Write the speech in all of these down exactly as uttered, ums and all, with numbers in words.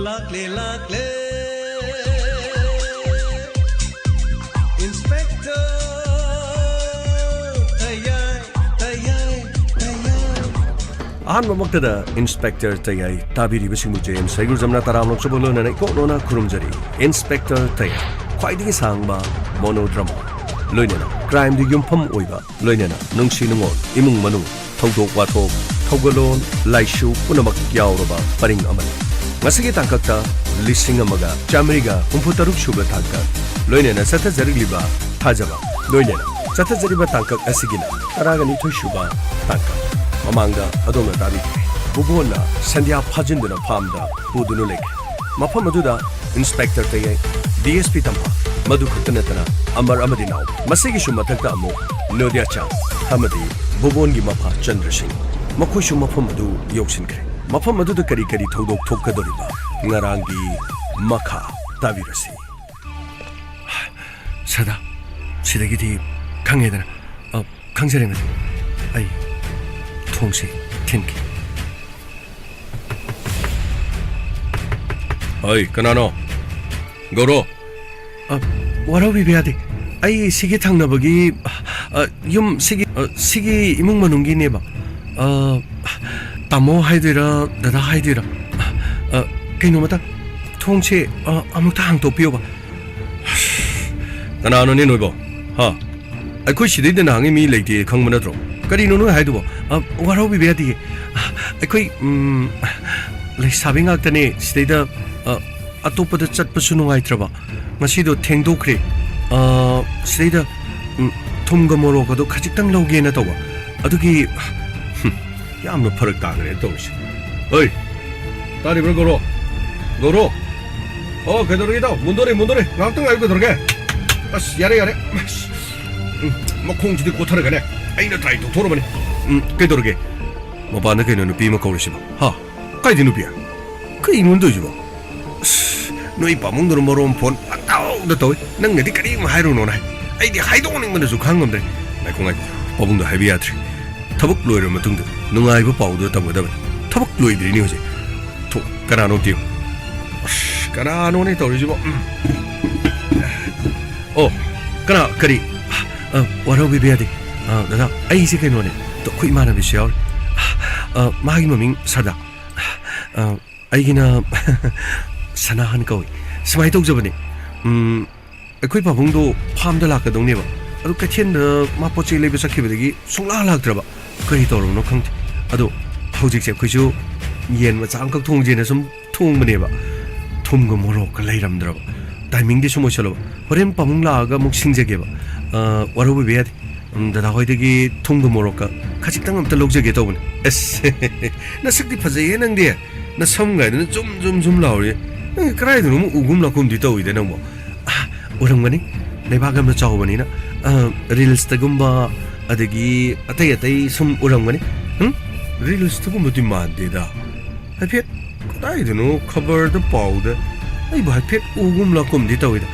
ꯂꯥꯛꯂꯦ, ꯂꯥꯛꯂꯦ꯫ Inspector ꯇꯌꯥꯏ, ꯇꯌꯥꯏ, ꯇꯌꯥꯏ꯫ ꯑꯍꯥꯟꯕꯃꯛꯇꯗ Inspector ꯇꯌꯥꯏ ꯇꯥꯕꯤꯔꯤꯕꯁꯤꯡꯕꯨ J M ꯁꯩꯒꯨꯔꯖꯝꯅ ꯇꯔꯥꯝꯅ ꯑꯣꯛꯆꯕ ꯂꯣꯏꯅꯅ ꯏꯀꯣꯛ ꯅꯣꯅ ꯈꯨꯔꯨꯝꯖꯔꯤ꯫ Inspector ꯇꯌꯥꯏ, ꯈ꯭ꯋꯥꯏꯗꯒꯤ ꯁꯥꯡꯕ monodrama, ꯂꯣꯏꯅꯅ crimeꯗ ꯌꯨꯝꯐꯝ ꯑꯣꯏꯕ, ꯂꯣꯏꯅꯅ ꯅꯨꯡꯁꯤ ꯅꯨꯡꯉꯣꯜ, ꯏꯃꯨꯡ ꯃꯅꯨꯡ, ꯊꯧꯗꯣꯛ ꯋꯥꯊꯣꯛ, ꯊꯧꯒꯜꯂꯣꯟ, ꯂꯥꯏꯁꯨ ꯄꯨꯝꯅꯃꯛ ꯌꯥꯎꯔꯕ ꯄꯔꯤꯡ ꯑꯃꯅꯤ꯫ ꯃꯁꯤꯒꯤ ꯇꯥꯡꯀꯛꯇ ꯂꯤꯁꯤꯡ ꯑꯃꯒ ꯆꯥꯃꯔꯤꯒ ꯍꯨꯝꯐꯨ ꯇꯔꯨꯛ ꯁꯨꯕ ꯇꯥꯡꯀꯛ, ꯂꯣꯏꯅꯅ ꯆꯠꯊꯖꯔꯛꯂꯤꯕ ꯊꯥꯖꯕ, ꯂꯣꯏꯅꯅ ꯆꯠꯊꯖꯔꯤꯕ ꯇꯥꯡꯀꯛ ꯑꯁꯤꯒꯤꯅ ꯇꯔꯥꯒ ꯅꯤꯊꯣꯏ ꯁꯨꯕ ꯇꯥꯡꯀꯛ꯫ ꯃꯃꯥꯡꯗ ꯑꯗꯣꯝꯅ ꯇꯥꯕꯤꯈ꯭ꯔꯦ, ꯕꯨꯕꯣꯟꯅ ꯁꯟꯙ꯭ꯌꯥ ꯐꯥꯖꯤꯟꯗꯨꯅ ꯐꯥꯝꯗ ꯄꯨꯗꯨꯅ ꯂꯩꯈ꯭ꯔꯦ꯫ ꯃꯐꯝ ꯑꯗꯨꯗ Inspector ꯇꯌꯥꯏ, D S P ꯇꯝꯐꯥ, ꯃꯗꯨ ꯈꯛꯇ ꯅꯠꯇꯅ ꯑꯃꯔ ꯑꯃꯗꯤ ꯅꯥꯎ, ꯃꯁꯤꯒꯤꯁꯨ ꯃꯊꯛꯇ ꯑꯃꯨꯛ ꯅꯣꯗꯤꯌꯥꯆꯥꯟ ꯑꯃꯗꯤ ꯕꯨꯕꯣꯟꯒꯤ ꯃꯄꯥ ꯆꯟꯗ꯭ꯔ ꯁꯤꯡ, ꯃꯈꯣꯏꯁꯨ ꯃꯐꯝ ꯑꯗꯨ ꯌꯧꯁꯤꯟꯈ꯭ꯔꯦ꯫ ꯃꯐꯝ ꯑꯗꯨꯗ ꯀꯔꯤ ꯀꯔꯤ ꯊꯧꯗꯣꯛ ꯊꯣꯛꯀꯗꯧꯔꯤꯕ ꯉꯔꯥꯡꯒꯤ ꯃꯈꯥ ꯇꯥꯕꯤꯔꯁꯤ꯫ ꯁꯗꯥ, ꯁꯤꯗꯒꯤꯗꯤ ꯈꯪꯉꯦꯗꯅ꯫ ꯑ, ꯈꯪꯖꯔꯦ, ꯃꯦꯗꯥꯝ꯫ ꯑꯩ ꯊꯣꯡꯁꯤ ꯊꯤꯟꯒꯦ꯫ ꯍꯣꯏ, ꯀꯅꯥꯅꯣ? ꯒꯧꯔꯣ꯫ ꯑ, ꯋꯥꯔꯧꯕꯤꯕ ꯌꯥꯗꯦ꯫ ꯑꯩ ꯁꯤꯒꯤ ꯊꯪꯅꯕꯒꯤ, ꯑ, ꯌꯨꯝ ꯁꯤꯒꯤ, ꯑ, ꯁꯤꯒꯤ ꯏꯃꯨꯡ ꯃꯅꯨꯡꯒꯤꯅꯦꯕ꯫ ꯑ, ꯇꯥꯃꯣ ꯍꯥꯏꯗꯣꯏꯔꯥ, ꯗꯗꯥ ꯍꯥꯏꯗꯣꯏꯔꯥ? ꯑ, ꯀꯩꯅꯣꯝꯇ ꯊꯣꯡꯁꯦ, ꯑ, ꯑꯃꯨꯛꯇ ꯍꯥꯡꯇꯣꯛꯄꯤꯌꯣꯕ꯫ ꯀꯅꯥꯅꯣꯅꯦ ꯅꯣꯏꯕꯣ? ꯍꯥ? ꯑꯩꯈꯣꯏ ꯁꯤꯗꯩꯗ ꯅꯍꯥꯟꯉꯩ ꯃꯤ ꯂꯩꯇꯦ ꯈꯪꯕ ꯅꯠꯇ꯭ꯔꯣ? ꯀꯔꯤꯅꯣ ꯅꯣꯏ ꯍꯥꯏꯗꯨꯕꯣ? ꯑ, ꯋꯥꯔꯧꯕꯤꯕ ꯌꯥꯗꯤꯌꯦ꯫ ꯑꯩꯈꯣꯏ, ꯎꯝ, ꯂꯩꯁꯥꯕꯤ ꯉꯥꯛꯇꯅꯦ ꯁꯤꯗꯩꯗ, ꯑ, ꯑꯇꯣꯞꯄꯗ ꯆꯠꯄꯁꯨ ꯅꯨꯡꯉꯥꯏꯇ꯭ꯔꯕ꯫ ꯉꯁꯤꯗꯣ ꯊꯦꯡꯗꯣꯛꯈ꯭ꯔꯦ꯫ ꯑ, ꯁꯤꯗꯩꯗ, ꯎꯝ, ꯊꯨꯝꯒ ꯃꯣꯔꯣꯛꯀꯗꯣ ꯈꯖꯤꯛꯇꯪ ꯂꯧꯒꯦꯅ ꯇꯧꯕ꯫ ꯑꯗꯨꯒꯤ, ꯍꯨꯝ, ꯌꯥꯝꯅ ꯐꯔꯛ ꯇꯥꯈ꯭ꯔꯦ ꯇꯧꯔꯤꯁꯦ꯫ ꯍꯣꯏ, ꯇꯥꯔꯤꯕ꯭ꯔꯥ ꯒꯧꯔꯣ? ꯒꯧꯔꯣ? ꯑꯣ, ꯀꯩꯗꯧꯔꯒꯦ ꯏꯇꯥꯎ? ꯃꯨꯟꯗꯣꯔꯦ, ꯃꯨꯟꯗꯣꯔꯦ꯫ ꯉꯥꯏꯍꯥꯛꯇꯪ ꯉꯥꯏꯌꯨ, ꯀꯩꯗꯧꯔꯒꯦ? ꯑꯁ, ꯌꯥꯔꯦ, ꯌꯥꯔꯦ꯫ ꯑꯁ, ꯎꯝ, ꯃꯈꯣꯡꯁꯤꯗꯤ ꯀꯣꯊꯔꯒꯅꯦ꯫ ꯑꯩꯅ try ꯇꯧꯊꯣꯔꯕꯅꯤ꯫ ꯎꯝ, ꯀꯩꯗꯧꯔꯒꯦ? ꯃꯄꯥꯟꯗ ꯀꯩꯅꯣ ꯅꯨꯄꯤ ꯑꯃ ꯀꯧꯔꯤꯁꯤꯕꯣ? ꯍꯥ? ꯀꯥꯏꯗꯩ ꯅꯨꯄꯤ? ꯀꯩꯅꯣ ꯇꯧꯔꯤꯁꯤꯕꯣ? ꯑꯁ, ꯅꯣꯏ ꯄꯥꯕꯨꯡꯗꯨꯅ ꯃꯔꯣꯟ ꯐꯣꯟ ꯄꯪꯇꯧꯗ ꯇꯧꯏ꯫ ꯅꯪꯅꯗꯤ ꯀꯔꯤꯝ ꯍꯥꯏꯔꯨꯅꯣꯅ ꯍꯥꯏ꯫ ꯑꯩꯗꯤ ꯍꯥꯏꯗꯣꯛꯅꯤꯡꯕꯅꯁꯨ ꯈꯥꯡ ꯉꯝꯗ꯭ꯔꯦ꯫ ꯉꯥꯏꯈꯣ, ꯉꯥꯏꯈꯣ꯫ ꯄꯥꯕꯨꯡꯗ ꯍꯥꯏꯕ ꯌꯥꯗ꯭ꯔꯦ꯫ ꯊꯕꯛ ꯂꯣꯏꯔꯕ ꯃꯇꯨꯡꯗ ꯅꯨꯡꯉꯥꯏꯕ ꯄꯥꯎꯗꯣ ꯇꯝꯒꯗꯕꯅꯤ꯫ ꯊꯕꯛ ꯂꯣꯏꯗ꯭ꯔꯤꯅꯦ ꯍꯧꯖꯤꯛ꯫ ꯊꯣ-, ꯀꯅꯥꯅꯣ ꯑꯝꯇ ꯌꯦꯡꯉꯨ꯫ ꯀꯅꯥꯅꯣꯅꯦ ꯇꯧꯔꯤꯁꯤꯕꯣ? ꯎꯝ꯫ ꯑꯣ, ꯀꯅꯥ? ꯀꯔꯤ? ꯑ, ꯋꯥꯔꯧꯕꯤꯕ ꯌꯥꯗꯦ꯫ ꯑ, ꯗꯗꯥ, ꯑꯩꯁꯦ ꯀꯩꯅꯣꯅꯦ꯫ ꯇꯣ, ꯑꯩꯈꯣꯏ ꯏꯃꯥꯟꯅꯕꯤꯁꯨ ꯌꯥꯎꯔꯤ꯫ ꯑ, ꯃꯥꯒꯤ ꯃꯃꯤꯡ ꯁꯗꯥ꯫ ꯑ, ꯑꯩꯒꯤꯅ ꯁꯅꯥꯍꯟ ꯀꯧꯏ꯫ ꯁꯨꯃꯥꯏꯅ ꯇꯧꯖꯕꯅꯦ꯫ ꯎꯝ, ꯑꯩꯈꯣꯏ ꯄꯥꯕꯨꯡꯗꯣ ꯐꯥꯔꯝꯗ ꯂꯥꯛꯀꯗꯧꯅꯦꯕ꯫ ꯑꯗꯨ ꯀꯩꯊꯦꯜꯗ ꯃꯥ ꯄꯣꯠ ꯆꯩ ꯂꯩꯕ ꯆꯠꯈꯤꯕꯗꯒꯤ ꯁꯨꯡꯂꯥꯛ ꯂꯥꯛꯇ꯭ꯔꯕ꯫ ꯀꯔꯤ ꯇꯧꯔꯕꯅꯣ ꯈꯪꯗꯦ꯫ ꯑꯗꯣ ꯍꯧꯖꯤꯛꯁꯦ ꯑꯩꯈꯣꯏꯁꯨ ꯌꯦꯟ ꯃꯆꯥ ꯑꯃꯈꯛ ꯊꯣꯡꯁꯦꯅ ꯁꯨꯝ ꯊꯣꯡꯕꯅꯦꯕ꯫ ꯊꯨꯝꯒ ꯃꯣꯔꯣꯛꯀ ꯂꯩꯔꯝꯗ꯭ꯔꯕ꯫ ꯇꯥꯏꯃꯤꯡꯗꯤ ꯁꯨꯝ ꯑꯣꯏꯁꯜꯂꯕ꯫ ꯍꯣꯔꯦꯟ ꯄꯥꯕꯨꯡ ꯂꯥꯛꯑꯒ ꯑꯃꯨꯛ ꯁꯤꯡꯖꯒꯦꯕ꯫ ꯑ, ꯋꯥꯔꯧꯕꯤꯕ ꯌꯥꯗꯦ꯫ ꯎꯝ, ꯗꯗꯥ ꯍꯣꯏꯗꯒꯤ ꯊꯨꯝꯒ ꯃꯣꯔꯣꯛꯀ ꯈꯖꯤꯛꯇꯪ ꯑꯝꯇ ꯂꯧꯖꯒꯦ ꯇꯧꯕꯅꯦ꯫ ꯑꯁ, ꯅꯁꯛꯇꯤ ꯐꯖꯩꯍꯦ ꯅꯪꯗꯤ꯫ ꯅꯁꯝ ꯒꯥꯏꯗꯨꯅ ꯖꯨꯝ ꯖꯨꯝ ꯖꯨꯝ ꯂꯥꯎꯔꯤ꯫ ꯅꯪ ꯀꯗꯥꯏꯗꯅꯣ ꯑꯃꯨꯛ ꯎꯒꯨꯝ ꯂꯥꯛꯀꯨꯝꯗꯤ ꯇꯧꯋꯤꯗ ꯅꯪꯕꯣ꯫ ꯑ, ꯎꯔꯝꯒꯅꯤ꯫ ꯂꯩꯕꯥꯛ ꯌꯥꯝꯅ ꯆꯥꯎꯕꯅꯤꯅ, ꯑ, ꯔꯤꯜꯁꯇꯒꯨꯝꯕ, ꯑꯗꯒꯤ ꯑꯇꯩ ꯑꯇꯩ ꯁꯨꯝ ꯎꯔꯝꯒꯅꯤ꯫ ꯍꯨꯝ? ꯔꯤꯜꯁꯇꯒꯨꯝꯕꯗꯤ ꯃꯥꯟꯗꯦꯗ꯫ ꯍꯥꯏꯐꯦꯠ ꯀꯗꯥꯏꯗꯅꯣ ꯈꯕꯔꯗ, ꯄꯥꯎꯗ ꯑꯩꯕꯨ ꯍꯥꯏꯐꯦꯠ ꯎꯒꯨꯝ ꯂꯥꯛꯀꯨꯝꯗꯤ ꯇꯧꯋꯤꯗ꯫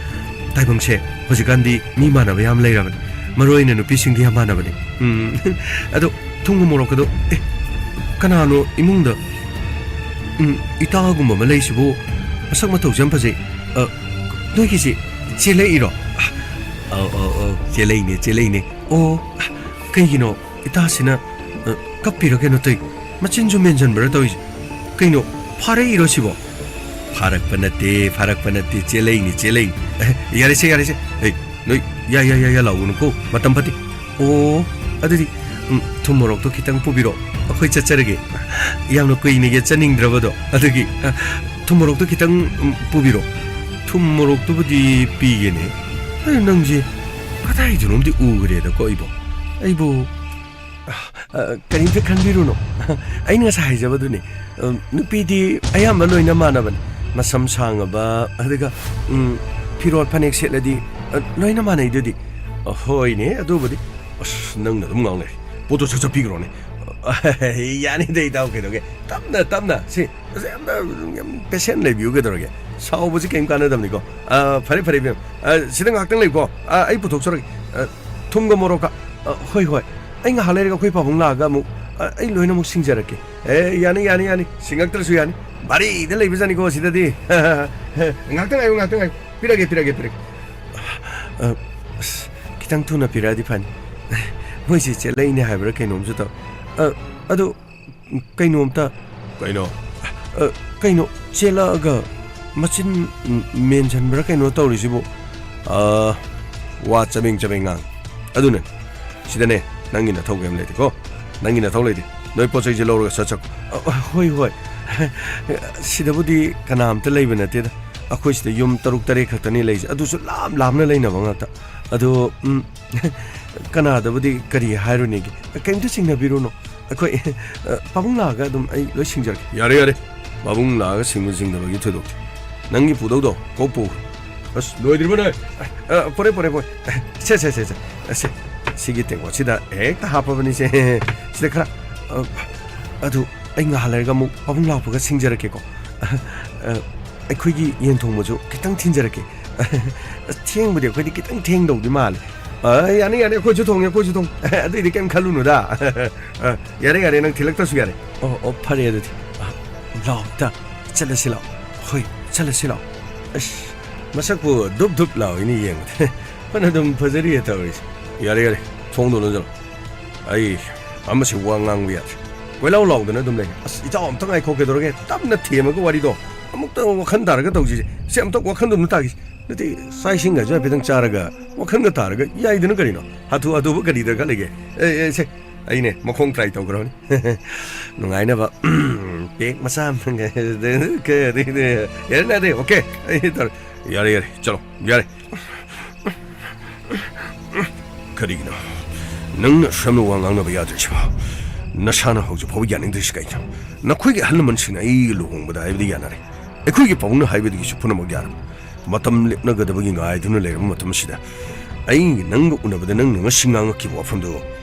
ꯇꯥꯏꯕꯪꯁꯦ ꯍꯧꯖꯤꯛꯀꯥꯟꯗꯤ ꯃꯤ ꯃꯥꯟꯅꯕ ꯌꯥꯝ ꯂꯩꯔꯕꯅꯤ꯫ ꯃꯔꯨ ꯑꯣꯏꯅ ꯅꯨꯄꯤꯁꯤꯡꯗꯤ ꯌꯥꯝ ꯃꯥꯟꯅꯕꯅꯤ꯫ ꯎꯝ꯫ ꯑꯗꯣ ꯊꯨꯝꯒ ꯃꯣꯔꯣꯛꯀꯗꯣ, ꯑꯦ, ꯀꯅꯥꯅꯣ ꯏꯃꯨꯡꯗ, ꯎꯝ, ꯏꯇꯥꯒꯨꯝꯕ ꯑꯃ ꯂꯩꯁꯤꯕꯨ? ꯃꯁꯛ ꯃꯇꯧꯁꯨ ꯌꯥꯝ ꯐꯖꯩ꯫ ꯑ, ꯅꯣꯏꯒꯤꯁꯤ ꯆꯦꯜꯂꯛꯏꯔꯣ? ꯑꯧ, ꯑꯧ, ꯑꯧ, ꯆꯦꯜꯂꯛꯏꯅꯦ, ꯆꯦꯜꯂꯛꯏꯅꯦ꯫ ꯑꯣ, ꯀꯩꯒꯤꯅꯣ ꯏꯇꯥꯁꯤꯅ, ꯑ, ꯀꯞꯄꯤꯔ ꯀꯩꯅꯣ ꯇꯧꯏ? ꯃꯆꯤꯟꯁꯨ ꯃꯦꯟꯁꯤꯟꯕ꯭ꯔꯥ ꯇꯧꯔꯤꯁꯦ? ꯀꯩꯅꯣ, ꯐꯥꯔꯛꯏꯔꯣ ꯁꯤꯕꯣ? ꯐꯥꯔꯛꯄ ꯅꯠꯇꯦ, ꯐꯥꯔꯛꯄ ꯅꯠꯇꯦ, ꯆꯦꯜꯂꯛꯏꯅꯤ, ꯆꯦꯜꯂꯛꯏꯅꯤ꯫ ꯑꯦ, ꯌꯥꯔꯦꯁꯦ, ꯌꯥꯔꯦꯁꯦ꯫ ꯑꯩ, ꯅꯣꯏ, ꯌꯥ, ꯌꯥ, ꯌꯥ, ꯌꯥ ꯂꯥꯎꯒꯅꯨꯀꯣ, ꯃꯇꯝ ꯐꯠꯇꯦ꯫ ꯑꯣ, ꯑꯗꯨꯗꯤ, ꯎꯝ, ꯊꯨꯝ ꯃꯣꯔꯣꯛꯇꯣ ꯈꯤꯇꯪ ꯄꯨꯕꯤꯔꯣ, ꯑꯩꯈꯣꯏ ꯆꯠꯆꯔꯒꯦ꯫ ꯌꯥꯝꯅ ꯀꯨꯏꯅ ꯌꯦꯠꯆꯅꯤꯡꯗ꯭ꯔꯕꯗꯣ, ꯑꯗꯨꯒꯤ, ꯑ, ꯊꯨꯝ ꯃꯣꯔꯣꯛꯇꯣ ꯈꯤꯇꯪ, ꯎꯝ, ꯄꯨꯕꯤꯔꯣ꯫ ꯊꯨꯝ ꯃꯣꯔꯣꯛꯇꯨꯕꯨꯗꯤ ꯄꯤꯒꯦꯅꯦ꯫ ꯑꯩ, ꯅꯪꯁꯦ ꯀꯗꯥꯏꯗꯅꯣꯝꯗꯤ ꯎꯈ꯭ꯔꯦꯗꯀꯣ ꯑꯩꯕꯣ꯫ ꯑꯩꯕꯨ ꯑ, ꯀꯔꯤꯝꯇ ꯈꯟꯕꯤꯔꯨꯅꯨ꯫ ꯑꯩꯅ ꯉꯁꯥꯏ ꯍꯥꯏꯖꯕꯗꯨꯅꯤ꯫ ꯑ, ꯅꯨꯄꯤꯗꯤ ꯑꯌꯥꯝꯕ ꯂꯣꯏꯅ ꯃꯥꯟꯅꯕꯅꯤ꯫ ꯃꯁꯝ ꯁꯥꯡꯉꯕ, ꯑꯗꯨꯒ, ꯎꯝ, ꯐꯤꯔꯣꯜ ꯐꯅꯦꯛ ꯁꯦꯠꯂꯗꯤ, ꯑ, ꯂꯣꯏꯅ ꯃꯥꯟꯅꯩꯗꯨꯗꯤ꯫ ꯑ, ꯍꯣꯏꯅꯦ, ꯑꯗꯨꯕꯨꯗꯤ꯫ ꯑꯁ, ꯅꯪꯅ ꯑꯗꯨꯝ ꯉꯥꯡ ꯂꯩ꯫ ꯄꯣꯠꯇꯣ ꯁꯠ ꯁꯠ ꯄꯤꯈ꯭ꯔꯣꯅꯦ꯫ ꯌꯥꯅꯤꯗ, ꯏꯇꯥꯎ, ꯀꯩꯗꯧꯒꯦ? ꯇꯞꯅ, ꯇꯞꯅ꯫ ꯁꯤ, ꯑꯁ, ꯌꯥꯝꯅ, ꯌꯥꯝ ꯄꯦꯁꯦꯟ ꯂꯩꯕꯤꯌꯨ ꯀꯩꯗꯧꯔꯒꯦ? ꯁꯥꯎꯕꯁꯤ ꯀꯔꯤꯝ ꯀꯥꯟꯅꯗꯕꯅꯤꯀꯣ꯫ ꯑ, ꯐꯔꯦ, ꯐꯔꯦ, ꯏꯕꯦꯝ꯫ ꯑ, ꯁꯤꯗ ꯉꯥꯏꯍꯥꯛꯇꯪ ꯂꯩꯀꯣ꯫ ꯑ, ꯑꯩ ꯄꯨꯊꯣꯛꯆꯔꯒꯦ꯫ ꯑ, ꯊꯨꯝꯒ ꯃꯣꯔꯣꯛꯀ꯫ ꯑ, ꯍꯣꯏ, ꯍꯣꯏ꯫ ꯑꯩ ꯉꯥꯏꯍꯥꯛ ꯂꯩꯔꯒ ꯑꯩꯈꯣꯏ ꯄꯥꯕꯨꯡ ꯂꯥꯛꯑꯒ ꯑꯃꯨꯛ, ꯑ, ꯑꯩ ꯂꯣꯏꯅꯃꯛ ꯁꯤꯡꯖꯔꯛꯀꯦ꯫ ꯑꯦ, ꯌꯥꯅꯤ, ꯌꯥꯅꯤ, ꯌꯥꯅꯤ꯫ ꯁꯤꯡꯉꯛꯇ꯭ꯔꯁꯨ ꯌꯥꯅꯤ꯫ ꯚꯥꯔꯤꯗ ꯂꯩꯕꯖꯥꯠꯅꯤꯀꯣ ꯁꯤꯗꯗꯤ꯫ ꯉꯥꯛꯇꯪ ꯉꯥꯏꯌꯨ, ꯉꯥꯛꯇꯪ ꯉꯥꯏꯌꯨ꯫ ꯄꯤꯔꯒꯦ, ꯄꯤꯔꯒꯦ, ꯄꯤꯔꯒꯦ꯫ ꯑ, ꯑꯁ, ꯈꯤꯇꯪ ꯊꯨꯅ ꯄꯤꯔꯛꯑꯗꯤ ꯐꯅꯤ꯫ ꯃꯣꯏꯁꯦ ꯆꯦꯜꯂꯛꯏꯅꯦ ꯍꯥꯏꯕ꯭ꯔꯥ ꯀꯩꯅꯣꯝꯁꯨ ꯇꯧ꯫ ꯑ, ꯑꯗꯨ ꯀꯩꯅꯣꯝꯇ꯫ ꯀꯩꯅꯣ? ꯑ, ꯀꯩꯅꯣ, ꯆꯦꯜꯂꯛꯑꯒ ꯃꯆꯤꯟ ꯃꯦꯟꯁꯤꯟꯕ꯭ꯔꯥ ꯀꯩꯅꯣ ꯇꯧꯔꯤꯁꯤꯕꯨ? ꯑ, ꯋꯥ ꯆꯕꯦꯡ ꯆꯕꯦꯡ ꯉꯥꯡ꯫ ꯑꯗꯨꯅꯦ, ꯁꯤꯗꯅꯦ, ꯅꯪꯒꯤ ꯅꯊꯧ ꯀꯩꯝ ꯂꯩꯇꯦꯀꯣ꯫ ꯅꯪꯒꯤ ꯅꯊꯧ ꯂꯩꯇꯦ꯫ ꯅꯣꯏ ꯄꯣꯠ ꯆꯩꯁꯦ ꯂꯧꯔꯒ ꯁꯠ ꯆꯠꯈꯣ꯫ ꯑ, ꯑ, ꯍꯣꯏ, ꯍꯣꯏ꯫ ꯁꯤꯗꯕꯨꯗꯤ ꯀꯅꯥꯝꯇ ꯂꯩꯕ ꯅꯠꯇꯦꯗ꯫ ꯑꯩꯈꯣꯏ ꯁꯤꯗ ꯌꯨꯝ ꯇꯔꯨꯛ ꯇꯔꯦꯠ ꯈꯛꯇꯅꯤ ꯂꯩꯁꯦ꯫ ꯑꯗꯨꯁꯨ ꯂꯥꯞ ꯂꯥꯞꯅ ꯂꯩꯅꯕ ꯉꯥꯛꯇ꯫ ꯑꯗꯣ, ꯎꯝ, ꯀꯅꯥꯗꯕꯨꯗꯤ ꯀꯔꯤ ꯍꯥꯏꯔꯨꯅꯤꯒꯦ? ꯀꯩꯝꯇ ꯆꯤꯡꯅꯕꯤꯔꯨꯅꯨ꯫ ꯑꯩꯈꯣꯏ, ꯑ, ꯄꯥꯕꯨꯡ ꯂꯥꯛꯑꯒ ꯑꯗꯨꯝ ꯑꯩ ꯂꯣꯏ ꯁꯤꯡꯖꯔꯒꯦ꯫ ꯌꯥꯔꯦ, ꯌꯥꯔꯦ꯫ ꯄꯥꯕꯨꯡ ꯂꯥꯛꯑꯒ ꯁꯤꯡꯕ ꯁꯤꯡꯗꯕꯒꯤ ꯊꯣꯏꯗꯣꯛꯇꯦ꯫ ꯅꯪꯒꯤ ꯄꯨꯗꯧꯗꯣ ꯀꯣꯛ ꯄꯨ꯫ ꯑꯁ, ꯂꯣꯏꯗ꯭ꯔꯤꯕꯅꯦ꯫ ꯑ, ꯄꯣꯔꯦ, ꯄꯣꯔꯦ, ꯄꯣꯔꯦ꯫ ꯁꯦ, ꯁꯦ, ꯁꯦ, ꯁꯦ꯫ ꯑꯁꯦ, ꯁꯤꯒꯤ ꯇꯦꯡꯀꯣꯠꯁꯤꯗ ꯍꯦꯛꯇ ꯍꯥꯞꯄꯕꯅꯤꯁꯦ꯫ ꯁꯤꯗ ꯈꯔ, ꯑ, ꯑꯗꯨ ꯑꯩ ꯉꯥꯏꯍꯥꯛ ꯂꯩꯔꯒ ꯑꯃꯨꯛ ꯄꯥꯕꯨꯡ ꯂꯥꯛꯄꯒ ꯁꯤꯡꯖꯔꯛꯀꯦꯀꯣ꯫ ꯑ, ꯑꯩꯈꯣꯏꯒꯤ ꯌꯦꯟ ꯊꯣꯡꯕꯁꯨ ꯈꯤꯇꯪ ꯊꯤꯟꯖꯔꯛꯀꯦ꯫ ꯑꯁ, ꯊꯦꯡꯕꯗꯤ ꯑꯩꯈꯣꯏꯗꯤ ꯈꯤꯇꯪ ꯊꯦꯡꯗꯧꯗꯤ ꯃꯥꯜꯂꯦ꯫ ꯑ, ꯌꯥꯅꯤ, ꯌꯥꯅꯤ, ꯑꯩꯈꯣꯏꯁꯨ ꯊꯣꯡꯉꯦ, ꯑꯩꯈꯣꯏꯁꯨ ꯊꯣꯡꯉꯦ꯫ ꯑꯗꯨꯏꯗꯤ ꯀꯩꯝ ꯈꯜꯂꯨꯅꯨꯗ꯫ ꯑ, ꯌꯥꯔꯦ, ꯌꯥꯔꯦ, ꯅꯪ ꯊꯤꯜꯂꯛꯇ꯭ꯔꯁꯨ ꯌꯥꯔꯦ꯫ ꯑꯣ, ꯑꯣ, ꯐꯔꯦ ꯑꯗꯨꯗꯤ꯫ ꯑ, ꯂꯥꯛꯑꯣ, ꯏꯇꯥ, ꯆꯠꯂꯁꯤ ꯂꯥꯛꯑꯣ꯫ ꯍꯣꯏ, ꯆꯠꯂꯁꯤ ꯂꯥꯛꯑꯣ꯫ ꯑꯁ, ꯃꯁꯛꯄꯨ ꯗꯨꯞ ꯗꯨꯞ ꯂꯥꯎꯏꯅꯦ ꯌꯦꯡꯕꯗ꯫ ꯐꯅ ꯑꯗꯨꯝ ꯐꯖꯔꯤꯌꯦ ꯇꯧꯔꯤꯁꯦ꯫ ꯌꯥꯔꯦ, ꯌꯥꯔꯦ, ꯊꯣꯡꯗꯣ ꯂꯣꯟꯁꯤꯜꯂꯣ꯫ ꯑꯩ ꯑꯃꯁꯤ ꯋꯥ ꯉꯥꯡꯕ ꯌꯥꯗ꯭ꯔꯦ꯫ ꯀꯣꯏꯂꯥꯎ ꯂꯥꯎꯗꯅ ꯑꯗꯨꯝ ꯂꯩ꯫ ꯑꯁ, ꯏꯇꯥꯎ ꯑꯝꯇ ꯉꯥꯏꯈꯣ, ꯀꯩꯗꯧꯔꯒꯦ? ꯇꯞꯅ ꯊꯦꯝꯃꯒ ꯋꯥꯔꯤꯗꯣ ꯑꯃꯨꯛꯇ ꯋꯥꯈꯜ ꯇꯥꯔꯒ ꯇꯧꯁꯤꯁꯦ꯫ ꯁꯦ, ꯑꯝꯇ ꯋꯥꯈꯜꯗꯣ ꯑꯝꯇ ꯇꯥꯈꯤꯁꯦ꯫ ꯅꯠꯇꯦ, ꯆꯥꯛ ꯏꯁꯤꯡꯒꯁꯨ ꯍꯥꯏꯐꯦꯠꯇꯪ ꯆꯥꯔꯒ ꯋꯥꯈꯜꯒ ꯇꯥꯔꯒ ꯌꯥꯏꯗꯅ ꯀꯔꯤꯅꯣ? ꯍꯥꯊꯨ ꯍꯥꯊꯨꯕ ꯀꯔꯤ ꯗꯔꯀꯥꯔ ꯂꯩꯒꯦ? ꯑꯦ, ꯑꯦ, ꯁꯦ, ꯑꯩꯅꯦ ꯃꯈꯣꯡ try ꯇꯧꯈ꯭ꯔꯕꯅꯤ꯫ ꯅꯨꯡꯉꯥꯏꯅꯕ꯫ ꯄꯦꯛ ꯃꯆꯥ ꯑꯃ꯫ ꯌꯥꯔꯦ, ꯌꯥꯔꯦ, okay꯫ ꯑꯩ ꯇꯧꯔꯦ꯫ ꯌꯥꯔꯦ, ꯌꯥꯔꯦ, ꯆꯠꯂꯣ, ꯌꯥꯔꯦ꯫ ꯀꯔꯤꯒꯤꯅꯣ ꯅꯪꯅ ꯑꯁꯨꯝꯅ ꯋꯥ ꯉꯥꯡꯅꯕ ꯌꯥꯗ꯭ꯔꯤꯁꯤꯕꯣ? ꯅꯁꯥꯅ ꯍꯧꯖꯤꯛ ꯐꯥꯎꯕ ꯌꯥꯅꯤꯡꯗ꯭ꯔꯤꯁꯤ ꯀꯩꯒꯤꯅꯣ? ꯅꯈꯣꯏꯒꯤ ꯑꯍꯜ ꯂꯃꯟꯁꯤꯡꯅ ꯑꯩꯒ ꯂꯨꯍꯣꯡꯕꯗ ꯍꯥꯏꯕꯗꯤ ꯌꯥꯅꯔꯦ꯫ ꯑꯩꯈꯣꯏꯒꯤ ꯄꯥꯕꯨꯡꯅ ꯍꯥꯏꯕꯗꯒꯤꯁꯨ ꯄꯨꯝꯅꯃꯛ ꯌꯥꯔꯕ꯫ ꯃꯇꯝ ꯂꯦꯞꯅꯒꯗꯕꯒꯤ ꯉꯥꯏꯗꯨꯅ ꯂꯩꯔꯕ ꯃꯇꯝꯁꯤꯗ ꯑꯩ ꯅꯪꯒ ꯎꯅꯕꯗ ꯅꯪꯅ ꯉꯁꯤ ꯉꯥꯡꯉꯛꯈꯤꯕ ꯋꯥꯐꯝꯗꯨ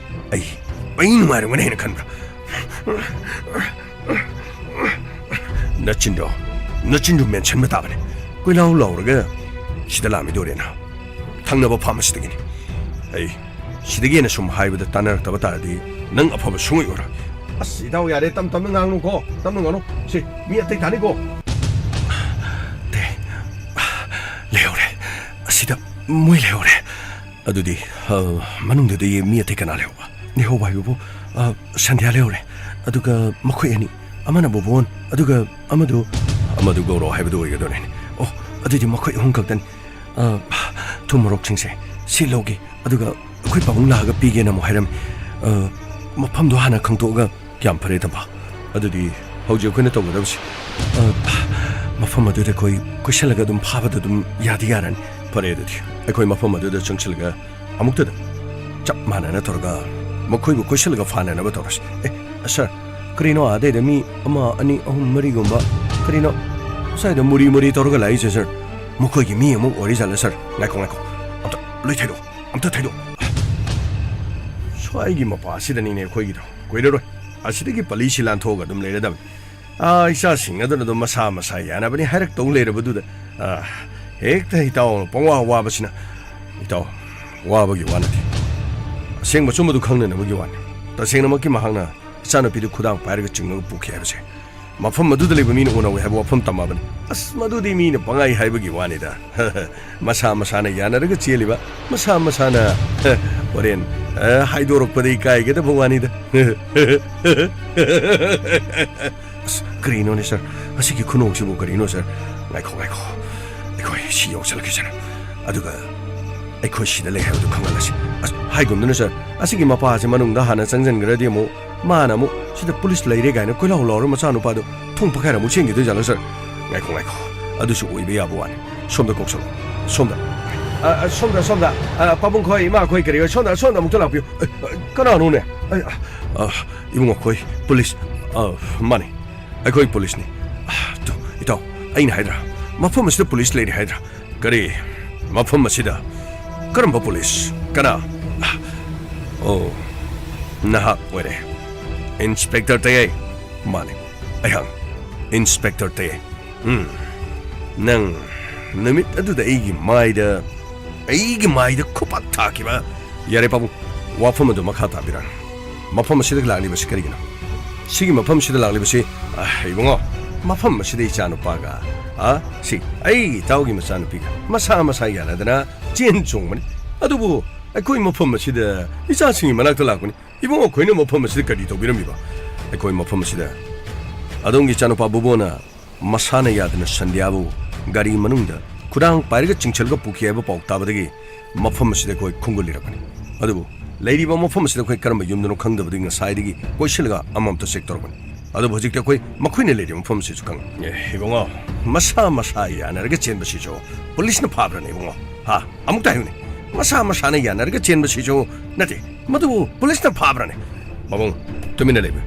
ꯑꯩ, ꯑꯩ ꯅꯨꯡꯉꯥꯏꯔꯝꯒꯅꯤ ꯍꯥꯏꯅ ꯈꯟꯕ꯭ꯔꯥ? ꯅꯆꯤꯟꯗꯣ, ꯅꯆꯤꯟꯗꯣ ꯃꯦꯟꯁꯤꯟꯕ ꯇꯥꯕꯅꯤ꯫ ꯀꯣꯏꯂꯥꯎ ꯂꯥꯎꯔꯒ ꯁꯤꯗ ꯂꯥꯛꯑꯝꯃꯤꯗꯣ ꯔꯦꯅꯥ꯫ ꯊꯪꯅꯕ pharmacyꯗꯒꯤꯅꯤ꯫ ꯑꯩ ꯁꯤꯗꯒꯤ ꯍꯦꯟꯅ ꯁꯨꯝ ꯍꯥꯏꯕꯗ ꯇꯥꯟꯅꯔꯛꯇꯕ ꯇꯥꯔꯗꯤ ꯅꯪ ꯑꯐꯕ ꯁꯨꯡꯑꯣꯏ ꯑꯣꯏꯔꯣꯏ꯫ ꯑꯁ, ꯏꯇꯥꯎ, ꯌꯥꯔꯦ, ꯇꯞ ꯇꯞꯅ ꯉꯥꯡꯅꯨꯀꯣ, ꯇꯞꯅ ꯉꯥꯡꯅꯨ꯫ ꯁꯤ, ꯃꯤ ꯑꯇꯩ ꯇꯥꯅꯤꯀꯣ꯫ ꯇꯦ, ꯂꯩꯍꯧꯔꯦ꯫ ꯑꯁꯤꯗ ꯃꯣꯏ ꯂꯩꯍꯧꯔꯦ꯫ ꯑꯗꯨꯗꯤ, ꯑ, ꯃꯅꯨꯡꯗꯗꯤ ꯃꯤ ꯑꯇꯩ ꯀꯅꯥ ꯂꯩꯍꯧꯕ? ꯂꯩꯍꯧꯕ ꯍꯥꯏꯕꯕꯨ, ꯑ, ꯁꯟꯙ꯭ꯌꯥ ꯂꯩꯍꯧꯔꯦ꯫ ꯑꯗꯨꯒ ꯃꯈꯣꯏ ꯑꯅꯤ, ꯑꯃꯅ ꯕꯣꯕꯣꯟ, ꯑꯗꯨꯒ ꯑꯃꯗꯨ, ꯑꯃꯗꯨ ꯒꯧꯔꯣ ꯍꯥꯏꯕꯗꯨ ꯑꯣꯏꯒꯗꯣꯔꯦꯅꯦ꯫ ꯑꯣ, ꯑꯗꯨꯗꯤ ꯃꯈꯣꯏ ꯑꯍꯨꯝ ꯈꯛꯇꯅꯤ꯫ ꯑ, ꯊꯨꯝ ꯃꯣꯔꯣꯛꯁꯤꯡꯁꯦ ꯁꯤ ꯂꯧꯒꯦ, ꯑꯗꯨꯒ ꯑꯩꯈꯣꯏ ꯄꯥꯕꯨꯡ ꯂꯥꯛꯑꯒ ꯄꯤꯒꯦꯅ ꯑꯃꯨꯛ ꯍꯥꯏꯔꯝꯃꯤ꯫ ꯑ, ꯃꯐꯝꯗꯣ ꯍꯥꯟꯅ ꯈꯪꯗꯣꯛꯑꯒ꯫ ꯌꯥꯝ ꯐꯔꯦ, ꯇꯝꯐꯥ꯫ ꯑꯗꯨꯗꯤ ꯍꯧꯖꯤꯛ ꯑꯩꯈꯣꯏꯅ ꯇꯧꯒꯗꯕꯁꯤ, ꯑ, ꯃꯐꯝ ꯑꯗꯨꯗ ꯑꯩꯈꯣꯏ ꯀꯣꯏꯁꯤꯜꯂꯒ ꯑꯗꯨꯝ ꯐꯥꯕꯗ ꯑꯗꯨꯝ ꯌꯥꯗꯤ ꯌꯥꯔꯅꯤ꯫ ꯐꯔꯦ, ꯑꯗꯨꯗꯤ ꯑꯩꯈꯣꯏ ꯃꯐꯝ ꯑꯗꯨꯗ ꯆꯪꯁꯤꯜꯂꯒ ꯑꯃꯨꯛꯇꯗ ꯆꯞ ꯃꯥꯟꯅꯅ ꯇꯧꯔꯒ ꯃꯈꯣꯏꯕꯨ ꯀꯣꯏꯁꯤꯜꯂꯒ ꯐꯥꯅꯅꯕ ꯇꯧꯔꯁꯤ꯫ ꯑꯦ, ꯁꯥꯔ, ꯀꯔꯤꯅꯣ ꯑꯗꯩꯗ ꯃꯤ ꯑꯃ, ꯑꯅꯤ, ꯑꯍꯨꯝ, ꯃꯔꯤꯒꯨꯝꯕ, ꯀꯔꯤꯅꯣ ꯁ꯭ꯋꯥꯏꯗ ꯃꯨꯔꯤ ꯃꯨꯔꯤ ꯇꯧꯔꯒ ꯂꯥꯛꯏꯁꯦ, ꯁꯥꯔ? ꯃꯈꯣꯏꯒꯤ ꯃꯤ ꯑꯃꯨꯛ ꯑꯣꯏꯔꯤꯖꯥꯠꯂ, ꯁꯥꯔ? ꯉꯥꯏꯈꯣ, ꯉꯥꯏꯈꯣ, ꯑꯝꯇ ꯂꯣꯏ ꯊꯩꯗꯣꯛ, ꯑꯝꯇ ꯊꯩꯗꯣꯛ꯫ ꯁ꯭ꯋꯥꯏꯒꯤ ꯃꯄꯥꯁꯤꯗꯅꯤꯅꯦ ꯑꯩꯈꯣꯏꯒꯤꯗꯣ꯫ ꯀꯨꯏꯔꯔꯣꯏ꯫ ꯑꯁꯤꯗꯒꯤ ꯄꯂꯤꯁꯤ ꯂꯥꯟꯊꯣꯛꯑꯒ ꯑꯗꯨꯝ ꯂꯩꯔꯗꯕꯅꯤ꯫ ꯑꯥ, ꯏꯆꯥꯁꯤꯡ ꯑꯗꯨꯅ ꯑꯗꯨꯝ ꯃꯁꯥ ꯃꯁꯥ ꯌꯥꯅꯕꯅꯤ ꯍꯥꯏꯔꯛꯇꯧ ꯂꯩꯔꯕꯗꯨꯗ, ꯑꯥ, ꯍꯦꯛꯇ ꯏꯇꯥꯎꯅ ꯄꯪꯋꯥ ꯋꯥꯕꯁꯤꯅ꯫ ꯏꯇꯥꯎ, ꯋꯥꯕꯒꯤ ꯋꯥ ꯅꯠꯇꯦ꯫ ꯑꯁꯦꯡꯕ ꯑꯆꯨꯝꯕꯗꯨ ꯈꯪꯅꯅꯕꯒꯤ ꯋꯥꯅꯤ꯫ ꯇꯁꯦꯡꯅꯃꯛꯀꯤ ꯃꯍꯥꯛꯅ ꯏꯆꯥꯅꯨꯄꯤꯗꯨ ꯈꯨꯗꯥꯡ ꯄꯥꯏꯔꯒ ꯆꯤꯡꯉꯒ ꯄꯨꯈꯤ ꯍꯥꯏꯕꯁꯦ ꯃꯐꯝ ꯑꯗꯨꯗ ꯂꯩꯕ ꯃꯤꯅ ꯎꯅꯧ ꯍꯥꯏꯕ ꯋꯥꯐꯝ ꯇꯝꯃꯕꯅꯤ꯫ ꯑꯁ, ꯃꯗꯨꯗꯤ ꯃꯤꯅ ꯄꯪꯍꯥꯏ ꯍꯥꯏꯕꯒꯤ ꯋꯥꯅꯤꯗ꯫ ꯃꯁꯥ ꯃꯁꯥꯅ ꯌꯥꯅꯔꯒ ꯆꯦꯜꯂꯤꯕ, ꯃꯁꯥ ꯃꯁꯥꯅ ꯍꯣꯔꯦꯟ, ꯑ, ꯍꯥꯏꯗꯣꯔꯛꯄꯗ ꯏꯀꯥꯏꯒꯗꯕ ꯋꯥꯅꯤꯗ꯫ ꯑꯁ, ꯀꯔꯤꯅꯣꯅꯦ, ꯁꯥꯔ? ꯑꯁꯤꯒꯤ ꯈꯨꯅꯣꯛꯁꯤꯕꯨ ꯀꯔꯤꯅꯣ, ꯁꯥꯔ? ꯉꯥꯏꯈꯣ, ꯉꯥꯏꯈꯣ꯫ ꯑꯩꯈꯣꯏ ꯁꯤ ꯌꯧꯁꯜꯂꯛꯈꯤꯁꯅꯨ꯫ ꯑꯗꯨꯒ ꯑꯩꯈꯣꯏ ꯁꯤꯗ ꯂꯩ ꯍꯥꯏꯕꯗꯨ ꯈꯪꯍꯜꯂꯁꯤ꯫ ꯑꯁ, ꯍꯥꯏꯒꯨꯝꯗꯅ, ꯁꯥꯔ, ꯑꯁꯤꯒꯤ ꯃꯄꯥꯁꯦ ꯃꯅꯨꯡꯗ ꯍꯥꯟꯅ ꯆꯪꯁꯤꯟꯈ꯭ꯔꯗꯤ ꯑꯃꯨꯛ ꯃꯥꯅ ꯑꯃꯨꯛ ꯁꯤꯗ ꯄꯨꯂꯤꯁ ꯂꯩꯔꯦ ꯀꯥꯏꯅ ꯀꯣꯏꯂꯥꯎ ꯂꯥꯎꯔ ꯃꯆꯥꯅꯨꯄꯥꯗꯣ ꯊꯣꯡ ꯄꯛꯈꯥꯏꯔ ꯑꯃꯨꯛ ꯆꯦꯟꯈꯤꯗꯣꯏ ꯖꯥꯠꯂꯣ, ꯁꯥꯔ? ꯉꯥꯏꯈꯣ, ꯉꯥꯏꯈꯣ꯫ ꯑꯗꯨꯁꯨ ꯑꯣꯏꯕ ꯌꯥꯕ ꯋꯥꯅꯤ꯫ ꯁꯣꯝꯗ ꯀꯧꯁꯜꯂꯣ꯫ ꯁꯣꯝꯗ꯫ ꯑ, ꯑ, ꯁꯣꯝꯗ, ꯁꯣꯝꯗ꯫ ꯑ, ꯄꯥꯕꯨꯡ ꯈꯣꯏ, ꯏꯃꯥ ꯈꯣꯏ, ꯀꯔꯤ ꯈꯣꯏ, ꯁꯣꯝꯗ, ꯁꯣꯝꯗ ꯑꯃꯨꯛꯇ ꯂꯥꯛꯄꯤꯌꯨ꯫ ꯑ, ꯑ, ꯀꯅꯥꯅꯣꯅꯦ? ꯑ, ꯑ, ꯏꯕꯨꯡꯉꯣ ꯈꯣꯏ, ꯄꯨꯂꯤꯁ꯫ ꯑ, ꯃꯥꯅꯤ꯫ ꯑꯩꯈꯣꯏ ꯄꯨꯂꯤꯁꯅꯤ꯫ ꯑ, ꯇꯨ, ꯏꯇꯥꯎ, ꯑꯩꯅ ꯍꯥꯏꯗ꯭ꯔꯥ? ꯃꯐꯝ ꯑꯁꯤꯗ ꯄꯨꯂꯤꯁ ꯂꯩꯔꯦ ꯍꯥꯏꯗ꯭ꯔꯥ? ꯀꯔꯤ? ꯃꯐꯝ ꯑꯁꯤꯗ? ꯀꯔꯝꯕ ꯄꯨꯂꯤꯁ? ꯀꯅꯥ? ꯑꯣ, ꯅꯍꯥꯛ ꯑꯣꯏꯔꯦ꯫ ꯏꯟꯁꯄꯦꯛꯇꯔ ꯇꯌꯩ꯫ ꯃꯥꯅꯤ, ꯑꯩꯍꯥꯛ ꯏꯟꯁꯄꯦꯛꯇꯔ ꯇꯌꯩ꯫ ꯎꯝ, ꯅꯪ ꯅꯨꯃꯤꯠ ꯑꯗꯨꯗ ꯑꯩꯒꯤ ꯃꯥꯏꯗ, ꯑꯩꯒꯤ ꯃꯥꯏꯗ ꯈꯨꯄꯥꯛ ꯊꯥꯈꯤꯕ꯫ ꯌꯥꯔꯦ ꯄꯥꯕꯨꯡ, ꯋꯥꯐꯝ ꯑꯗꯨ ꯃꯈꯥ ꯇꯥꯕꯤꯔꯛꯑꯅꯨ꯫ ꯃꯐꯝ ꯑꯁꯤꯗ ꯂꯥꯛꯂꯤꯕꯁꯤ ꯀꯔꯤꯒꯤꯅꯣ? ꯁꯤꯒꯤ ꯃꯐꯝꯁꯤꯗ ꯂꯥꯛꯂꯤꯕꯁꯤ, ꯑ, ꯏꯕꯨꯡꯉꯣ, ꯃꯐꯝ ꯑꯁꯤꯗ ꯏꯆꯥꯅꯨꯄꯥꯒ, ꯑ, ꯁꯤ ꯑꯩꯒꯤ ꯏꯇꯥꯎꯒꯤ ꯃꯆꯥꯅꯨꯄꯤꯒ ꯃꯁꯥ ꯃꯁꯥ ꯌꯥꯅꯗꯅ ꯆꯦꯟ ꯆꯣꯡꯕꯅꯤ꯫ ꯑꯗꯨꯕꯨ ꯑꯩꯈꯣꯏ ꯃꯐꯝ ꯑꯁꯤꯗ ꯏꯆꯥꯁꯤꯡꯒꯤ ꯃꯅꯥꯛꯇ ꯂꯥꯛꯄꯅꯤ꯫ ꯏꯕꯨꯡꯉꯣ, ꯑꯩꯈꯣꯏꯅ ꯃꯐꯝ ꯑꯁꯤꯗ ꯀꯔꯤ ꯇꯧꯕꯤꯔꯝꯃꯤꯕ? ꯑꯩꯈꯣꯏ ꯃꯐꯝ ꯑꯁꯤꯗ ꯑꯗꯣꯝꯒꯤ ꯏꯆꯥꯅꯨꯄꯥ ꯕꯨꯕꯣꯅ ꯃꯁꯥꯅ ꯌꯥꯗꯅ ꯁꯟꯙ꯭ꯌꯥꯕꯨ ꯒꯥꯔꯤ ꯃꯅꯨꯡꯗ ꯈꯨꯗꯥꯡ ꯄꯥꯏꯔꯒ ꯆꯤꯡꯁꯤꯜꯂꯒ ꯄꯨꯈꯤ ꯍꯥꯏꯕ ꯄꯥꯎ ꯇꯥꯕꯗꯒꯤ ꯃꯐꯝ ꯑꯁꯤꯗ ꯑꯩꯈꯣꯏ ꯈꯣꯡꯒꯨꯜꯂꯤꯔꯛꯄꯅꯤ꯫ ꯑꯗꯨꯕꯨ ꯂꯩꯔꯤꯕ ꯃꯐꯝ ꯑꯁꯤꯗ ꯑꯩꯈꯣꯏ ꯀꯔꯝꯕ ꯌꯨꯝꯗꯅꯣ ꯈꯪꯗꯕꯗꯒꯤ ꯉꯁꯥꯏꯗꯒꯤ ꯀꯣꯏꯁꯤꯜꯂꯒ ꯑꯃꯃꯝꯇ ꯆꯦꯛ ꯇꯧꯔꯛꯄꯅꯤ꯫ ꯑꯗꯨꯕꯨ ꯍꯧꯖꯤꯛꯇꯤ ꯑꯩꯈꯣꯏ ꯃꯈꯣꯏꯅ ꯂꯩꯔꯤꯕ ꯃꯐꯝ ꯑꯁꯤꯁꯨ ꯈꯪꯉꯤ꯫ ꯑꯦ, ꯏꯕꯨꯡꯉꯣ, ꯃꯁꯥ ꯃꯁꯥ ꯌꯥꯅꯔꯒ ꯆꯦꯟꯕꯁꯤꯁꯨ ꯄꯨꯂꯤꯁꯅ ꯐꯥꯕ꯭ꯔꯅꯦ, ꯏꯕꯨꯡꯉꯣ? ꯍꯥ? ꯑꯃꯨꯛꯇ ꯍꯥꯏꯌꯨꯅꯦ꯫ ꯃꯁꯥ ꯃꯁꯥꯅ ꯌꯥꯅꯔꯒ ꯆꯦꯟꯕꯁꯤꯁꯨ ꯅꯠꯇꯦ, ꯃꯗꯨꯕꯨ ꯄꯨꯂꯤꯁꯅ ꯐꯥꯕ꯭ꯔꯅꯦ? ꯄꯥꯕꯨꯡ, ꯇꯨꯃꯤꯟꯅ ꯂꯩꯕꯤꯌꯨ꯫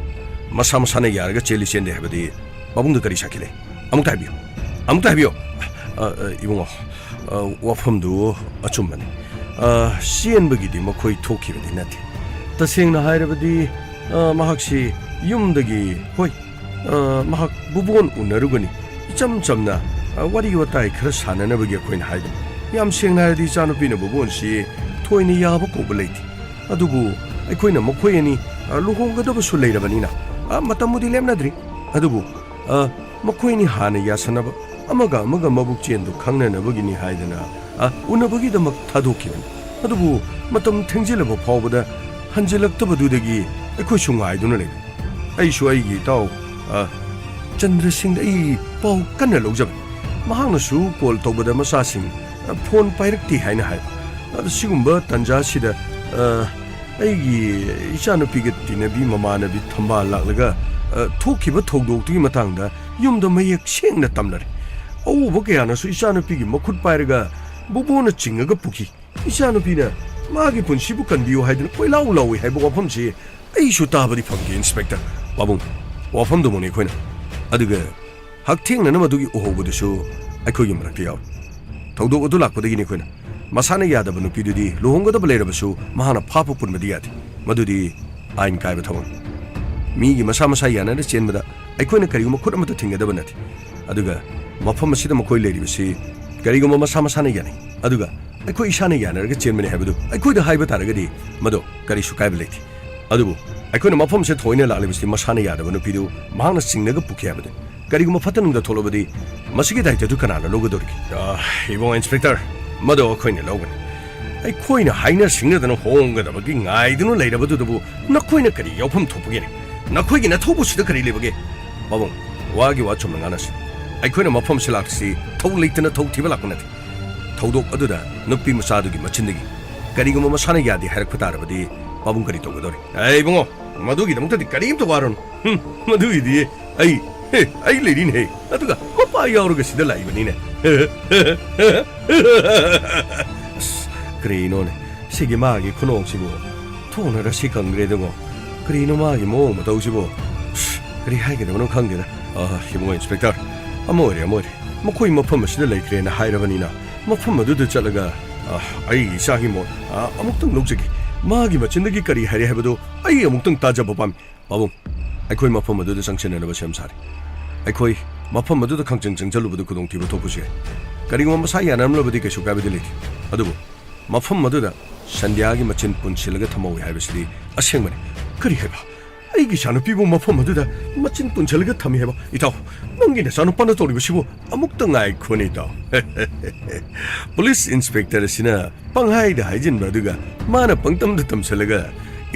ꯃꯁꯥ ꯃꯁꯥꯅ ꯌꯥꯔꯒ ꯆꯦꯜꯂꯤ ꯆꯦꯟꯗꯦ ꯍꯥꯏꯕꯗꯤ ꯄꯥꯕꯨꯡꯗ ꯀꯔꯤ ꯁꯥꯈꯤ ꯂꯩ? ꯑꯃꯨꯛꯇ ꯍꯥꯏꯕꯤꯌꯨ꯫ ꯑꯃꯨꯛꯇ ꯍꯥꯏꯕꯤꯌꯨ꯫ ꯑ, ꯑ, ꯏꯕꯨꯡꯉꯣ, ꯑ, ꯋꯥꯐꯝꯗꯨ ꯑꯆꯨꯝꯕꯅꯤ꯫ ꯑ, ꯆꯦꯟꯕꯒꯤꯗꯤ ꯃꯈꯣꯏ ꯊꯣꯛꯈꯤꯕꯗꯤ ꯅꯠꯇꯦ꯫ ꯇꯁꯦꯡꯅ ꯍꯥꯏꯔꯕꯗꯤ, ꯑ, ꯃꯍꯥꯛꯁꯤ ꯌꯨꯝꯗꯒꯤ, ꯍꯣꯏ, ꯑ, ꯃꯍꯥꯛ ꯕꯨꯕꯣꯟ ꯎꯅꯔꯨꯒꯅꯤ꯫ ꯏꯆꯝ ꯆꯝꯅ, ꯑ, ꯋꯥꯔꯤ ꯋꯥꯇꯥꯏ ꯈꯔ ꯁꯥꯟꯅꯅꯕꯒꯤ ꯑꯩꯈꯣꯏꯅ ꯍꯥꯏꯕꯅꯤ꯫ ꯌꯥꯝ ꯁꯦꯡꯅ ꯍꯥꯏꯔꯗꯤ ꯏꯆꯥꯅꯨꯄꯤꯅ ꯕꯨꯕꯣꯟꯁꯤ ꯊꯣꯏꯅ ꯌꯥꯕ ꯀꯧꯕ ꯂꯩꯇꯦ꯫ ꯑꯗꯨꯕꯨ ꯑꯩꯈꯣꯏꯅ ꯃꯈꯣꯏ ꯑꯅꯤ, ꯑ, ꯂꯨꯍꯣꯡꯒꯗꯕꯁꯨ ꯂꯩꯔꯕꯅꯤꯅ, ꯑ, ꯃꯇꯝꯕꯨꯗꯤ ꯂꯦꯞꯅꯗ꯭ꯔꯤ꯫ ꯑꯗꯨꯕꯨ, ꯑ, ꯃꯈꯣꯏ ꯑꯅꯤ ꯍꯥꯟꯅ ꯌꯥꯁꯟꯅꯕ, ꯑꯃꯒ ꯑꯃꯒ ꯃꯕꯨꯛ ꯆꯦꯟꯗꯨ ꯈꯪꯅꯅꯕꯒꯤꯅꯤ ꯍꯥꯏꯗꯅ, ꯑ, ꯎꯅꯕꯒꯤꯗꯃꯛ ꯊꯥꯗꯣꯛꯈꯤꯕꯅꯤ꯫ ꯑꯗꯨꯕꯨ ꯃꯇꯝ ꯊꯦꯡꯖꯤꯜꯂꯕ ꯐꯥꯎꯕꯗ ꯍꯟꯖꯤꯜꯂꯛꯇꯕꯗꯨꯗꯒꯤ ꯑꯩꯈꯣꯏꯁꯨ ꯉꯥꯏꯗꯨꯅ ꯂꯩꯕꯅꯤ꯫ ꯑꯩꯁꯨ ꯑꯩꯒꯤ ꯏꯇꯥꯎ, ꯑ, ꯆꯟꯗ꯭ꯔꯁꯤꯡꯗ ꯑꯩ ꯄꯥꯎ ꯀꯟꯅ ꯂꯧꯖꯕꯅꯤ꯫ ꯃꯍꯥꯛꯅꯁꯨ ꯀꯣꯜ ꯇꯧꯕꯗ ꯃꯆꯥꯁꯤꯡ, ꯑ, ꯐꯣꯟ ꯄꯥꯏꯔꯛꯇꯦ ꯍꯥꯏꯅ ꯍꯥꯏꯕ꯫ ꯑꯗ ꯁꯤꯒꯨꯝꯕ ꯇꯟꯖꯥꯁꯤꯗ, ꯑ, ꯑꯩꯒꯤ ꯏꯆꯥꯅꯨꯄꯤꯒ ꯇꯤꯟꯅꯕꯤ ꯃꯃꯥꯟꯅꯕꯤ ꯊꯝꯕꯥꯜ ꯂꯥꯛꯂꯒ, ꯑ, ꯊꯣꯛꯈꯤꯕ ꯊꯧꯗꯣꯛꯇꯨꯒꯤ ꯃꯇꯥꯡꯗ ꯌꯨꯝꯗ ꯃꯌꯦꯛ ꯁꯦꯡꯅ ꯇꯝꯅꯔꯦ꯫ ꯑꯎꯕ ꯀꯌꯥꯅꯁꯨ ꯏꯆꯥꯅꯨꯄꯤꯒꯤ ꯃꯈꯨꯠ ꯄꯥꯏꯔꯒ ꯕꯨꯕꯣꯅ ꯆꯤꯡꯉꯒ ꯄꯨꯈꯤ꯫ ꯏꯆꯥꯅꯨꯄꯤꯅ ꯃꯥꯒꯤ ꯄꯨꯟꯁꯤꯕꯨ ꯀꯟꯕꯤꯌꯨ ꯍꯥꯏꯗꯨꯅ ꯀꯣꯏꯂꯥꯎ ꯂꯥꯎꯏ ꯍꯥꯏꯕ ꯋꯥꯐꯝꯁꯤ ꯑꯩꯁꯨ ꯇꯥꯕꯗꯤ ꯐꯪꯗꯦ, ꯏꯟꯁꯄꯦꯛꯇꯔ꯫ ꯄꯥꯕꯨꯡ, ꯋꯥꯐꯝꯗꯨꯃꯛꯅꯤ ꯑꯩꯈꯣꯏꯅ꯫ ꯑꯗꯨꯒ ꯍꯛꯊꯦꯡꯅꯅ ꯃꯗꯨꯒꯤ ꯎꯍꯧꯕꯗꯨꯁꯨ ꯑꯩꯈꯣꯏꯒꯤ ꯃꯔꯛꯇ ꯌꯥꯎꯔꯤ꯫ ꯊꯧꯗꯣꯛ ꯑꯗꯨ ꯂꯥꯛꯄꯗꯒꯤꯅꯤ ꯑꯩꯈꯣꯏꯅ ꯃꯁꯥꯅ ꯌꯥꯗꯕ ꯅꯨꯄꯤꯗꯨꯗꯤ ꯂꯨꯍꯣꯡꯒꯗꯕ ꯂꯩꯔꯕꯁꯨ ꯃꯍꯥꯛꯅ ꯐꯥꯕ ꯄꯨꯟꯕꯗꯤ ꯌꯥꯗꯦ꯫ ꯃꯗꯨꯗꯤ ꯑꯥꯏꯟ ꯀꯥꯏꯕ ꯊꯕꯛꯅꯤ꯫ ꯃꯤꯒꯤ ꯃꯁꯥ ꯃꯁꯥ ꯌꯥꯅꯅ ꯆꯦꯟꯕꯗ ꯑꯩꯈꯣꯏꯅ ꯀꯔꯤꯒꯨꯝꯕ ꯈꯨꯠ ꯑꯃꯠꯇ ꯊꯤꯡꯒꯗꯕ ꯅꯠꯇꯦ꯫ ꯑꯗꯨꯒ ꯃꯐꯝ ꯑꯁꯤꯗ ꯃꯈꯣꯏ ꯂꯩꯔꯤꯕꯁꯤ ꯀꯔꯤꯒꯨꯝꯕ ꯃꯁꯥ ꯃꯁꯥꯅ ꯌꯥꯅꯩ, ꯑꯗꯨꯒ ꯑꯩꯈꯣꯏ ꯏꯁꯥꯅ ꯌꯥꯅꯔꯒ ꯆꯦꯟꯕꯅꯤ ꯍꯥꯏꯕꯗꯨ ꯑꯩꯈꯣꯏꯗ ꯍꯥꯏꯕ ꯇꯥꯔꯒꯗꯤ ꯃꯗꯨ ꯀꯔꯤꯁꯨ ꯀꯥꯏꯕ ꯂꯩꯇꯦ꯫ ꯑꯗꯨꯕꯨ ꯑꯩꯈꯣꯏꯅ ꯃꯐꯝꯁꯤꯗ ꯊꯑꯣꯏꯅ ꯂꯥꯛꯂꯤꯕꯁꯤ ꯃꯁꯥꯅ ꯌꯥꯗꯕ ꯅꯨꯄꯤꯗꯨ ꯃꯍꯥꯛꯅ ꯆꯤꯡꯅꯒ ꯄꯨꯈꯤ ꯍꯥꯏꯕꯗꯨ꯫ ꯀꯔꯤꯒꯨꯝꯕ ꯐꯠꯇ ꯅꯨꯡꯗ ꯊꯣꯛꯂꯕꯗꯤ ꯃꯁꯤꯒꯤ ꯗꯥꯏꯇꯗꯨ ꯀꯅꯥꯅ ꯂꯧꯒꯗꯧꯔꯤꯒꯦ? ꯑꯥ, ꯏꯕꯨꯡꯉꯣ ꯏꯟꯁꯄꯦꯛꯇꯔ, ꯃꯗꯨ ꯑꯩꯈꯣꯏꯅ ꯂꯧꯒꯅꯤ꯫ ꯑꯩꯈꯣꯏꯅ ꯍꯥꯏꯅ ꯁꯤꯡꯅꯗꯅ ꯍꯣꯡꯒꯗꯕꯒꯤ ꯉꯥꯏꯗꯨꯅ ꯂꯩꯔꯕꯗꯨꯗꯕꯨ ꯅꯈꯣꯏꯅ ꯀꯔꯤ ꯌꯥꯎꯐꯝ ꯊꯣꯛꯄꯒꯦꯅꯦ? ꯅꯈꯣꯏꯒꯤ ꯅꯊꯧꯕꯨꯁꯤꯗ ꯀꯔꯤ ꯂꯩꯕꯒꯦ? ꯄꯥꯕꯨꯡ, ꯋꯥꯒꯤ ꯋꯥ ꯆꯨꯝꯅ ꯉꯥꯡꯅꯁꯤ꯫ ꯑꯩꯈꯣꯏꯅ ꯃꯐꯝꯁꯤ ꯂꯥꯛꯂꯤꯁꯤ ꯊꯧ ꯂꯩꯇꯅ ꯊꯧ ꯊꯤꯕ ꯂꯥꯛꯄ ꯅꯠꯇꯦ꯫ ꯊꯧꯗꯣꯛ ꯑꯗꯨꯗ ꯅꯨꯄꯤ ꯃꯆꯥꯗꯨꯒꯤ ꯃꯆꯤꯟꯗꯒꯤ ꯀꯔꯤꯒꯨꯝꯕ ꯃꯁꯥꯅ ꯌꯥꯗꯦ ꯍꯥꯏꯔꯛꯄ ꯇꯥꯔꯕꯗꯤ ꯄꯥꯕꯨꯡ ꯀꯔꯤ ꯇꯧꯒꯗꯧꯔꯤ? ꯑꯦ ꯏꯕꯨꯡꯉꯣ, ꯃꯗꯨꯒꯤꯗꯃꯛꯇꯗꯤ ꯀꯔꯤꯝꯇ ꯋꯥꯔꯨꯅꯨ꯫ ꯍꯨꯝ, ꯃꯗꯨꯒꯤꯗꯤ ꯑꯩ, ꯍꯦ, ꯑꯩ ꯂꯩꯔꯤꯅꯦꯍꯦ꯫ ꯑꯗꯨꯒ ꯃꯄꯥ ꯌꯥꯎꯔꯒ ꯁꯤꯗ ꯂꯥꯛꯏꯕꯅꯤꯅꯦ꯫ ꯑꯁ, ꯀꯔꯤꯅꯣꯅꯦ? ꯁꯤꯒꯤ ꯃꯥꯒꯤ ꯈꯨꯅꯣꯛꯁꯤꯕꯨ꯫ ꯊꯣꯡꯅ ꯔꯁꯤ ꯈꯪꯗ꯭ꯔꯦꯗꯀꯣ꯫ ꯀꯔꯤꯅꯣ ꯃꯥꯒꯤ ꯃꯑꯣꯡ ꯃꯇꯧꯁꯤꯕꯨ? ꯑꯁ, ꯀꯔꯤ ꯍꯥꯏꯒꯗꯕꯅꯣ ꯈꯪꯗꯦꯗ꯫ ꯑꯥ, ꯏꯕꯨꯡꯉꯣ ꯏꯟꯁꯄꯦꯛꯇꯔ, ꯑꯃ ꯑꯣꯏꯔꯦ, ꯑꯃ ꯑꯣꯏꯔꯦ꯫ ꯃꯈꯣꯏ ꯃꯐꯝ ꯑꯁꯤꯗ ꯂꯩꯈ꯭ꯔꯦꯅ ꯍꯥꯏꯔꯕꯅꯤꯅ, ꯃꯐꯝ ꯑꯗꯨꯗ ꯆꯠꯂꯒ, ꯑꯥ, ꯑꯩꯒꯤ ꯏꯆꯥꯒꯤ ꯃꯣꯠ, ꯑꯥ, ꯑꯃꯨꯛꯇꯪ ꯂꯧꯖꯒꯦ꯫ ꯃꯥꯒꯤ ꯃꯆꯤꯟꯗꯒꯤ ꯀꯔꯤ ꯍꯥꯏꯔꯦ ꯍꯥꯏꯕꯗꯨ ꯑꯩ ꯑꯃꯨꯛꯇꯪ ꯇꯥꯖꯕ ꯄꯥꯝꯃꯤ꯫ ꯄꯥꯕꯨꯡ, ꯑꯩꯈꯣꯏ ꯃꯐꯝ ꯑꯗꯨꯗ ꯆꯪꯁꯤꯟꯅꯅꯕ ꯁꯦꯝ ꯁꯥꯔꯤ꯫ ꯑꯩꯈꯣꯏ ꯃꯐꯝ ꯑꯗꯨꯗ ꯈꯪꯆꯪ ꯆꯪꯁꯤꯜꯂꯨꯕꯗ ꯈꯨꯗꯣꯡꯊꯤꯕ ꯊꯣꯛꯄꯁꯨ ꯌꯥꯏ꯫ ꯀꯔꯤꯒꯨꯝꯕ ꯃꯁꯥ ꯌꯥꯅꯔꯝꯂꯕꯗꯤ ꯀꯩꯁꯨ ꯀꯥꯏꯕꯗꯤ ꯂꯩꯇꯦ꯫ ꯑꯗꯨꯕꯨ ꯃꯐꯝ ꯑꯗꯨꯗ ꯁꯟꯙ꯭ꯌꯥꯒꯤ ꯃꯆꯤꯟ ꯄꯨꯟꯁꯤꯜꯂꯒ ꯊꯝꯍꯧꯏ ꯍꯥꯏꯕꯁꯤꯗꯤ ꯑꯁꯦꯡꯕꯅꯤ꯫ ꯀꯔꯤ ꯍꯥꯏꯕ? ꯑꯩꯒꯤ ꯏꯆꯥꯅꯨꯄꯤꯕꯨ ꯃꯐꯝ ꯑꯗꯨꯗ ꯃꯆꯤꯟ ꯄꯨꯟꯁꯤꯜꯂꯒ ꯊꯝꯃꯤ ꯍꯥꯏꯕ? ꯏꯇꯥꯎ, ꯅꯪꯒꯤ ꯅꯆꯥꯅꯨꯄꯥꯅ ꯇꯧꯔꯤꯕꯁꯤꯕꯨ ꯑꯃꯨꯛꯇ ꯉꯥꯏꯈꯣꯅꯦ, ꯏꯇꯥꯎ꯫ ꯄꯨꯂꯤꯁ ꯏꯟꯁꯄꯦꯛꯇꯔ ꯑꯁꯤꯅ ꯄꯪꯍꯥꯏꯗ ꯍꯥꯏꯖꯤꯟꯕ ꯑꯗꯨꯒ ꯃꯥꯅ ꯄꯪꯇꯝꯗ ꯇꯝꯁꯤꯜꯂꯒ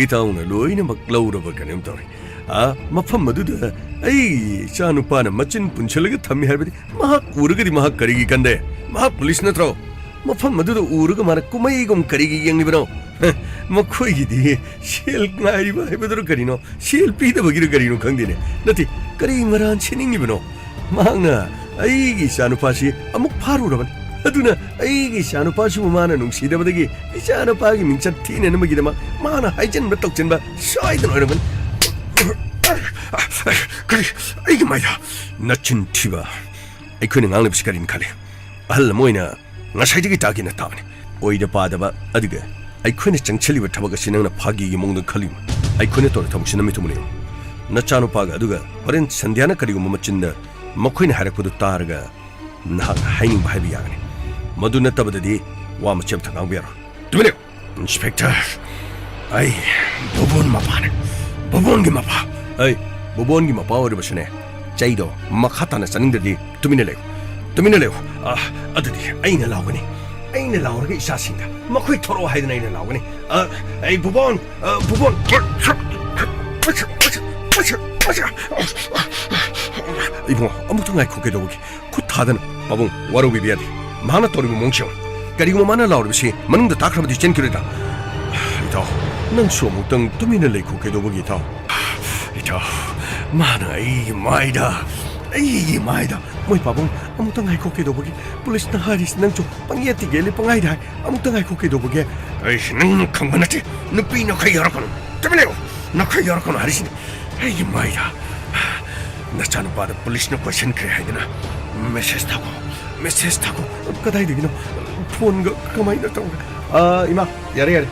ꯏꯇꯥꯎꯅ ꯂꯣꯏꯅꯃꯛ ꯂꯧꯔꯕ ꯀꯩꯅꯣꯝ ꯇꯧꯔꯦ꯫ ꯑꯥ, ꯃꯐꯝ ꯑꯗꯨꯗ ꯑꯩꯒꯤ ꯏꯆꯥꯅꯨꯄꯥꯅ ꯃꯆꯤꯟ ꯄꯨꯟꯁꯤꯜꯂꯒ ꯊꯝꯃꯤ ꯍꯥꯏꯕꯗꯤ ꯃꯍꯥꯛ ꯎꯔꯒꯗꯤ ꯃꯍꯥꯛ ꯀꯔꯤꯒꯤ ꯀꯟꯗꯦ? ꯃꯍꯥꯛ ꯄꯨꯂꯤꯁ ꯅꯠꯇ꯭ꯔꯣ? ꯃꯐꯝ ꯑꯗꯨꯗ ꯎꯔꯒ ꯃꯥꯅ ꯀꯨꯝꯍꯩꯒꯨꯝ ꯀꯔꯤꯒꯤ ꯌꯦꯡꯂꯤꯕꯅꯣ? ꯍ, ꯃꯈꯣꯏꯒꯤꯗꯤ ꯁꯦꯜ ꯉꯥꯏꯔꯤꯕ ꯍꯥꯏꯕꯗꯨꯔ ꯀꯔꯤꯅꯣ? ꯁꯦꯜ ꯄꯤꯗꯕꯒꯤꯔ ꯀꯔꯤꯅꯣ ꯈꯪꯗꯦꯅꯦ꯫ ꯅꯠꯇꯦ, ꯀꯔꯤ ꯃꯔꯥꯟ ꯁꯤꯅꯤꯡꯉꯤꯕꯅꯣ? ꯃꯍꯥꯛꯅ ꯑꯩꯒꯤ ꯏꯆꯥꯅꯨꯄꯥꯁꯤ ꯑꯃꯨꯛ ꯐꯥꯔꯨꯔꯕꯅꯤ꯫ ꯑꯗꯨꯅ ꯑꯩꯒꯤ ꯏꯆꯥꯅꯨꯄꯥꯁꯤꯕꯨ ꯃꯥꯅ ꯅꯨꯡꯁꯤꯗꯕꯗꯒꯤ ꯏꯆꯥꯅꯨꯄꯥꯒꯤ ꯃꯤꯡꯆꯠ ꯊꯤꯅꯅꯕꯒꯤꯗꯃꯛ ꯃꯥꯅ ꯍꯥꯏꯖꯤꯟꯕ ꯇꯧꯁꯤꯟꯕ ꯁꯣꯏꯗꯅ ꯑꯣꯏꯔꯝꯒꯅꯤ꯫ ꯀꯔꯤ? ꯑꯩꯒꯤ ꯃꯥꯏꯗ ꯅꯆꯤꯟ ꯊꯤꯕ! ꯑꯩꯈꯣꯏꯅ ꯉꯥꯡꯂꯤꯕꯁꯤ ꯀꯔꯤꯅ ꯈꯜꯂꯤ? ꯑꯍꯜ ꯑꯃ ꯑꯣꯏꯅ ꯉꯁꯥꯏꯗꯒꯤ ꯇꯥꯒꯦꯅ ꯇꯥꯕꯅꯤ꯫ ꯑꯣꯏꯗ ꯄꯥꯗꯕ, ꯑꯗꯨꯒ ꯑꯩꯈꯣꯏꯅ ꯆꯪꯁꯤꯜꯂꯤꯕ ꯊꯕꯛ ꯑꯁꯤ ꯅꯪꯅ ꯐꯥꯒꯤꯒꯤ ꯃꯑꯣꯡꯗ ꯈꯜꯂꯤꯕ? ꯑꯩꯈꯣꯏꯅ ꯇꯧꯔꯤꯕ ꯊꯕꯛꯁꯤ ꯅꯃꯤꯠ ꯊꯨꯝ ꯎꯅꯤꯡꯉꯨ꯫ ꯅꯆꯥꯅꯨꯄꯥꯒ ꯑꯗꯨꯒ ꯍꯣꯔꯦꯟ ꯁꯟꯙ꯭ꯌꯥꯅ ꯀꯔꯤꯒꯨꯝꯕ ꯃꯆꯤꯟꯗ ꯃꯈꯣꯏꯅ ꯍꯥꯏꯔꯛꯄꯗꯨ ꯇꯥꯔꯒ ꯅꯍꯥꯛꯅ ꯍꯥꯏꯅꯤꯡꯕ ꯍꯥꯏꯕ ꯌꯥꯒꯅꯤ꯫ ꯃꯗꯨ ꯅꯠꯇꯕꯗꯗꯤ ꯋꯥ ꯃꯆꯦꯠ ꯑꯃꯠꯇ ꯉꯥꯡꯕ ꯌꯥꯔꯣꯏ꯫ ꯇꯨꯃꯤꯟ ꯂꯩꯌꯨ! ꯏꯟꯁꯄꯦꯛꯇꯔ, ꯑꯩ ꯕꯨꯕꯣꯟ ꯃꯄꯥꯅꯦ꯫ ꯕꯨꯕꯣꯟꯒꯤ ꯃꯄꯥ꯫ ꯑꯩ ꯕꯨꯕꯣꯟꯒꯤ ꯃꯄꯥ ꯑꯣꯏꯔꯕꯁꯨꯅꯦ, ꯆꯩꯗꯣ ꯃꯈꯥ ꯇꯥꯅ ꯆꯥꯅꯤꯡꯗ꯭ꯔꯗꯤ ꯇꯨꯃꯤꯟꯅ ꯂꯩꯌꯨ꯫ ꯇꯨꯃꯤꯟꯅ ꯂꯩꯌꯨ꯫ ꯑ, ꯑꯗꯨꯗꯤ ꯑꯩꯅ ꯂꯥꯎꯒꯅꯤ꯫ ꯑꯩꯅ ꯂꯥꯎꯔꯒ ꯏꯆꯥꯁꯤꯡꯗ ꯃꯈꯣꯏ ꯊꯣꯔꯛꯑꯣ ꯍꯥꯏꯗꯅ ꯑꯩꯅ ꯂꯥꯎꯒꯅꯤ꯫ ꯑ, ꯑꯩ ꯕꯨꯕꯣꯟ, ꯑ, ꯕꯨꯕꯣꯟ꯫ ꯏꯕꯨꯡꯉꯣ, ꯑꯃꯨꯛꯇ ꯉꯥꯏꯈꯣ, ꯀꯩꯗꯧꯕꯒꯤ? ꯈꯨꯠ ꯊꯥꯗꯅ꯫ ꯄꯥꯕꯨꯡ, ꯋꯥꯔꯧꯕꯤꯕ ꯌꯥꯗꯦ꯫ ꯃꯍꯥꯛꯅ ꯇꯧꯔꯤꯕ ꯃꯑꯣꯡꯁꯤ ꯌꯦꯡꯉꯨ꯫ ꯀꯔꯤꯒꯨꯝꯕ ꯃꯥꯅ ꯂꯥꯎꯔꯤꯕꯁꯤ ꯃꯅꯨꯡꯗ ꯇꯥꯈ꯭ꯔꯕꯗꯤ ꯆꯦꯟꯈꯤꯔꯣꯏꯗ꯭ꯔꯥ? ꯏꯇꯥꯎ, ꯅꯪꯁꯨ ꯑꯃꯨꯛꯇꯪ ꯇꯨꯃꯤꯟꯅ ꯂꯩꯈꯣ, ꯀꯩꯗꯧꯕꯒꯤ, ꯏꯇꯥꯎ? ꯏꯇꯥꯎ, ꯃꯥꯅ ꯑꯩꯒꯤ ꯃꯥꯏꯗ, ꯑꯩꯒꯤ ꯃꯥꯏꯗ꯫ ꯃꯣꯏ ꯄꯥꯕꯨꯡ, ꯑꯃꯨꯛꯇ ꯉꯥꯏꯈꯣ, ꯀꯩꯗꯧꯕꯒꯤ? ꯄꯨꯂꯤꯁꯅ ꯍꯥꯏꯔꯤꯁꯤ ꯅꯪꯁꯨ ꯄꯪꯌꯦꯠꯇ ꯌꯦꯠꯂꯤ, ꯄꯪꯍꯥꯏꯗ ꯍꯥꯏ꯫ ꯑꯃꯨꯛꯇ ꯉꯥꯏꯈꯣ, ꯀꯩꯗꯧꯕꯒꯦ? ꯑꯩꯁꯤ ꯅꯪꯅ ꯈꯪꯕ ꯅꯠꯇꯦ꯫ ꯅꯨꯄꯤ ꯅꯈꯩ ꯌꯥꯔꯛꯀꯅꯨ꯫ ꯇꯨꯃꯤꯟ ꯂꯩꯌꯨ꯫ ꯅꯈꯩ ꯌꯥꯔꯛꯀꯅꯨ ꯍꯥꯏꯔꯤꯁꯤꯅꯤ꯫ ꯑꯩꯒꯤ ꯃꯥꯏꯗ꯫ ꯅꯆꯥꯅꯨꯄꯥꯗ ꯄꯨꯂꯤꯁꯅ ꯀꯣꯏꯁꯟꯈ꯭ꯔꯦ ꯍꯥꯏꯗꯅ ꯃꯦꯁꯦꯖ ꯊꯥꯈꯣ꯫ ꯃꯦꯁꯦꯖ ꯊꯥꯈꯣ꯫ ꯀꯗꯥꯏꯗꯒꯤꯅꯣ? ꯐꯣꯟꯒ ꯀꯃꯥꯏꯅ ꯇꯧꯔꯒ? ꯑ, ꯏꯃꯥ, ꯌꯥꯔꯦ, ꯌꯥꯔꯦ꯫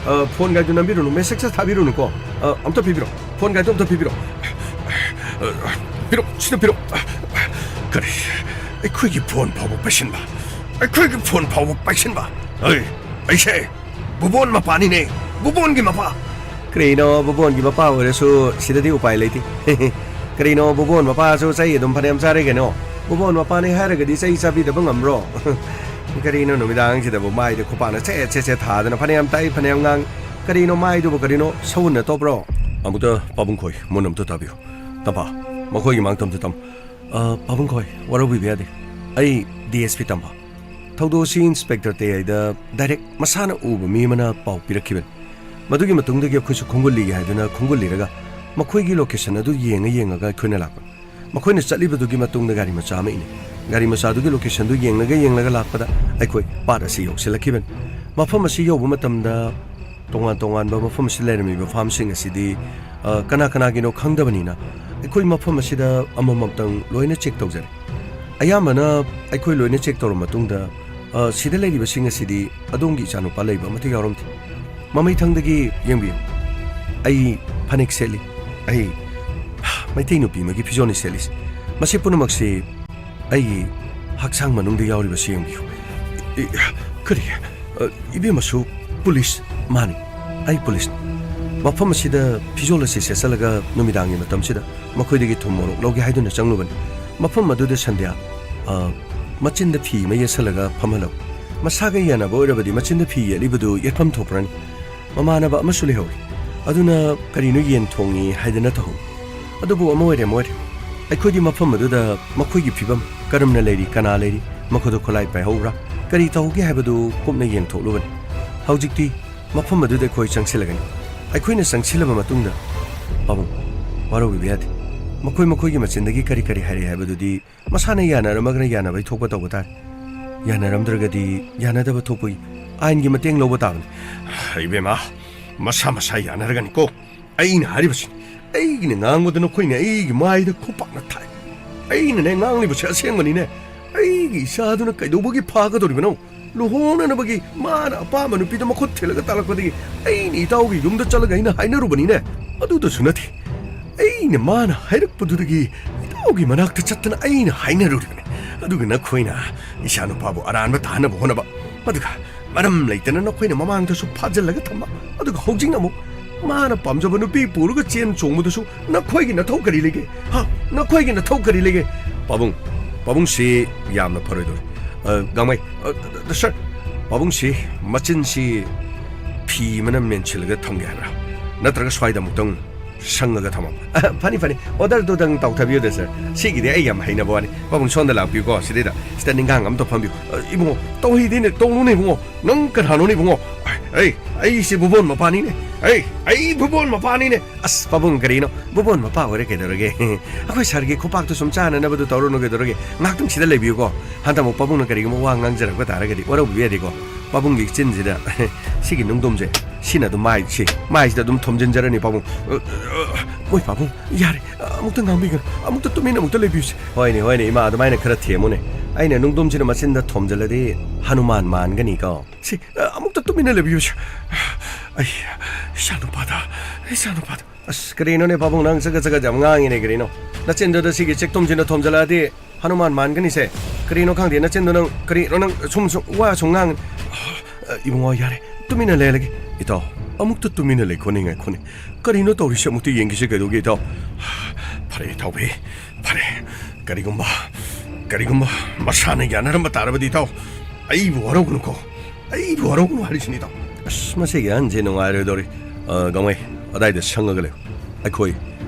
ꯑ, ꯐꯣꯟꯒꯥꯏꯗꯨ ꯅꯝꯕꯤꯔꯨꯅꯨ, ꯃꯦꯁꯦꯖ ꯊꯥꯕꯤꯔꯨꯅꯨꯀꯣ꯫ ꯑ, ꯑꯝꯇ ꯄꯤꯕꯤꯔꯣ꯫ ꯐꯣꯟꯒꯥꯏꯗꯨ ꯑꯝꯇ ꯄꯤꯕꯤꯔꯣ꯫ ꯄꯤꯔꯣ, ꯁꯤꯗ ꯄꯤꯔꯣ꯫ ꯀꯔꯤ? ꯑꯩꯈꯣꯏꯒꯤ ꯐꯣꯟ ꯐꯥꯎꯕ ꯄꯩꯁꯤꯟꯕ? ꯑꯩꯈꯣꯏꯒꯤ ꯐꯣꯟ ꯐꯥꯎꯕ ꯄꯩꯁꯤꯟꯕ? ꯑꯩ, ꯑꯩꯁꯦ ꯕꯨꯕꯣꯟ ꯃꯄꯥꯅꯤꯅꯦ, ꯕꯨꯕꯣꯟꯒꯤ ꯃꯄꯥ꯫ ꯀꯔꯤꯅꯣ, ꯕꯨꯕꯣꯟꯒꯤ ꯃꯄꯥ ꯑꯣꯏꯔꯁꯨ ꯁꯤꯗꯗꯤ ꯎꯄꯥꯏ ꯂꯩꯇꯦ꯫ ꯀꯔꯤꯅꯣ, ꯕꯨꯕꯣꯟ ꯃꯄꯥꯁꯨ ꯆꯩ ꯑꯗꯨꯝ ꯐꯅꯌꯥꯝ ꯆꯥꯔꯦ ꯀꯩꯅꯣ꯫ ꯕꯨꯕꯣꯟ ꯃꯄꯥꯅꯤ ꯍꯥꯏꯔꯒꯗꯤ ꯆꯩ ꯆꯥꯕꯤꯗꯕ ꯉꯝꯕ꯭ꯔꯣ? ꯀꯔꯤꯅꯣ, ꯅꯨꯃꯤꯗꯥꯡꯁꯤꯗꯕꯨ ꯃꯥꯏꯗ ꯈꯨꯄꯥꯛꯅ ꯁꯦꯠ ꯁꯦꯠ ꯁꯦꯠ ꯊꯥꯗꯅ ꯐꯅꯌꯥꯝ ꯇꯥꯏ, ꯐꯅꯌꯥꯝ ꯉꯥꯡ-, ꯀꯔꯤꯅꯣ, ꯃꯥꯏꯗꯨꯕꯨ ꯀꯔꯤꯅꯣ, ꯁꯎꯟꯅ ꯇꯣꯞꯄ꯭ꯔꯣ? ꯑꯃꯨꯛꯇ ꯄꯥꯕꯨꯡ ꯈꯣꯏ, ꯃꯨꯟꯅ ꯑꯝꯇ ꯇꯥꯕꯤꯌꯨ꯫ ꯇꯝꯐꯥ, ꯃꯈꯣꯏꯒꯤ ꯃꯥꯡ ꯇꯝꯇ ꯇꯝ-, ꯑ, ꯄꯥꯕꯨꯡ ꯈꯣꯏ, ꯋꯥꯔꯧꯕꯤꯕ ꯌꯥꯗꯦ꯫ ꯑꯩ ꯗꯤ ꯑꯦꯁ ꯄꯤ ꯇꯝꯐꯥ꯫ ꯊꯧꯗꯣꯛ ꯑꯁꯤ ꯏꯟꯁꯄꯦꯛꯇꯔ ꯇꯦꯌꯥꯏꯗ ꯗꯥꯏꯔꯦꯛ ꯃꯁꯥꯅ ꯎꯕ ꯃꯤ ꯑꯃꯅ ꯄꯥꯎ ꯄꯤꯔꯛꯈꯤꯕꯅꯤ꯫ ꯃꯗꯨꯒꯤ ꯃꯇꯨꯡꯗꯒꯤ ꯑꯩꯈꯣꯏꯁꯨ ꯈꯣꯡꯒꯨꯜꯂꯤꯒꯦ ꯍꯥꯏꯗꯨꯅ ꯈꯣꯡꯒꯨꯜꯂꯤꯔꯒ ꯃꯈꯣꯏꯒꯤ ꯂꯣꯀꯦꯁꯟ ꯑꯗꯨ ꯌꯦꯡꯉ ꯌꯦꯡꯉꯒ ꯑꯩꯈꯣꯏꯅ ꯂꯥꯛꯄꯅꯤ꯫ ꯃꯈꯣꯏꯅ ꯆꯠꯂꯤꯕꯗꯨꯒꯤ ꯃꯇꯨꯡꯗ ꯒꯥꯔꯤ ꯃꯆꯥ ꯑꯃ ꯏꯅꯤ꯫ ꯒꯥꯔꯤ ꯃꯆꯥꯗꯨꯒꯤ ꯂꯣꯀꯦꯁꯟꯗꯨ ꯌꯦꯡꯂꯒ ꯌꯦꯡꯂꯒ ꯂꯥꯛꯄꯗ ꯑꯩꯈꯣꯏ ꯄꯥꯠ ꯑꯁꯤ ꯌꯧꯁꯤꯜꯂꯛꯈꯤꯕꯅꯤ꯫ ꯃꯐꯝ ꯑꯁꯤ ꯌꯧꯕ ꯃꯇꯝꯗ ꯇꯣꯉꯥꯟ ꯇꯣꯉꯥꯟꯕ ꯃꯐꯝ ꯑꯁꯤꯗ ꯂꯩꯔꯝꯃꯤꯕ ꯐꯥꯝꯁꯤꯡ ꯑꯁꯤꯗꯤ, ꯑ, ꯀꯅꯥ ꯀꯅꯥꯒꯤꯅꯣ ꯈꯪꯗꯕꯅꯤꯅ ꯑꯩꯈꯣꯏ ꯃꯐꯝ ꯑꯁꯤꯗ ꯑꯃꯃꯝꯇꯪ ꯂꯣꯏꯅ ꯆꯦꯛ ꯇꯧꯖꯔꯦ꯫ ꯑꯌꯥꯝꯕꯅ ꯑꯩꯈꯣꯏ ꯂꯣꯏꯅ ꯆꯦꯛ ꯇꯧꯔꯕ ꯃꯇꯨꯡꯗ, ꯑ, ꯁꯤꯗ ꯂꯩꯔꯤꯕꯁꯤꯡ ꯑꯁꯤꯗꯤ ꯑꯗꯣꯝꯒꯤ ꯏꯆꯥꯅꯨꯄꯥ ꯂꯩꯕ ꯑꯃꯠꯇ ꯌꯥꯎꯔꯝꯗꯦ꯫ ꯃꯃꯩꯊꯪꯗꯒꯤ ꯌꯦꯡꯕꯤꯌꯨ꯫ ꯑꯩ ꯐꯅꯦꯛ ꯁꯦꯠꯂꯤ꯫ ꯑꯩ ꯃꯩꯇꯩ ꯅꯨꯄꯤ ꯑꯃꯒꯤ ꯐꯤꯖꯣꯜꯅꯤ ꯁꯦꯠꯂꯤꯁꯦ꯫ ꯃꯁꯤ ꯄꯨꯝꯅꯃꯛꯁꯤ ꯑꯩꯒꯤ ꯍꯛꯆꯥꯡ ꯃꯅꯨꯡꯗ ꯌꯥꯎꯔꯤꯕꯁꯤ ꯌꯦꯡꯕꯤꯌꯨ꯫ ꯏ-, ꯀꯔꯤ? ꯑ, ꯏꯕꯦꯝꯃꯁꯨ ꯄꯨꯂꯤꯁ? ꯃꯥꯅꯤ꯫ ꯑꯩ ꯄꯨꯂꯤꯁꯅꯤ꯫ ꯃꯐꯝ ꯑꯁꯤꯗ ꯐꯤꯖꯣꯜ ꯑꯁꯤ ꯁꯦꯠꯆꯜꯂꯒ ꯅꯨꯃꯤꯗꯥꯡꯒꯤ ꯃꯇꯝꯁꯤꯗ ꯃꯈꯣꯏꯗꯒꯤ ꯊꯨꯝ ꯃꯣꯔꯣꯛ ꯂꯧꯒꯦ ꯍꯥꯏꯗꯨꯅ ꯆꯪꯂꯨꯕꯅꯤ꯫ ꯃꯐꯝ ꯑꯗꯨꯗ ꯁꯟꯙ꯭ꯌꯥ, ꯑ, ꯃꯆꯤꯟꯗ ꯐꯤ ꯑꯃ ꯌꯦꯠꯁꯜꯂꯒ ꯐꯝꯍꯜꯂꯧ꯫ ꯃꯁꯥꯒ ꯌꯥꯅꯕ ꯑꯣꯏꯔꯕꯗꯤ ꯃꯆꯤꯟꯗ ꯐꯤ ꯌꯦꯠꯂꯤꯕꯗꯨ ꯌꯦꯠꯐꯝ ꯊꯣꯛꯄ꯭ꯔꯅꯤ? ꯃꯃꯥꯟꯅꯕ ꯑꯃꯁꯨ ꯂꯩꯍꯧꯔꯤ꯫ ꯑꯗꯨꯅ ꯀꯔꯤꯅꯣ ꯌꯦꯟ ꯊꯣꯡꯉꯤ ꯍꯥꯏꯗꯅ ꯇꯧꯍꯧ꯫ ꯑꯗꯨꯕꯨ ꯑꯃ ꯑꯣꯏꯔꯦ, ꯑꯃ ꯑꯣꯏꯔꯦ꯫ ꯑꯩꯈꯣꯏꯗꯤ ꯃꯐꯝ ꯑꯗꯨꯗ ꯃꯈꯣꯏꯒꯤ ꯐꯤꯕꯝ ꯀꯔꯝꯅ ꯂꯩꯔꯤ, ꯀꯅꯥ ꯂꯩꯔꯤ, ꯃꯈꯣꯏꯗ ꯈꯨꯠꯂꯥꯏ ꯄꯥꯏꯍꯧꯕ꯭ꯔꯥ, ꯀꯔꯤ ꯇꯧꯍꯧꯒꯦ ꯍꯥꯏꯕꯗꯨ ꯀꯨꯞꯅ ꯌꯦꯡꯊꯣꯛꯂꯨꯕꯅꯤ꯫ ꯍꯧꯖꯤꯛꯇꯤ ꯃꯐꯝ ꯑꯗꯨꯗ ꯑꯩꯈꯣꯏ ꯆꯪꯁꯤꯜꯂꯒꯅꯤ꯫ ꯑꯩꯈꯣꯏꯅ ꯆꯪꯁꯤꯜꯂꯕ ꯃꯇꯨꯡꯗ, ꯄꯥꯕꯨꯡ, ꯋꯥꯔꯧꯕꯤꯕ ꯌꯥꯗꯦ꯫ ꯃꯈꯣꯏ ꯃꯈꯣꯏꯒꯤ ꯃꯆꯤꯟꯗꯒꯤ ꯀꯔꯤ ꯀꯔꯤ ꯍꯥꯏꯔꯛꯏ ꯍꯥꯏꯕꯗꯨꯗꯤ ꯃꯁꯥꯅ ꯌꯥꯅꯔꯝꯃꯒꯅ ꯌꯥꯅꯕꯩ ꯊꯣꯛꯄ ꯇꯧꯕ ꯇꯥꯔꯦ꯫ ꯌꯥꯅꯔꯝꯗ꯭ꯔꯒꯗꯤ ꯌꯥꯅꯗꯕ ꯊꯣꯛꯄꯒꯤ ꯑꯥꯏꯟꯒꯤ ꯃꯇꯦꯡ ꯂꯧꯕ ꯇꯥꯕꯅꯤ꯫ ꯏꯕꯦꯝꯃ, ꯃꯁꯥ ꯃꯁꯥ ꯌꯥꯅꯔꯒꯅꯤꯀꯣ꯫ ꯑꯩꯅ ꯍꯥꯏꯔꯤꯕꯁꯤꯅꯤ꯫ ꯑꯩꯒꯤꯅ ꯉꯥꯡꯕꯗ ꯅꯈꯣꯏꯅ ꯑꯩꯒꯤ ꯃꯥꯏꯗ ꯈꯨꯄꯥꯛꯅ ꯊꯥꯏ꯫ ꯑꯩꯅꯅꯦ ꯉꯥꯡꯂꯤꯕꯁꯦ ꯑꯁꯦꯡꯕꯅꯤꯅꯦ꯫ ꯑꯩꯒꯤ ꯏꯆꯥꯗꯨꯅ ꯀꯩꯗꯧꯕꯒꯤ ꯐꯥꯒꯗꯧꯔꯤꯕꯅꯣ? ꯂꯨꯍꯣꯡꯅꯅꯕꯒꯤ ꯃꯥꯅ ꯑꯄꯥꯝꯕ ꯅꯨꯄꯤꯗ ꯃꯈꯨꯠ ꯊꯤꯜꯂꯒ ꯇꯥꯜꯂꯛꯄꯗꯒꯤ ꯑꯩꯅ ꯏꯇꯥꯎꯒꯤ ꯌꯨꯝꯗ ꯆꯠꯂꯒ ꯑꯩꯅ ꯍꯥꯏꯅꯔꯨꯕꯅꯤꯅꯦ꯫ ꯑꯗꯨꯗꯁꯨ ꯅꯠꯇꯦ, ꯑꯩꯅ ꯃꯥꯅ ꯍꯥꯏꯔꯛꯄꯗꯨꯗꯒꯤ ꯏꯇꯥꯎꯒꯤ ꯃꯅꯥꯛꯇ ꯆꯠꯇꯅ ꯑꯩꯅ ꯍꯥꯏꯅꯔꯨꯔꯤꯕꯅꯤ꯫ ꯑꯗꯨꯒ ꯅꯈꯣꯏꯅ ꯏꯆꯥꯅꯨꯄꯥꯕꯨ ꯑꯔꯥꯟꯕ ꯇꯥꯍꯟꯅꯕ ꯍꯣꯠꯅꯕ, ꯑꯗꯨꯒ ꯃꯔꯝ ꯂꯩꯇꯅ ꯅꯈꯣꯏꯅ ꯃꯃꯥꯡꯗꯁꯨ ꯐꯥꯖꯤꯜꯂꯒ ꯊꯝꯕ, ꯑꯗꯨꯒ ꯍꯧꯖꯤꯛꯅ ꯑꯃꯨꯛ ꯃꯥꯅ ꯄꯥꯝꯖꯕ ꯅꯨꯄꯤ ꯄꯨꯔꯒ ꯆꯦꯟ ꯆꯣꯡꯕꯗꯨꯁꯨ ꯅꯈꯣꯏꯒꯤ ꯅꯊꯧ ꯀꯔꯤ ꯂꯩꯒꯦ? ꯍꯥ? ꯅꯈꯣꯏꯒꯤ ꯅꯊꯧ ꯀꯔꯤ ꯂꯩꯒꯦ? ꯄꯥꯕꯨꯡ, ꯄꯥꯕꯨꯡꯁꯤ ꯌꯥꯝꯅ ꯐꯔꯣꯏꯗꯧꯔꯤ꯫ ꯑ, ꯒꯥꯡꯃꯩ, ꯑ, ꯗ-, ꯗ-, ꯁꯥꯔ, ꯄꯥꯕꯨꯡꯁꯤ ꯃꯆꯤꯟꯁꯤ ꯐꯤ ꯑꯃꯅ ꯃꯦꯟꯁꯤꯜꯂꯒ ꯊꯝꯒꯦ ꯍꯥꯏꯕ꯭ꯔꯥ? ꯅꯠꯇ꯭ꯔꯒ ꯁ꯭ꯋꯥꯏꯗ ꯑꯃꯨꯛꯇꯪ ꯁꯪꯉꯒ ꯊꯝꯃꯝꯕ? ꯑ, ꯐꯅꯤ, ꯐꯅꯤ꯫ ꯑꯣꯔꯗꯔꯗꯨꯗꯪ ꯇꯧꯊꯕꯤꯌꯨꯗ, ꯁꯥꯔ꯫ ꯁꯤꯒꯤꯗꯤ ꯑꯩ ꯌꯥꯝ ꯍꯩꯅꯕ ꯋꯥꯅꯤ꯫ ꯄꯥꯕꯨꯡ, ꯁꯣꯝꯗ ꯂꯥꯛꯄꯤꯌꯨꯀꯣ, ꯁꯤꯗꯩꯗ꯫ ꯁꯤꯗ ꯅꯤꯡꯒꯥꯡ ꯑꯝꯇ ꯐꯝꯕꯤꯌꯨ꯫ ꯑ, ꯏꯕꯨꯡꯉꯣ, ꯇꯧꯍꯩꯗꯦꯅꯦ, ꯇꯧꯅꯨꯅꯦ, ꯏꯕꯨꯡꯉꯣ꯫ ꯅꯪ ꯀꯅꯥꯅꯣꯅꯦ, ꯏꯕꯨꯡꯉꯣ? ꯑꯩ, ꯑꯩꯁꯦ ꯚꯨꯕꯣꯟ ꯃꯄꯥꯅꯤꯅꯦ꯫ ꯑꯩ, ꯑꯩ ꯚꯨꯕꯣꯟ ꯃꯄꯥꯅꯤꯅꯦ꯫ ꯑꯁ, ꯄꯥꯕꯨꯡ, ꯀꯔꯤꯅꯣ? ꯚꯨꯕꯣꯟ ꯃꯄꯥ ꯑꯣꯏꯔꯦ ꯀꯩꯗꯧꯔꯒꯦ? ꯑꯩꯈꯣꯏ ꯁꯥꯔꯒꯤ ꯈꯨꯄꯥꯛꯇꯨ ꯁꯨꯝ ꯆꯥꯅꯅꯕꯗꯨ ꯇꯧꯔꯨꯅꯨ ꯀꯩꯗꯧꯔꯒꯦ? ꯉꯥꯏꯍꯥꯛꯇꯪ ꯁꯤꯗ ꯂꯩꯕꯤꯌꯨꯀꯣ꯫ ꯍꯟꯗꯛ ꯑꯃꯨꯛ ꯄꯥꯕꯨꯡꯅ ꯀꯔꯤꯒꯨꯝꯕ ꯋꯥ ꯉꯥꯡꯖꯔꯛꯄ ꯇꯥꯔꯒꯗꯤ ꯋꯥꯔꯧꯕꯤꯕ ꯌꯥꯗꯦꯀꯣ꯫ ꯄꯥꯕꯨꯡꯒꯤ ꯆꯤꯟꯁꯤꯗ ꯁꯤꯒꯤ ꯅꯨꯡꯗꯣꯝꯁꯦ, ꯁꯤꯅ ꯑꯗꯨꯝ ꯃꯥꯏ, ꯁꯤ ꯃꯥꯏꯁꯤꯗ ꯑꯗꯨꯝ ꯊꯣꯝꯖꯤꯟꯖꯔꯅꯤ, ꯄꯥꯕꯨꯡ꯫ ꯃꯣꯏ ꯄꯥꯕꯨꯡ, ꯌꯥꯔꯦ, ꯑꯃꯨꯛꯇ ꯉꯥꯡꯕꯤꯒꯅꯨ, ꯑꯃꯨꯛꯇ ꯇꯨꯃꯤꯟꯅ ꯑꯃꯨꯛꯇ ꯂꯩꯕꯤꯌꯨꯁꯦ꯫ ꯍꯣꯏꯅꯦ, ꯍꯣꯏꯅꯦ, ꯏꯃꯥ, ꯑꯗꯨꯃꯥꯏꯅ ꯈꯔ ꯊꯦꯝꯃꯨꯅꯦ꯫ ꯑꯩꯅ ꯅꯨꯡꯗꯣꯝꯁꯤꯅ ꯃꯆꯤꯟꯗ ꯊꯣꯝꯖꯤꯜꯂꯗꯤ ꯍꯅꯨꯃꯥꯟ ꯃꯥꯟꯒꯅꯤꯀꯣ꯫ ꯁꯤ, ꯑ, ꯑꯃꯨꯛꯇ ꯇꯨꯃꯤꯟꯅ ꯂꯩꯕꯤꯌꯨꯁꯦ꯫ ꯑꯩ, ꯏꯆꯥꯅꯨꯄꯥꯗ, ꯏꯆꯥꯅꯨꯄꯥꯗ꯫ ꯑꯁ, ꯀꯔꯤꯅꯣꯅꯦ ꯄꯥꯕꯨꯡ, ꯅꯪ ꯆꯒꯠ ꯆꯒꯠ ꯌꯥꯝ ꯉꯥꯡꯉꯤꯅꯦ ꯀꯔꯤꯅꯣ? ꯅꯆꯤꯟꯗꯨꯗ ꯁꯤꯒꯤ ꯆꯦꯛꯇꯨꯝꯁꯤꯅ ꯊꯣꯝꯖꯤꯜꯂꯛꯑꯗꯤ ꯍꯅꯨꯃꯥꯟ ꯃꯥꯟꯒꯅꯤꯁꯦ꯫ ꯀꯔꯤꯅꯣ ꯈꯪꯗꯦ, ꯅꯆꯤꯟꯗꯣ ꯅꯪ ꯀꯔꯤ, ꯅꯪ ꯁꯨꯝ, ꯁꯨꯝ ꯋꯥ ꯁꯨꯝ ꯉꯥꯡ-, ꯑ, ꯏꯕꯨꯡꯉꯣ, ꯌꯥꯔꯦ, ꯇꯨꯃꯤꯟꯅ ꯂꯩꯔꯒꯦ꯫ ꯏꯇꯥꯎ, ꯑꯃꯨꯛꯇ ꯇꯨꯃꯤꯟꯅ ꯂꯩꯈꯣꯅꯦ, ꯉꯥꯏꯈꯣꯅꯦ꯫ ꯀꯔꯤꯅꯣ ꯇꯧꯔꯤꯁꯦ? ꯑꯃꯨꯛꯇ ꯌꯦꯡꯈꯤꯁꯦ ꯀꯩꯗꯧꯒꯦ, ꯏꯇꯥꯎ? ꯐꯔꯦ, ꯏꯇꯥꯎꯕꯤ, ꯐꯔꯦ꯫ ꯀꯔꯤꯒꯨꯝꯕ, ꯀꯔꯤꯒꯨꯝꯕ ꯃꯁꯥꯅ ꯌꯥꯅꯔꯝꯕ ꯇꯥꯔꯕꯗꯤ, ꯏꯇꯥꯎ, ꯑꯩꯕꯨ ꯋꯥꯔꯧꯒꯅꯨꯀꯣ꯫ ꯑꯩꯕꯨ ꯋꯥꯔꯧꯒꯅꯨ ꯍꯥꯏꯔꯤꯁꯤꯅꯤ, ꯏꯇꯥꯎ꯫ ꯑꯁ, ꯃꯁꯤꯒꯤ ꯑꯍꯟꯁꯦ ꯅꯨꯡꯉꯥꯏꯔꯣꯏꯗꯧꯔꯤ꯫ ꯑ, ꯒꯥꯡꯃꯩ, ꯑꯗꯥꯏꯗ ꯁꯪꯉꯒ ꯂꯩꯌꯨ꯫ ꯑꯩꯈꯣꯏ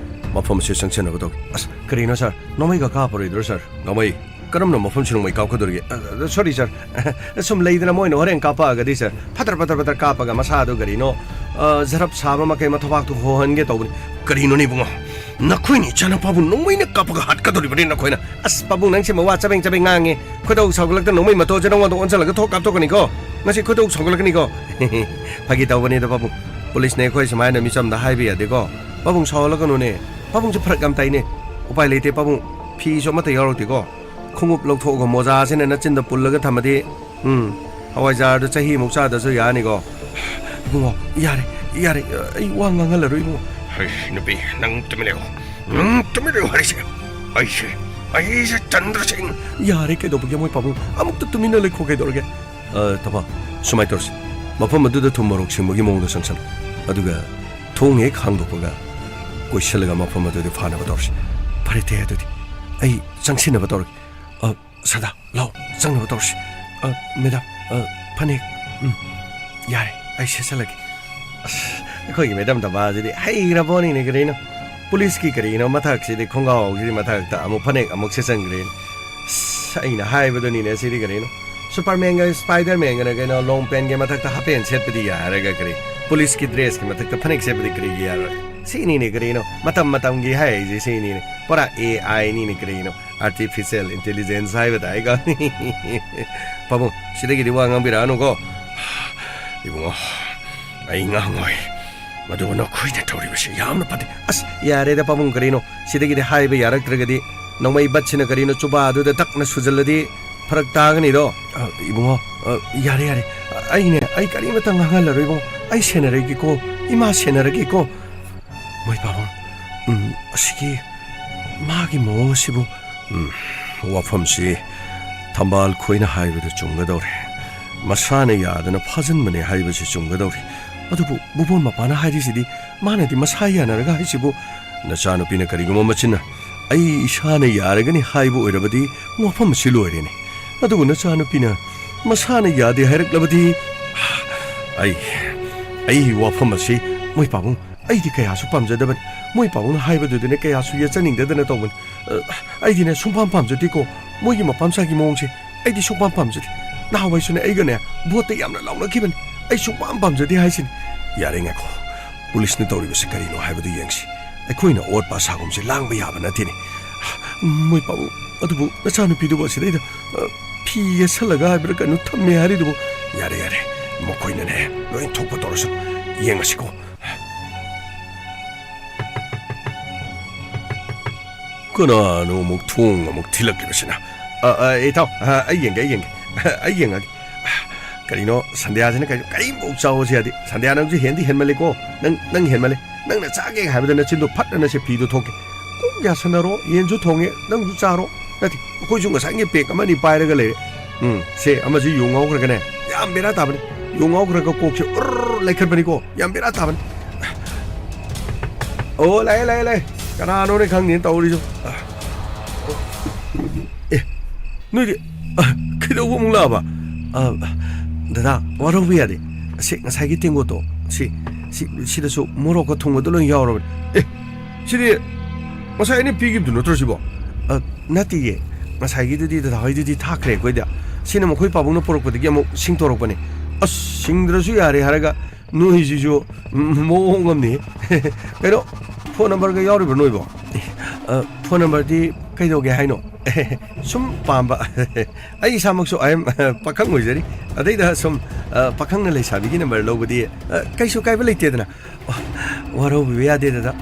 ꯃꯐꯝ ꯑꯁꯤ ꯆꯪꯁꯤꯟꯅꯕ ꯇꯧꯒꯦ꯫ ꯑꯁ, ꯀꯔꯤꯅꯣ, ꯁꯥꯔ? ꯅꯣꯡꯃꯩꯒ ꯀꯥꯞꯄꯔꯣꯏꯗ꯭ꯔꯣ, ꯁꯥꯔ? ꯒꯥꯡꯃꯩ, ꯀꯔꯝꯅ ꯃꯐꯝꯁꯤ ꯅꯣꯡꯃꯩ ꯀꯥꯞꯀꯗꯧꯔꯤꯒꯦ? ꯑ, ꯑ, ꯁꯣꯔꯤ, ꯁꯥꯔ꯫ ꯁꯨꯝ ꯂꯩꯗꯅ, ꯃꯣꯏꯅ ꯍꯣꯔꯦꯟ ꯀꯥꯞꯄꯛꯑꯒꯗꯤ, ꯁꯥꯔ, ꯐꯠꯇ꯭ꯔ ꯐꯠꯇ꯭ꯔ ꯐꯠꯇ꯭ꯔ ꯀꯥꯞꯄꯒ ꯃꯁꯥꯗꯨ ꯀꯔꯤꯅꯣ, ꯑ, ꯖꯔꯞ ꯁꯥꯕ ꯃꯈꯩ ꯃꯊꯧꯕꯥꯛꯇꯨ ꯍꯣꯍꯟꯒꯦ ꯇꯧꯕꯅꯤ꯫ ꯀꯔꯤꯅꯣꯅꯦ, ꯏꯕꯨꯡꯉꯣ? ꯅꯈꯣꯏꯅ ꯏꯆꯥꯅꯨꯄꯥꯕꯨ ꯅꯣꯡꯃꯩꯅ ꯀꯥꯞꯄꯒ ꯍꯥꯠꯀꯗꯧꯔꯤꯕꯅꯤ ꯅꯈꯣꯏꯅ? ꯑꯁ, ꯄꯥꯕꯨꯡ, ꯅꯪꯁꯤꯃ ꯋꯥ ꯆꯕꯦꯡ ꯆꯕꯦꯡ ꯉꯥꯡꯉꯦ꯫ ꯈꯣꯏꯗꯧ ꯁꯥꯎꯒꯠꯂꯛꯇꯅ ꯅꯣꯡꯃꯩ ꯃꯇꯣꯟꯁꯦ ꯅꯉꯣꯟꯗ ꯑꯣꯟꯁꯤꯜꯂꯒ ꯊꯣꯛ ꯀꯥꯞꯊꯣꯛꯀꯅꯤꯀꯣ꯫ ꯉꯁꯤ ꯈꯣꯏꯗꯧ ꯁꯥꯎꯒꯠꯂꯛꯀꯅꯤꯀꯣ꯫ ꯐꯥꯒꯤ ꯇꯧꯕꯅꯤꯗ, ꯄꯥꯕꯨꯡ꯫ ꯄꯨꯂꯤꯁꯅ ꯑꯩꯈꯣꯏ ꯁꯨꯃꯥꯏꯅ ꯃꯤꯆꯝꯗ ꯍꯥꯏꯕ ꯌꯥꯗꯦꯀꯣ꯫ ꯄꯥꯕꯨꯡ, ꯁꯥꯎꯍꯜꯂꯛꯀꯅꯨꯅꯦ꯫ ꯄꯥꯕꯨꯡꯁꯦ ꯐꯔꯛ ꯌꯥꯝ ꯇꯥꯏꯅꯦ꯫ ꯎꯄꯥꯏ ꯂꯩꯇꯦ, ꯄꯥꯕꯨꯡ꯫ ꯐꯤꯁꯨ ꯑꯃꯠꯇ ꯌꯥꯎꯔꯛꯇꯦꯀꯣ꯫ ꯈꯣꯡꯎꯞ ꯂꯧꯊꯣꯛꯑꯒ ꯃꯣꯖꯥꯁꯤꯅ ꯅꯆꯤꯟꯗ ꯄꯨꯜꯂꯒ ꯊꯝꯃꯗꯤ, ꯎꯝ, ꯍꯋꯥꯏꯖꯥꯔꯗꯣ ꯆꯍꯤꯃꯨꯛ ꯆꯥꯗ꯭ꯔꯁꯨ ꯌꯥꯅꯤꯀꯣ꯫ ꯏꯕꯨꯡꯉꯣ, ꯌꯥꯔꯦ, ꯌꯥꯔꯦ, ꯑꯩ ꯋꯥ ꯉꯥꯡꯍꯜꯂꯔꯣꯏ, ꯏꯕꯨꯡꯉꯣ꯫ ꯍꯩ, ꯅꯨꯄꯤ, ꯅꯪ ꯇꯨꯃꯤꯟ ꯂꯩꯌꯨ꯫ ꯅꯪ ꯇꯨꯃꯤꯟ ꯂꯩꯌꯨ ꯍꯥꯏꯔꯤꯁꯦ꯫ ꯑꯩꯁꯦ, ꯑꯩꯁꯦ ꯆꯟꯗ꯭ꯔꯁꯦꯡ꯫ ꯌꯥꯔꯦ, ꯀꯩꯗꯧꯕꯒꯤ ꯃꯣꯏ ꯄꯥꯕꯨꯡ? ꯑꯃꯨꯛꯇ ꯇꯨꯃꯤꯟꯅ ꯂꯩꯈꯣ, ꯀꯩꯗꯧꯔꯒꯦ? ꯑ, ꯇꯥꯃꯣ, ꯁꯨꯃꯥꯏꯅ ꯇꯧꯔꯁꯤ꯫ ꯃꯐꯝ ꯑꯗꯨꯗ ꯊꯨꯝ ꯃꯣꯔꯣꯛ ꯁꯤꯡꯕꯒꯤ ꯃꯑꯣꯡꯗ ꯆꯪꯁꯜꯂꯨ꯫ ꯑꯗꯨꯒ ꯊꯣꯡ ꯍꯦꯛ ꯍꯥꯡꯗꯣꯛꯄꯒ ꯀꯣꯏꯁꯜꯂꯒ ꯃꯐꯝ ꯑꯗꯨꯗ ꯐꯥꯅꯕ ꯇꯧꯔꯁꯤ꯫ ꯐꯔꯦ ꯇꯦ, ꯑꯗꯨꯗꯤ ꯑꯩ ꯆꯪꯁꯤꯟꯅꯕ ꯇꯧꯔꯒꯦ꯫ ꯑ, ꯁꯗꯥ, ꯂꯥꯎ, ꯆꯪꯅꯕ ꯇꯧꯔꯁꯤ꯫ ꯑ, ꯃꯦꯗꯥꯝ, ꯑ, ꯐꯅꯦꯛ, ꯎꯝ, ꯌꯥꯔꯦ, ꯑꯩ ꯁꯦꯠꯆꯜꯂꯒꯦ꯫ ꯑꯁ, ꯑꯩꯈꯣꯏꯒꯤ ꯃꯦꯗꯥꯝ ꯇꯕꯥꯁꯤꯗꯤ ꯍꯩꯈ꯭ꯔꯕꯣꯅꯤꯅꯦ ꯀꯔꯤꯅꯣ꯫ ꯄꯨꯂꯤꯁꯀꯤ ꯀꯔꯤꯅꯣ ꯃꯊꯛꯁꯤꯗꯤ, ꯈꯣꯡꯒ꯭ꯔꯥꯎꯁꯤꯗꯤ ꯃꯊꯛꯇ ꯑꯃꯨꯛ ꯐꯅꯦꯛ ꯑꯃꯨꯛ ꯁꯦꯠꯆꯟꯈ꯭ꯔꯦꯅꯦ꯫ ꯑꯁ, ꯑꯩꯅ ꯍꯥꯏꯕꯗꯨꯅꯤꯅꯦ ꯁꯤꯗꯤ ꯀꯔꯤꯅꯣ꯫ ꯁꯨꯄꯔꯃꯦꯟꯒ ꯁ꯭ꯄꯥꯏꯗꯔꯃꯦꯟꯒꯅ ꯀꯩꯅꯣ ꯂꯣꯡ ꯄꯦꯟꯒꯤ ꯃꯊꯛꯇ ꯍꯥꯞ ꯄꯦꯟ ꯁꯦꯠꯄꯗꯤ ꯌꯥꯔꯒ ꯀꯔꯤ, ꯄꯨꯂꯤꯁꯀꯤ ꯗ꯭ꯔꯦꯁꯀꯤ ꯃꯊꯛꯇ ꯐꯅꯦꯛ ꯁꯦꯠꯄꯗꯤ ꯀꯔꯤꯒꯤ ꯌꯥꯔꯣꯏ? ꯁꯤꯅꯤꯅꯦ ꯀꯔꯤꯅꯣ, ꯃꯇꯝ ꯃꯇꯝꯒꯤ ꯍꯥꯏꯔꯤꯁꯦ ꯁꯤꯅꯤꯅꯦ꯫ ꯄꯨꯔꯥ ꯑꯦ ꯑꯥꯏ ꯅꯤꯅꯦ ꯀꯔꯤꯅꯣ, ꯑꯥꯔꯇꯤꯐꯤꯁꯤꯌꯦꯜ ꯏꯟꯇꯦꯂꯤꯖꯦꯟꯁ ꯍꯥꯏꯕ ꯇꯥꯏꯀꯣ꯫ ꯄꯥꯕꯨꯡ, ꯁꯤꯗꯒꯤꯗꯤ ꯋꯥ ꯉꯥꯡꯕꯤꯔꯛꯑꯅꯨꯀꯣ꯫ ꯏꯕꯨꯡꯉꯣ, ꯑꯩ ꯉꯥꯡꯉꯣꯏ꯫ ꯃꯗꯨ ꯅꯈꯣꯏꯅ ꯇꯧꯔꯤꯕꯁꯤ ꯌꯥꯝꯅ ꯐꯠꯇꯦ꯫ ꯑꯁ, ꯌꯥꯔꯦꯗ ꯄꯥꯕꯨꯡ, ꯀꯔꯤꯅꯣ? ꯁꯤꯗꯒꯤꯗꯤ ꯍꯥꯏꯕ ꯌꯥꯔꯛꯇ꯭ꯔꯒꯗꯤ ꯅꯣꯡꯃꯩ ꯕꯠꯁꯤꯅ ꯀꯔꯤꯅꯣ ꯆꯨꯕꯥꯗꯨꯗ ꯇꯛꯅ ꯁꯨꯖꯜꯂꯗꯤ ꯐꯔꯛ ꯇꯥꯒꯅꯤꯗꯣ꯫ ꯑ, ꯏꯕꯨꯡꯉꯣ, ꯑ, ꯌꯥꯔꯦ, ꯌꯥꯔꯦ꯫ ꯑꯩꯅꯦ, ꯑꯩ ꯀꯔꯤꯃꯇ ꯉꯥꯡꯍꯜꯂꯔꯣꯏ ꯏꯕꯨꯡꯉꯣ꯫ ꯑꯩ ꯁꯦꯟꯅꯔꯒꯦꯀꯣ, ꯏꯃꯥ ꯁꯦꯟꯅꯔꯒꯦꯀꯣ꯫ ꯃꯣꯏ ꯄꯥꯕꯨꯡ, ꯎꯝ, ꯑꯁꯤꯒꯤ ꯃꯥꯒꯤ ꯃꯑꯣꯡ ꯑꯁꯤꯕꯨ, ꯎꯝ, ꯋꯥꯐꯝꯁꯤ ꯊꯝꯕꯥꯜ ꯈꯣꯏꯅ ꯍꯥꯏꯕꯗꯨ ꯆꯨꯝꯒꯗꯧꯔꯦ꯫ ꯃꯁꯥꯅ ꯌꯥꯗꯅ ꯐꯥꯖꯤꯟꯕꯅꯦ ꯍꯥꯏꯕꯁꯤ ꯆꯨꯝꯒꯗꯧꯔꯦ꯫ ꯑꯗꯨꯕꯨ ꯕꯨꯕꯣꯟ ꯃꯄꯥꯅ ꯍꯥꯏꯔꯤꯁꯤꯗꯤ, ꯃꯥꯅꯗꯤ ꯃꯁꯥ ꯌꯥꯅꯔꯒ ꯍꯥꯏꯁꯤꯕꯨ꯫ ꯅꯆꯥꯅꯨꯄꯤꯅ ꯀꯔꯤꯒꯨꯝꯕ ꯃꯆꯤꯟꯅ "ꯑꯩ ꯏꯁꯥꯅ ꯌꯥꯔꯒꯅꯤ" ꯍꯥꯏꯕ ꯑꯣꯏꯔꯕꯗꯤ, ꯋꯥꯐꯝ ꯑꯁꯤ ꯂꯣꯏꯔꯦꯅꯦ꯫ ꯑꯗꯨꯕꯨ ꯅꯆꯥꯅꯨꯄꯤꯅ ꯃꯁꯥꯅ ꯌꯥꯗꯦ ꯍꯥꯏꯔꯛꯂꯕꯗꯤ, ꯑꯩ, ꯑꯩ ꯋꯥꯐꯝ ꯑꯁꯤ, ꯃꯣꯏ ꯄꯥꯕꯨꯡ, ꯑꯩꯗꯤ ꯀꯌꯥꯁꯨ ꯄꯥꯝꯖꯗꯕꯅꯤ꯫ ꯃꯣꯏ ꯄꯥꯕꯨꯡꯅ ꯍꯥꯏꯕꯗꯨꯗꯅꯦ ꯀꯌꯥꯁꯨ ꯌꯦꯠꯆꯅꯤꯡꯗꯗꯅ ꯇꯧꯕꯅꯤ꯫ ꯑ, ꯑꯩꯗꯤꯅꯦ ꯁꯨꯡꯄꯥꯝ ꯄꯥꯝꯖꯗꯦꯀꯣ, ꯃꯣꯏꯒꯤ ꯃꯄꯥ ꯃꯆꯥꯒꯤ ꯃꯑꯣꯡꯁꯦ꯫ ꯑꯩꯗꯤ ꯁꯨꯡꯄꯥꯝ ꯄꯥꯝꯖꯗꯦ꯫ ꯅꯍꯥꯟꯋꯥꯏꯁꯨꯅꯦ ꯑꯩꯒꯅꯦ ꯚꯣꯠꯇ ꯌꯥꯝꯅ ꯂꯥꯎꯅꯈꯤꯕꯅꯤ꯫ ꯑꯩ ꯁꯨꯡꯄꯥꯝ ꯄꯥꯝꯖꯗꯦ ꯍꯥꯏꯁꯤꯅꯤ꯫ ꯌꯥꯔꯦ, ꯉꯥꯏꯈꯣ꯫ ꯄꯨꯂꯤꯁꯅ ꯇꯧꯔꯤꯕꯁꯤ ꯀꯔꯤꯅꯣ ꯍꯥꯏꯕꯗꯨ ꯌꯦꯡꯁꯤ꯫ ꯑꯩꯈꯣꯏꯅ ꯑꯣꯠꯄ ꯑꯁꯥꯒꯨꯝꯁꯦ ꯂꯥꯡꯕ ꯌꯥꯕ ꯅꯠꯇꯦꯅꯦ꯫ ꯃꯣꯏ ꯄꯥꯕꯨꯡ, ꯑꯗꯨꯕꯨ ꯅꯆꯥꯅꯨꯄꯤꯗꯨꯕꯨ ꯑꯁꯤꯗꯩꯗ, ꯑ, ꯐꯤ ꯌꯦꯠꯁꯜꯂꯒ ꯍꯥꯏꯕ꯭ꯔꯥ ꯀꯩꯅꯣ ꯊꯝꯃꯦ ꯍꯥꯏꯔꯤꯗꯨꯕꯨ? ꯌꯥꯔꯦ, ꯌꯥꯔꯦ꯫ ꯃꯈꯣꯏꯅꯅꯦ ꯂꯣꯏ ꯊꯣꯛꯄ ꯇꯧꯔꯁꯨ, ꯌꯦꯡꯉꯁꯤꯀꯣ꯫ ꯀꯅꯥꯅꯣ ꯑꯃꯨꯛ ꯊꯣꯡ ꯑꯃꯨꯛ ꯊꯤꯜꯂꯛꯂꯤꯕꯁꯤꯅ? ꯑ, ꯑ, ꯏꯇꯥꯎ, ꯑ, ꯑꯩ ꯌꯦꯡꯒꯦ, ꯑꯩ ꯌꯦꯡꯒꯦ꯫ ꯑꯩ ꯌꯦꯡꯉꯒꯦ꯫ ꯀꯔꯤꯅꯣ, ꯁꯟꯙ꯭ꯌꯥꯁꯤꯅ ꯀꯔꯤ-, ꯀꯔꯤꯝꯐꯥꯎ ꯆꯥꯎꯑꯣꯁꯦ ꯌꯥꯗꯦ꯫ ꯁꯟꯙ꯭ꯌꯥ, ꯅꯪꯁꯨ ꯍꯦꯟꯗꯤ ꯍꯦꯟꯃꯜꯂꯦꯀꯣ꯫ ꯅꯪ, ꯅꯪ ꯍꯦꯟꯃꯜꯂꯦ꯫ ꯅꯪꯅ ꯆꯥꯒꯦ ꯍꯥꯏꯕꯗ ꯅꯆꯤꯟꯗꯣ ꯐꯠ ꯍꯥꯏꯅ ꯁꯦ ꯐꯤꯗꯣ ꯊꯣꯛꯀꯦ꯫ ꯀꯣꯛ ꯌꯥꯁꯟꯅꯔꯣ, ꯌꯦꯟꯁꯨ ꯊꯣꯡꯉꯦ, ꯅꯪꯁꯨ ꯆꯥꯔꯣ꯫ ꯅꯠꯇꯦ, ꯑꯩꯈꯣꯏꯁꯨ ꯉꯁꯥꯏꯒꯤ ꯄꯦꯛ ꯑꯃ ꯑꯅꯤ ꯄꯥꯏꯔꯒ ꯂꯩꯔꯦ꯫ ꯎꯝ, ꯁꯦ, ꯑꯃꯁꯤ ꯌꯨ ꯉꯥꯎꯈ꯭ꯔꯒꯅꯦ, ꯌꯥꯝ ꯕꯦꯔꯥ ꯇꯥꯕꯅꯤ꯫ ꯌꯨ ꯉꯥꯎꯈ꯭ꯔꯒ ꯀꯣꯛꯁꯦ ꯎꯔ ꯂꯩꯈꯠꯄꯅꯤꯀꯣ, ꯌꯥꯝ ꯕꯦꯔꯥ ꯇꯥꯕꯅꯤ꯫ ꯑꯣ, ꯂꯥꯛꯑꯦ, ꯂꯥꯛꯑꯦ, ꯂꯥꯛꯑꯦ꯫ ꯀꯅꯥꯅꯣꯅꯦ ꯈꯪꯗꯦꯅ ꯇꯧꯔꯤꯁꯨ꯫ ꯑꯦ, ꯅꯣꯏꯗꯤ, ꯑ, ꯀꯩꯗꯧꯕ ꯑꯃꯨꯛ ꯂꯥꯛꯑꯕ? ꯑ, ꯗꯗꯥ, ꯋꯥꯔꯧꯕ ꯌꯥꯗꯦ꯫ ꯑꯁꯤ ꯉꯁꯥꯏꯒꯤ ꯇꯦꯡꯀꯣꯠꯇꯣ, ꯁꯤ, ꯁꯤ, ꯁꯤꯗꯁꯨ ꯃꯣꯔꯣꯛꯀ ꯊꯨꯝꯒꯗꯣ ꯂꯣꯏ ꯌꯥꯎꯔꯕꯅꯤ꯫ ꯑꯦ, ꯁꯤꯗꯤ ꯉꯁꯥꯏ ꯑꯩꯅ ꯄꯤꯈꯤꯕꯗꯨ ꯅꯠꯇ꯭ꯔꯣ ꯁꯤꯕꯣ? ꯑ, ꯅꯠꯇꯤꯌꯦ꯫ ꯉꯁꯥꯏꯒꯤꯗꯨꯗꯤ ꯗꯗꯥ ꯍꯣꯏꯗꯨꯗꯤ ꯊꯥꯛꯈ꯭ꯔꯦ ꯑꯩꯈꯣꯏꯗ꯫ ꯁꯤꯅ ꯃꯈꯣꯏ ꯄꯥꯕꯨꯡꯅ ꯄꯨꯔꯛꯄꯗꯒꯤ ꯑꯃꯨꯛ ꯁꯤꯡꯇꯣꯔꯛꯄꯅꯦ꯫ ꯑꯁ, ꯁꯤꯡꯗ꯭ꯔꯁꯨ ꯌꯥꯔꯦ ꯍꯥꯏꯔꯒ ꯅꯣꯏꯁꯤꯁꯨ ꯃꯑꯣꯡ ꯑꯃꯅꯤ꯫ ꯀꯩꯅꯣ, ꯐꯣꯟ ꯅꯝꯕꯔꯒ ꯌꯥꯎꯔꯤꯕ꯭ꯔꯣ ꯅꯣꯏꯕꯣ? ꯑ, ꯐꯣꯟ ꯅꯝꯕꯔꯗꯤ ꯀꯩꯗꯧꯒꯦ ꯍꯥꯏꯅꯣ? ꯁꯨꯝ ꯄꯥꯝꯕ꯫ ꯑꯩ ꯏꯁꯥꯃꯛꯁꯨ I am ꯄꯥꯈꯪ ꯑꯣꯏꯖꯔꯤ꯫ ꯑꯗꯩꯗ ꯁꯨꯝ, ꯑ, ꯄꯥꯈꯪꯅ ꯂꯩꯁꯥꯕꯤꯒꯤ ꯅꯝꯕꯔ ꯂꯧꯕꯗꯤ, ꯑ, ꯀꯩꯁꯨ ꯀꯥꯏꯕ ꯂꯩꯇꯦꯗꯅ꯫ ꯋꯥꯔꯧꯕꯤꯕ ꯌꯥꯗꯦ ꯗꯗꯥ꯫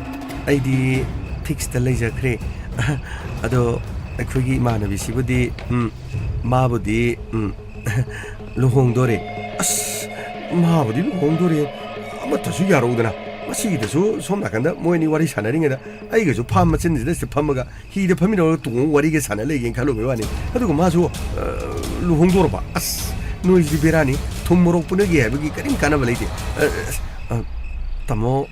ꯑꯩꯗꯤ ꯐꯤꯛꯁꯇ ꯂꯩꯖꯈ꯭ꯔꯦ꯫ ꯑꯗꯣ ꯑꯩꯈꯣꯏꯒꯤ ꯏꯃꯥꯟꯅꯕꯤꯁꯤꯕꯨꯗꯤ, ꯎꯝ, ꯃꯥꯕꯨꯗꯤ, ꯎꯝ, ꯂꯨꯍꯣꯡꯗꯣꯔꯦ꯫ ꯑꯁ, ꯃꯥꯕꯨꯗꯤ ꯂꯨꯍꯣꯡꯗꯣꯔꯦ꯫ ꯑꯃꯠꯇꯁꯨ ꯌꯥꯔꯧꯗꯅ꯫ ꯃꯁꯤꯒꯤꯗꯁꯨ ꯁꯣꯝ ꯅꯥꯀꯟꯗ ꯃꯣꯏ ꯑꯅꯤ ꯋꯥꯔꯤ ꯁꯥꯟꯅꯔꯤꯉꯩꯗ ꯑꯩꯒꯁꯨ ꯐꯥꯝ ꯃꯆꯤꯟꯁꯤꯗ ꯁꯤꯗ ꯐꯝꯃꯒ ꯍꯤꯗ ꯐꯝꯃꯤꯟꯅꯔꯒ ꯇꯣꯡꯉꯒ ꯋꯥꯔꯤꯒ ꯁꯥꯟꯅ ꯂꯩꯒꯦꯅ ꯈꯜꯂꯨꯕꯩ ꯋꯥꯅꯤ꯫ ꯑꯗꯨꯒ ꯃꯥꯁꯨ, ꯑ, ꯂꯨꯍꯣꯡꯗꯣꯔꯕ꯫ ꯑꯁ, ꯅꯣꯏꯁꯤꯗꯤ ꯕꯦꯔꯥꯅꯤ꯫ ꯊꯨꯝ ꯃꯣꯔꯣꯛ ꯄꯨꯅꯒꯦ ꯍꯥꯏꯕꯒꯤ ꯀꯔꯤꯝ ꯀꯥꯟꯅꯕ ꯂꯩꯇꯦ꯫ ꯑ, ꯑ, ꯇꯥꯃꯣ,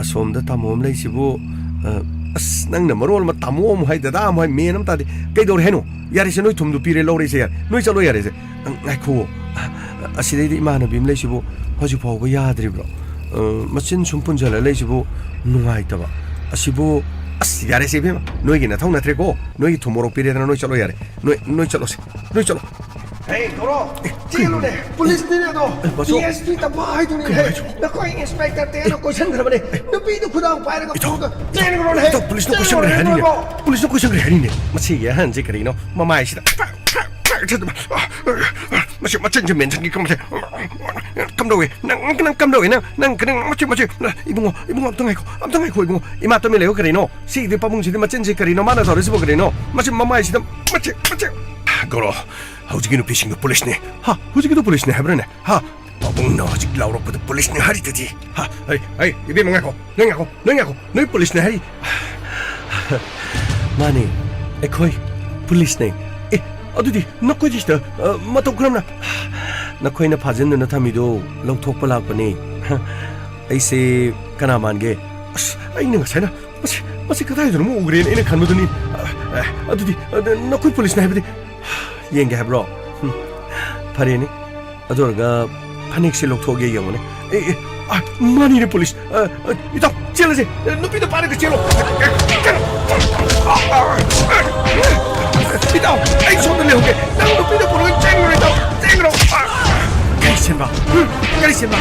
ꯑꯁꯣꯝꯗ ꯇꯥꯃꯣ ꯑꯃ ꯂꯩꯁꯤꯕꯨ, ꯑ, ꯑꯁ, ꯅꯪꯅ ꯃꯔꯣꯜ ꯑꯃ ꯇꯥꯃꯣ ꯑꯃꯨꯛ ꯍꯥꯏ, ꯗꯗꯥ ꯑꯃꯨꯛ ꯍꯥꯏ, ꯃꯦꯟ ꯑꯃ ꯇꯥꯗꯦ꯫ ꯀꯩꯗꯧꯔꯦ ꯍꯥꯏꯅꯣ? ꯌꯥꯔꯦꯁꯦ, ꯅꯣꯏ ꯊꯨꯝꯗꯣ ꯄꯤꯔꯦ, ꯂꯧꯔꯦꯁꯦ, ꯌꯥꯔꯦ꯫ ꯅꯣꯏ ꯆꯠꯂꯣ, ꯌꯥꯔꯦꯁꯦ꯫ ꯑ, ꯉꯥꯏꯈꯨꯑꯣ꯫ ꯑ, ꯑꯁꯤꯗꯩꯗ ꯏꯃꯥꯟꯅꯕꯤ ꯑꯃ ꯂꯩꯁꯤꯕꯨ ꯍꯧꯖꯤꯛ ꯐꯥꯎꯕ ꯌꯥꯗ꯭ꯔꯤꯕ꯭ꯔꯣ? ꯑ, ꯃꯆꯤꯟ ꯁꯨꯝ ꯄꯨꯟꯖꯜꯂ ꯂꯩꯁꯤꯕꯨ ꯅꯨꯡꯉꯥꯏꯇꯕ꯫ ꯑꯁꯤꯕꯨ, ꯑꯁ, ꯌꯥꯔꯦꯁꯦ ꯏꯕꯦꯝꯃ, ꯅꯣꯏꯒꯤ ꯅꯊꯧ ꯅꯠꯇ꯭ꯔꯦꯀꯣ꯫ ꯅꯣꯏꯒꯤ ꯊꯨꯝ ꯃꯣꯔꯣꯛ ꯄꯤꯔꯦꯗꯅ, ꯅꯣꯏ ꯆꯠꯂꯣ ꯌꯥꯔꯦ꯫ ꯅꯣꯏ, ꯅꯣꯏ ꯆꯠꯂꯣꯁꯦ, ꯅꯣꯏ ꯆꯠꯂꯣ꯫ ꯍꯦ, ꯒꯧꯔꯣ, ꯆꯦꯜꯂꯨꯅꯦ, ꯄꯨꯂꯤꯁꯅꯤꯅꯦ ꯑꯗꯣ꯫ ꯑꯦ, ꯕꯥꯆꯧ꯫ ꯄꯤ ꯑꯦꯁ ꯄꯤ ꯇꯝꯐꯥ ꯍꯥꯏꯗꯨꯅꯤ꯫ ꯀꯩꯅꯣ ꯍꯦ, ꯍꯥꯏꯁꯤꯕꯣ? ꯅꯈꯣꯏ ꯏꯟꯁꯄꯦꯛꯇꯔ ꯇꯦꯅ ꯀꯣꯏꯁꯟꯈ꯭ꯔꯕꯅꯦ꯫ ꯅꯨꯄꯤꯗꯨ ꯈꯨꯗꯥꯡ ꯄꯥꯏꯔꯒ ꯏꯇꯥꯎ, ꯄꯨꯔꯒ ꯆꯦꯟꯈ꯭ꯔꯣꯅꯦ ꯍꯦ꯫ ꯏꯇꯥꯎ, ꯄꯨꯂꯤꯁꯅ ꯆꯦꯜꯂꯨꯅꯦ ꯀꯣꯏꯁꯟꯈ꯭ꯔꯦ ꯍꯥꯏꯔꯤꯅꯦ꯫ ꯅꯣꯏꯕꯣ꯫ ꯄꯨꯂꯤꯁꯅ ꯀꯣꯏꯁꯟꯈ꯭ꯔꯦ ꯍꯥꯏꯔꯤꯅꯦ꯫ ꯃꯁꯤꯒꯤ ꯑꯍꯟꯁꯦ ꯀꯔꯤꯅꯣ? ꯃꯃꯥꯏꯁꯤꯗ ꯃꯁꯤ ꯃꯆꯤꯟꯁꯦ ꯃꯦꯟꯁꯤꯟꯒꯦ ꯀꯝꯁꯦ꯫ ꯀꯝꯗꯧꯋꯦ? ꯅꯪ, ꯅꯪ ꯀꯝꯗꯧꯋꯦ? ꯅꯪ, ꯅꯪ, ꯅꯪ, ꯃꯆꯤꯟ, ꯃꯆꯤꯟ꯫ ꯏꯕꯨꯡꯉꯣ, ꯏꯕꯨꯡꯉꯣ, ꯑꯝꯇ ꯉꯥꯏꯈꯣ, ꯑꯝꯇ ꯉꯥꯏꯈꯣ, ꯏꯕꯨꯡꯉꯣ꯫ ꯏꯃꯥ ꯇꯨꯃꯤꯟ ꯂꯩꯌꯨ ꯀꯔꯤꯅꯣ? ꯁꯤꯒꯤꯗꯤ ꯄꯥꯕꯨꯡꯁꯤꯗꯤ ꯃꯆꯤꯟꯁꯤ ꯀꯔꯤꯅꯣ ꯃꯥꯅ ꯇꯧꯔꯤꯁꯤꯕꯣ ꯀꯔꯤꯅꯣ? ꯃꯁꯤ ꯃꯃꯥꯏꯁꯤꯗ ꯃꯆꯤꯟ, ꯃꯆꯤꯟ꯫ ꯒꯧꯔꯣ, ꯍꯧꯖꯤꯛꯀꯤ ꯅꯨꯄꯤꯁꯤꯡꯗꯣ ꯄꯨꯂꯤꯁꯅꯤ꯫ ꯍꯥ? ꯍꯧꯖꯤꯛꯀꯤꯗꯣ ꯄꯨꯂꯤꯁꯅꯤ ꯍꯥꯏꯕ꯭ꯔꯅꯦ? ꯍꯥ? ꯄꯥꯕꯨꯡꯅ ꯍꯧꯖꯤꯛ ꯂꯥꯎꯔꯛꯄꯗ ꯄꯨꯂꯤꯁꯅꯤ ꯍꯥꯏꯔꯤꯗꯨꯗꯤ꯫ ꯍꯥ? ꯍꯩ, ꯍꯩ, ꯏꯕꯦꯝꯃ ꯉꯥꯏꯈꯣ, ꯅꯪ ꯉꯥꯏꯈꯣ, ꯅꯪ ꯉꯥꯏꯈꯣ, ꯅꯣꯏ ꯄꯨꯂꯤꯁꯅꯤ ꯍꯥꯏꯔꯤ꯫ ꯃꯥꯅꯤ, ꯑꯩꯈꯣꯏ ꯄꯨꯂꯤꯁꯅꯦ꯫ ꯑꯦ, ꯑꯗꯨꯗꯤ ꯅꯈꯣꯏꯗꯤ ꯁꯤꯗ, ꯑ, ꯃꯇꯧ ꯀꯔꯝꯅ? ꯅꯈꯣꯏꯅ ꯐꯥꯖꯤꯟꯗꯨꯅ ꯊꯝꯃꯤꯗꯣ ꯂꯧꯊꯣꯛꯄ ꯂꯥꯛꯄꯅꯦ꯫ ꯑꯩꯁꯦ ꯀꯅꯥ ꯃꯥꯟꯒꯦ? ꯑꯁ, ꯑꯩꯅ ꯉꯁꯥꯏꯅ ꯃꯁꯤ, ꯃꯁꯤ ꯀꯗꯥꯏꯗꯅꯣ ꯑꯃ ꯎꯈ꯭ꯔꯦꯅ ꯑꯩꯅ ꯈꯟꯕꯗꯨꯅꯤ꯫ ꯑ, ꯑ, ꯑꯗꯨꯗꯤ, ꯑ, ꯅꯈꯣꯏ ꯄꯨꯂꯤꯁꯅꯤ ꯍꯥꯏꯕꯗꯤ? ꯌꯦꯡꯒꯦ ꯍꯥꯏꯕ꯭ꯔꯣ? ꯍꯨꯝ, ꯐꯔꯦꯅꯦ꯫ ꯑꯗꯨ ꯑꯣꯏꯔꯒ ꯐꯅꯦꯛꯁꯦ ꯂꯧꯊꯣꯛꯑꯒꯦ ꯌꯦꯡꯉꯨꯅꯦ꯫ ꯑꯦ, ꯑꯦ, ꯑ, ꯃꯥꯅꯤꯅꯦ ꯄꯨꯂꯤꯁ꯫ ꯑ, ꯑ, ꯏꯇꯥꯎ, ꯆꯦꯜꯂꯁꯦ꯫ ꯑ, ꯅꯨꯄꯤꯗꯣ ꯄꯥꯏꯔꯒ ꯆꯦꯜꯂꯣ꯫ ꯏꯇꯥꯎ, ꯑꯩ ꯁꯣꯝꯗ ꯂꯩꯍꯧꯒꯦ꯫ ꯅꯪ ꯅꯨꯄꯤꯗꯣ ꯄꯨꯔꯒ ꯆꯦꯟꯈ꯭ꯔꯣ, ꯏꯇꯥꯎ꯫ ꯆꯦꯟꯈ꯭ꯔꯣ꯫ ꯑ, ꯒꯥꯔꯤ ꯁꯦꯝꯕ꯫ ꯎꯝ, ꯒꯥꯔꯤ ꯁꯦꯝꯕ꯫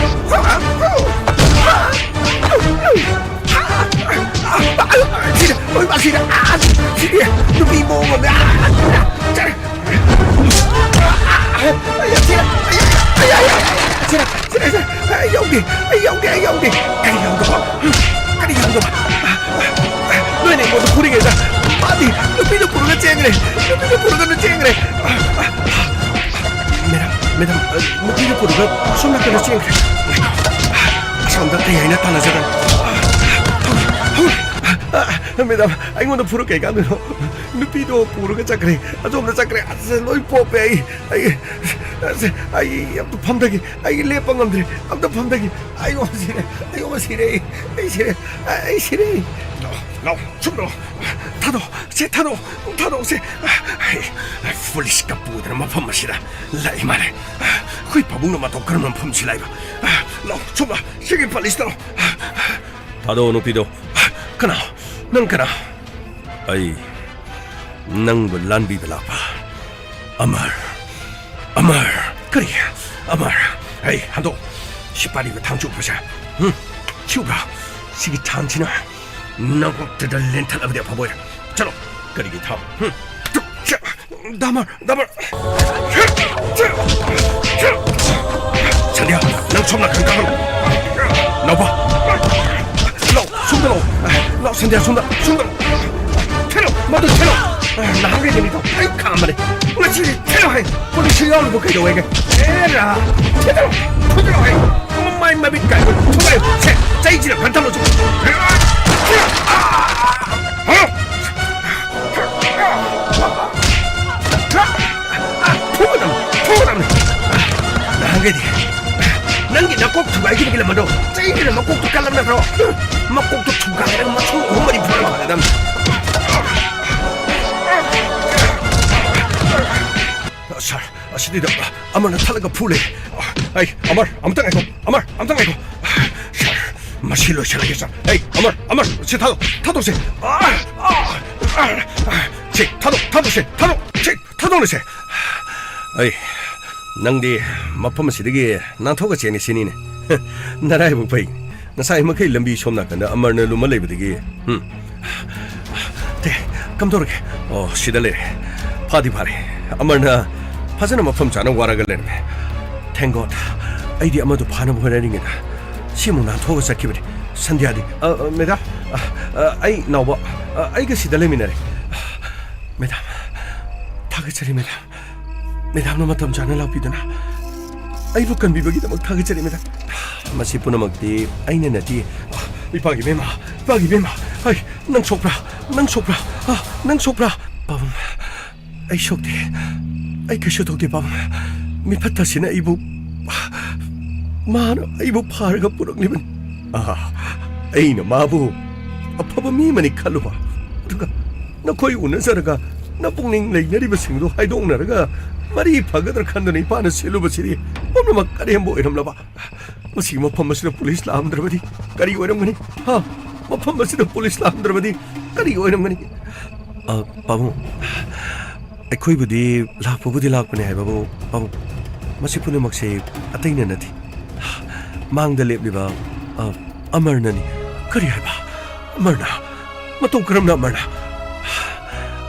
ꯁꯤꯗ, ꯑꯣꯏ, ꯃꯥ ꯁꯤꯗ꯫ ꯑ, ꯁꯤꯗꯤ ꯅꯨꯄꯤ ꯃꯑꯣꯡ ꯑꯃ꯫ ꯑ, ꯆꯠꯂꯦ꯫ ꯑꯩ ꯌꯧꯗꯦ, ꯑꯩ ꯌꯧꯗꯦ, ꯑꯩ ꯌꯧꯗꯦ꯫ ꯀꯔꯤ ꯌꯧꯗꯕ? ꯀꯔꯤ ꯌꯧꯗꯕ? ꯅꯣꯏꯅ ꯑꯩꯉꯣꯟꯗ ꯐꯨꯔꯤꯉꯩꯗ ꯃꯥꯗꯤ ꯅꯨꯄꯤꯗ ꯄꯨꯔꯒ ꯆꯦꯟꯈ꯭ꯔꯦ, ꯅꯨꯄꯤꯗ ꯄꯨꯔꯒ ꯆꯦꯟꯈ꯭ꯔꯦ꯫ ꯃꯦꯗꯥꯝ, ꯃꯦꯗꯥꯝ, ꯅꯨꯄꯤꯗ ꯄꯨꯔꯒ ꯑꯁꯣꯝ ꯅꯥꯀꯟꯗ ꯆꯦꯟꯈ꯭ꯔꯦ꯫ ꯑꯁꯣꯝꯗ ꯀꯩ ꯍꯥꯏꯅ ꯇꯥꯟꯅꯖꯔꯅꯤ꯫ ꯍꯧꯔꯦ, ꯍꯧꯔꯦ꯫ ꯑ, ꯃꯦꯗꯥꯝ, ꯑꯩꯉꯣꯟꯗ ꯐꯨꯔꯛ ꯀꯩ ꯀꯥꯟꯗꯅꯣ? ꯅꯨꯄꯤꯗꯣ ꯄꯨꯔꯒ ꯆꯠꯈ꯭ꯔꯦ, ꯑꯗꯣꯝꯗ ꯆꯠꯈ꯭ꯔꯦ꯫ ꯑꯁ, ꯂꯣꯏ ꯄꯣꯞꯄꯦ꯫ ꯑꯩ, ꯑꯩ, ꯑꯁ, ꯑꯩ ꯑꯝꯇ ꯐꯝꯊꯒꯦ꯫ ꯑꯩ ꯂꯦꯞꯄ ꯉꯝꯗ꯭ꯔꯦ꯫ ꯑꯝꯇ ꯐꯝꯊꯒꯦ꯫ ꯑꯩ ꯌꯣꯝ ꯁꯤꯔꯦ꯫ ꯑꯩ ꯌꯣꯝ ꯁꯤꯔꯦ꯫ ꯑꯩ ꯁꯤꯔꯦ꯫ ꯑꯩ ꯁꯤꯔꯦ꯫ ꯂꯥꯎ, ꯂꯥꯎ, ꯁꯨꯝ ꯂꯥꯎ꯫ ꯊꯥꯗꯣꯛ, ꯁꯦ, ꯊꯥꯗꯣꯛ, ꯊꯥꯗꯣꯛꯁꯦ꯫ ꯑꯩ, ꯄꯨꯂꯤꯁꯀ ꯄꯨꯗꯅ ꯃꯐꯝ ꯑꯁꯤꯗ ꯂꯥꯛꯏ ꯃꯥꯜꯂꯦ꯫ ꯑꯩꯈꯣꯏ ꯄꯥꯕꯨꯡꯅ ꯃꯇꯧ ꯀꯔꯝꯕ ꯃꯐꯝꯁꯤ ꯂꯥꯛꯏꯕ? ꯂꯥꯎ, ꯁꯨꯝ ꯂꯥꯎ꯫ ꯁꯤꯒꯤ ꯄꯨꯂꯤꯁꯇꯣ꯫ ꯊꯥꯗꯣꯛꯑꯣ ꯅꯨꯄꯤꯗꯣ꯫ ꯀꯅꯥ? ꯅꯪ ꯀꯅꯥ? ꯑꯩ ꯅꯪꯕꯨ ꯂꯥꯟꯕꯤꯕ ꯂꯥꯛꯄ ꯑꯃꯔ꯫ ꯑꯃꯔ꯫ ꯀꯔꯤ? ꯑꯃꯔ꯫ ꯑꯩ ꯍꯟꯗꯣꯛ꯫ ꯁꯤ ꯄꯥꯔꯤꯕ ꯊꯥꯡꯁꯨ ꯎꯕ꯭ꯔꯁꯦ? ꯎꯝ? ꯁꯤ ꯎꯕ꯭ꯔꯥ? ꯁꯤꯒꯤ ꯊꯥꯡꯁꯤꯅ ꯅꯀꯣꯛꯇꯨꯗ ꯂꯦꯟꯊꯠꯂꯕꯗꯤ ꯑꯐꯕ ꯑꯣꯏꯔꯦ꯫ ꯆꯠꯂꯣ꯫ ꯀꯔꯤꯒꯤ ꯊꯥꯡ? ꯎꯝ? ꯗꯥꯃꯔ, ꯗꯥꯃꯔ꯫ ꯁꯟꯙ꯭ꯌꯥ, ꯅꯪ ꯁꯣꯝ ꯅꯥꯀꯟ ꯀꯥꯈꯠꯂꯣ꯫ ꯅꯥꯎꯕ, ꯂꯥꯎ, ꯁꯣꯝꯗ ꯂꯥꯎ꯫ ꯂꯥꯎ, ꯁꯟꯙ꯭ꯌꯥ, ꯁꯣꯝꯗ, ꯁꯣꯝꯗ꯫ ꯊꯦꯠꯂꯣ, ꯃꯗꯨ ꯊꯦꯠꯂꯣ꯫ ꯅꯍꯥꯟꯈꯩꯗꯤ ꯃꯤꯗꯣ ꯑꯩ ꯈꯥꯝꯕꯅꯦ꯫ ꯉꯁꯤꯗꯤ ꯊꯦꯠꯂꯣ ꯍꯥꯏ꯫ ꯄꯨꯂꯤꯁꯁꯨ ꯌꯥꯎꯔꯤꯕ ꯀꯩꯗꯧꯋꯦꯒꯦ? ꯑꯦꯔꯥ, ꯊꯦꯠꯂꯣ, ꯊꯦꯠꯂꯣ ꯍꯥꯏ꯫ ꯃꯃꯥꯏ ꯃꯃꯤꯠ ꯀꯥꯏꯕ ꯊꯨꯒꯥꯏ꯫ ꯁꯦ, ꯆꯩꯁꯤꯅ ꯐꯟ ꯊꯝꯃꯁꯨ꯫ ꯐꯨꯒꯗꯝ, ꯐꯨꯒꯗꯝꯅꯤ꯫ ꯅꯍꯥꯟꯈꯩꯗꯤ ꯅꯪꯒꯤ ꯅꯀꯣꯛ ꯊꯨꯒꯥꯏꯈꯤꯕꯒꯤ ꯂꯝ ꯑꯗꯣ ꯆꯩꯗꯨꯅ ꯃꯀꯣꯛꯇꯣ ꯀꯜꯂꯝ ꯅꯠꯇ꯭ꯔꯣ? ꯃꯀꯣꯛꯇꯣ ꯊꯨꯒꯥꯏꯔꯒ ꯃꯊꯣꯡ ꯑꯍꯨꯝ ꯃꯔꯤ ꯐꯨꯔ ꯐꯒꯗꯝ꯫ ꯁꯥꯔ, ꯑꯁꯤꯗꯩꯗ ꯑꯃꯔꯅ ꯊꯠꯂꯒ ꯐꯨ ꯂꯩ꯫ ꯑꯩ, ꯑꯃꯔ, ꯑꯃꯨꯛꯇ ꯉꯥꯏꯈꯣ꯫ ꯑꯃꯔ, ꯑꯃꯨꯛꯇ ꯉꯥꯏꯈꯣ꯫ ꯁꯥꯔ, ꯃꯁꯤ ꯂꯣꯏꯁꯤꯜꯂꯒꯦ, ꯁꯥꯔ꯫ ꯑꯩ, ꯑꯃꯔ, ꯑꯃꯔ, ꯁꯤ ꯊꯥꯗꯣꯛ, ꯊꯥꯗꯣꯛꯁꯦ꯫ ꯑꯥ, ꯑꯥ, ꯑꯥ, ꯑꯥ, ꯁꯤ ꯊꯥꯗꯣꯛ, ꯊꯥꯗꯣꯛꯁꯦ, ꯊꯥꯗꯣꯛ, ꯁꯤ ꯊꯥꯗꯣꯛꯅꯁꯦ꯫ ꯑꯩ, ꯅꯪꯗꯤ ꯃꯐꯝ ꯑꯁꯤꯗꯒꯤ ꯅꯥꯟꯊꯣꯛꯑ ꯆꯦꯟꯒꯦ ꯁꯤꯅꯤꯅꯦ꯫ ꯅꯔꯥꯏꯕꯛ ꯐꯩ꯫ ꯉꯁꯥꯏ ꯃꯈꯩ ꯂꯝꯕꯤ ꯁꯣꯝ ꯅꯥꯀꯟꯗ ꯑꯃꯔꯅ ꯂꯨꯝꯃ ꯂꯩꯕꯗꯒꯤ, ꯎꯝ꯫ ꯇꯦ, ꯀꯝꯗꯧꯔꯒꯦ? ꯑꯣ, ꯁꯤꯗ ꯂꯩꯔꯦ꯫ ꯐꯥꯗꯤ ꯐꯥꯔꯦ꯫ ꯑꯃꯔꯅ ꯐꯖꯅ ꯃꯐꯝ ꯆꯥꯅ ꯋꯥꯔꯒ ꯂꯩꯔꯝꯃꯦ꯫ Thank God꯫ ꯑꯩꯗꯤ ꯑꯃꯗꯨ ꯐꯥꯅꯕ ꯍꯣꯠꯅꯔꯤꯉꯩꯗ ꯁꯤ ꯑꯃꯨꯛ ꯅꯥꯟꯊꯣꯛꯑꯒ ꯆꯠꯈꯤꯕꯅꯤ꯫ ꯁꯟꯙ꯭ꯌꯥꯗꯤ? ꯑ, ꯑ, ꯃꯦꯗꯥꯝ, ꯑ, ꯑ, ꯑꯩ ꯅꯥꯎꯕ, ꯑ, ꯑꯩꯒ ꯁꯤꯗ ꯂꯩꯃꯤꯟꯅꯔꯦ꯫ ꯃꯦꯗꯥꯝ, ꯊꯥꯒꯠꯆꯔꯤ, ꯃꯦꯗꯥꯝ꯫ ꯃꯦꯗꯥꯝꯅ ꯃꯇꯝ ꯆꯥꯅ ꯂꯥꯛꯄꯤꯗꯨꯅ ꯑꯩꯕꯨ ꯀꯟꯕꯤꯕꯒꯤꯗꯃꯛ ꯊꯥꯒꯠꯆꯔꯤ, ꯃꯦꯗꯥꯝ꯫ ꯃꯁꯤ ꯄꯨꯝꯅꯃꯛꯇꯤ ꯑꯩꯅ ꯅꯠꯇꯦ꯫ ꯏꯄꯥꯒꯤ ꯏꯕꯦꯝꯃ, ꯏꯄꯥꯒꯤ ꯏꯕꯦꯝꯃ, ꯑꯩ, ꯅꯪ ꯁꯣꯛꯄ꯭ꯔꯥ? ꯅꯪ ꯁꯣꯛꯄ꯭ꯔꯥ? ꯑ, ꯅꯪ ꯁꯣꯛꯄ꯭ꯔꯥ? ꯄꯥꯕꯨꯡ, ꯑꯩ ꯁꯣꯛꯇꯦ꯫ ꯑꯩ ꯀꯩꯁꯨ ꯇꯧꯗꯦ, ꯄꯥꯕꯨꯡ꯫ ꯃꯤꯐꯠꯇꯁꯤꯅ ꯑꯩꯕꯨ, ꯃꯥꯅ ꯑꯩꯕꯨ ꯐꯥꯔꯒ ꯄꯨꯔꯛꯂꯤꯕꯅꯤ꯫ ꯑꯥ, ꯑꯩꯅ ꯃꯥꯕꯨ ꯑꯐꯕ ꯃꯤ ꯑꯃꯅꯤ ꯈꯜꯂꯨꯕ꯫ ꯑꯗꯨꯒ ꯅꯈꯣꯏ ꯎꯅꯖꯔꯒ ꯅꯄꯨꯛꯅꯤꯡ ꯂꯩꯅꯔꯤꯕꯁꯤꯡꯗꯨ ꯍꯥꯏꯗꯣꯛꯅꯔꯒ ꯃꯔꯤ ꯐꯒꯗ꯭ꯔꯥ ꯈꯟꯗꯨꯅ ꯏꯄꯥꯅ ꯁꯤꯜꯂꯨꯕꯁꯤꯗꯤ ꯄꯨꯝꯅꯃꯛ ꯑꯔꯦꯝꯕ ꯑꯣꯏꯔꯝꯂꯕ꯫ ꯃꯁꯤꯒꯤ ꯃꯐꯝ ꯑꯁꯤꯗ ꯄꯨꯂꯤꯁ ꯂꯥꯛꯑꯝꯗ꯭ꯔꯕꯗꯤ ꯀꯔꯤ ꯑꯣꯏꯔꯝꯒꯅꯤ? ꯍꯥ? ꯃꯐꯝ ꯑꯁꯤꯗ ꯄꯨꯂꯤꯁ ꯂꯥꯛꯑꯝꯗ꯭ꯔꯕꯗꯤ ꯀꯔꯤ ꯑꯣꯏꯔꯝꯒꯅꯤ? ꯑ, ꯄꯥꯕꯨꯡ, ꯑꯩꯈꯣꯏꯕꯨꯗꯤ ꯂꯥꯛꯄꯕꯨꯗꯤ ꯂꯥꯛꯄꯅꯦ ꯍꯥꯏꯕꯕꯨ, ꯄꯥꯕꯨꯡ, ꯃꯁꯤ ꯄꯨꯝꯅꯃꯛꯁꯦ ꯑꯇꯩꯅ ꯅꯠꯇꯦ꯫ ꯃꯥꯡꯗ ꯂꯦꯞꯂꯤꯕ, ꯑ, ꯑꯃꯔꯅꯅꯤ꯫ ꯀꯔꯤ ꯍꯥꯏꯕ? ꯑꯃꯔꯅ? ꯃꯇꯧ ꯀꯔꯝꯅ ꯑꯃꯔꯅ?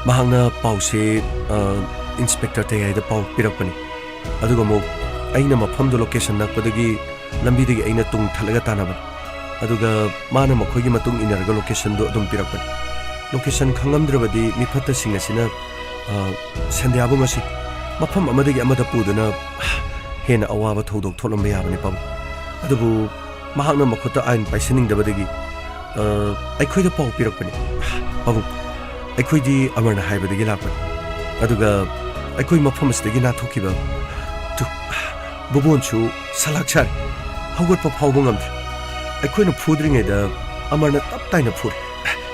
ꯃꯍꯥꯛꯅ ꯄꯥꯎꯁꯦ, ꯑ, ꯏꯟꯁꯄꯦꯛꯇꯔ ꯇꯌꯥꯏꯗ ꯄꯥꯎ ꯄꯤꯔꯛꯄꯅꯤ꯫ ꯑꯗꯨꯒ ꯑꯃꯨꯛ ꯑꯩꯅ ꯃꯐꯝꯗꯨ ꯂꯣꯀꯦꯁꯟ ꯅꯛꯄꯗꯒꯤ ꯂꯝꯕꯤꯗꯒꯤ ꯑꯩꯅ ꯇꯨꯡ ꯊꯠꯂꯒ ꯇꯥꯟꯅꯕꯅꯤ꯫ ꯑꯗꯨꯒ ꯃꯥꯅ ꯃꯈꯣꯏꯒꯤ ꯃꯇꯨꯡ ꯏꯟꯅꯔꯒ ꯂꯣꯀꯦꯁꯟꯗꯨ ꯑꯗꯨꯝ ꯄꯤꯔꯛꯄꯅꯤ꯫ ꯂꯣꯀꯦꯁꯟ ꯈꯪꯂꯝꯗ꯭ꯔꯕꯗꯤ ꯃꯤꯐꯠꯇꯁꯤꯡ ꯑꯁꯤꯅ, ꯑ, ꯁꯟꯗ꯭ꯌꯥꯕꯨꯡ ꯑꯁꯤ ꯃꯐꯝ ꯑꯃꯗꯒꯤ ꯑꯃꯗ ꯄꯨꯗꯨꯅ ꯍꯦꯟꯅ ꯑꯋꯥꯕ ꯊꯧꯗꯣꯛ ꯊꯣꯛꯂꯝꯕ ꯌꯥꯕꯅꯤ, ꯄꯥꯕꯨꯡ꯫ ꯑꯗꯨꯕꯨ ꯃꯍꯥꯛꯅ ꯃꯈꯨꯠꯇ ꯑꯥꯏꯟ ꯄꯥꯏꯁꯤꯟꯅꯤꯡꯗꯕꯗꯒꯤ, ꯑ, ꯑꯩꯈꯣꯏꯗ ꯄꯥꯎ ꯄꯤꯔꯛꯄꯅꯤ꯫ ꯄꯥꯕꯨꯡ, ꯑꯩꯈꯣꯏꯗꯤ ꯑꯃꯔꯅ ꯍꯥꯏꯕꯗꯒꯤ ꯂꯥꯛꯄꯅꯤ꯫ ꯑꯗꯨꯒ ꯑꯩꯈꯣꯏ ꯃꯐꯝ ꯑꯁꯤꯗꯒꯤ ꯅꯥꯟꯊꯣꯛꯈꯤꯕ ꯇꯨ, ꯕꯨꯕꯣꯟꯁꯨ ꯁꯂꯥꯛ ꯁꯥꯔꯦ꯫ ꯍꯧꯒꯠꯄ ꯐꯥꯎꯕ ꯉꯝꯗ꯭ꯔꯦ꯫ ꯑꯩꯈꯣꯏꯅ ꯐꯨꯗ꯭ꯔꯤꯉꯩꯗ ꯑꯃꯔꯅ ꯇꯞ ꯇꯥꯏꯅ ꯐꯨꯔꯦ꯫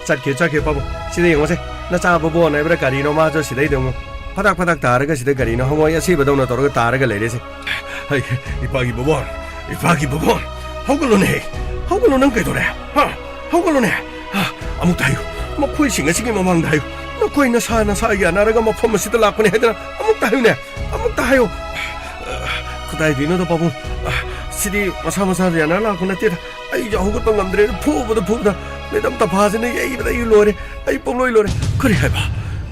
"ꯆꯠꯈꯤ, ꯆꯠꯈꯤ, ꯄꯥꯕꯨꯡ꯫ ꯁꯤꯗ ꯌꯦꯡꯉꯣꯁꯦ꯫ ꯅꯆꯥ ꯕꯨꯕꯣꯟ ꯍꯥꯏꯕ꯭ꯔꯥ ꯀꯔꯤꯅꯣ, ꯃꯥꯁꯨ ꯁꯤꯗꯩꯗ ꯌꯦꯡꯉꯣ꯫ ꯐꯗꯥꯛ ꯐꯗꯥꯛ ꯇꯥꯔꯒ ꯁꯤꯗ ꯀꯔꯤꯅꯣ ꯍꯪꯉꯣꯏ ꯑꯁꯤꯕꯗꯧꯅ ꯇꯧꯔꯒ ꯇꯥꯔꯒ ꯂꯩꯔꯦꯁꯦ꯫ ꯍꯩ, ꯏꯄꯥꯒꯤ ꯕꯨꯕꯣꯟ, ꯏꯄꯥꯒꯤ ꯕꯨꯕꯣꯟ, ꯍꯧꯒꯠꯂꯨꯅꯦ, ꯍꯧꯒꯠꯂꯨ, ꯅꯪ ꯀꯩꯗꯧꯔꯦ? ꯍꯥ? ꯍꯧꯒꯠꯂꯨꯅꯦ꯫ ꯍꯥ? ꯑꯃꯨꯛꯇ ꯍꯥꯏꯌꯨ, ꯃꯈꯣꯏꯁꯤꯡ ꯑꯁꯤꯒꯤ ꯃꯃꯥꯡꯗ ꯍꯥꯏꯌꯨ, ꯅꯈꯣꯏ ꯅꯁꯥ ꯅꯁꯥ ꯌꯥꯅꯔꯒ ꯃꯐꯝ ꯑꯁꯤꯗ ꯂꯥꯛꯄꯅꯦ ꯍꯥꯏꯗꯅ꯫ ꯑꯃꯨꯛꯇ ꯍꯥꯏꯌꯨꯅꯦ, ꯑꯃꯨꯛꯇ ꯍꯥꯏꯌꯨ꯫ ꯀꯗꯥꯏꯗꯩꯅꯣꯗ, ꯄꯥꯕꯨꯡ? ꯁꯤꯗꯤ ꯃꯁꯥ ꯃꯁꯥꯗ ꯌꯥꯅꯔ ꯂꯥꯛꯄ ꯅꯠꯇꯦꯗ꯫ ꯑꯩꯁꯨ ꯍꯧꯒꯠꯄ ꯉꯝꯗ꯭ꯔꯦ, ꯐꯨꯕꯗ ꯐꯨꯕꯗ꯫ ꯃꯦꯗꯥꯝ ꯇꯐꯥꯁꯤꯅ ꯌꯩꯕꯗ ꯑꯩ ꯂꯣꯏꯔꯦ, ꯑꯩ ꯄꯨꯡꯂꯣꯏ ꯂꯣꯏꯔꯦ꯫ ꯀꯔꯤ ꯍꯥꯏꯕ?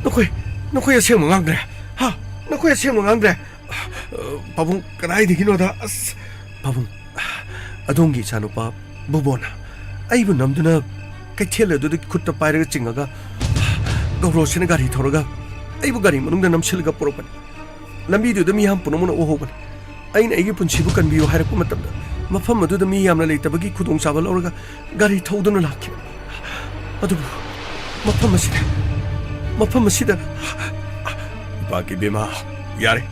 ꯅꯈꯣꯏ, ꯅꯈꯣꯏ ꯑꯁꯦꯡꯕ ꯉꯥꯡꯗ꯭ꯔꯦ? ꯍꯥ? ꯅꯈꯣꯏ ꯑꯁꯦꯡꯕ ꯉꯥꯡꯗ꯭ꯔꯦ? ꯑ, ꯄꯥꯕꯨꯡ, ꯀꯗꯥꯏꯗꯒꯤꯅꯣꯗ? ꯑꯁ, ꯄꯥꯕꯨꯡ, ꯑꯗꯣꯝꯒꯤ ꯏꯆꯥꯅꯨꯄꯥ ꯕꯨꯕꯣꯟꯅ ꯑꯩꯕꯨ ꯅꯝꯗꯨꯅ ꯀꯩꯊꯦꯜ ꯑꯗꯨꯗꯒꯤ ꯈꯨꯠꯇ ꯄꯥꯏꯔꯒ ꯆꯤꯡꯉꯒ, ꯒꯧꯔꯣꯁꯤꯅ ꯒꯥꯔꯤ ꯊꯧꯔꯒ ꯑꯩꯕꯨ ꯒꯥꯔꯤ ꯃꯅꯨꯡꯗ ꯅꯝꯁꯤꯜꯂꯒ ꯄꯨꯔꯛꯄꯅꯤ꯫ ꯂꯝꯕꯤꯗꯨꯗ ꯃꯤꯌꯥꯝ ꯄꯨꯝꯅꯃꯛꯅ ꯎꯍꯧꯕꯅꯤ꯫ ꯑꯩꯅ ꯑꯩꯒꯤ ꯄꯨꯟꯁꯤꯕꯨ ꯀꯟꯕꯤꯌꯨ ꯍꯥꯏꯔꯛꯄ ꯃꯇꯝꯗ, ꯃꯐꯝ ꯑꯗꯨꯗ ꯃꯤ ꯌꯥꯝꯅ ꯂꯩꯇꯕꯒꯤ ꯈꯨꯗꯣꯡꯆꯥꯕ ꯂꯧꯔꯒ ꯒꯥꯔꯤ ꯊꯧꯗꯨꯅ ꯂꯥꯛꯈꯤꯕꯅꯤ꯫ ꯑꯗꯨꯕꯨ ꯃꯐꯝ ꯑꯁꯤꯗ, ꯃꯐꯝ ꯑꯁꯤꯗ, ꯏꯄꯥꯛ ꯏꯕꯦꯝꯃ, ꯌꯥꯔꯦ,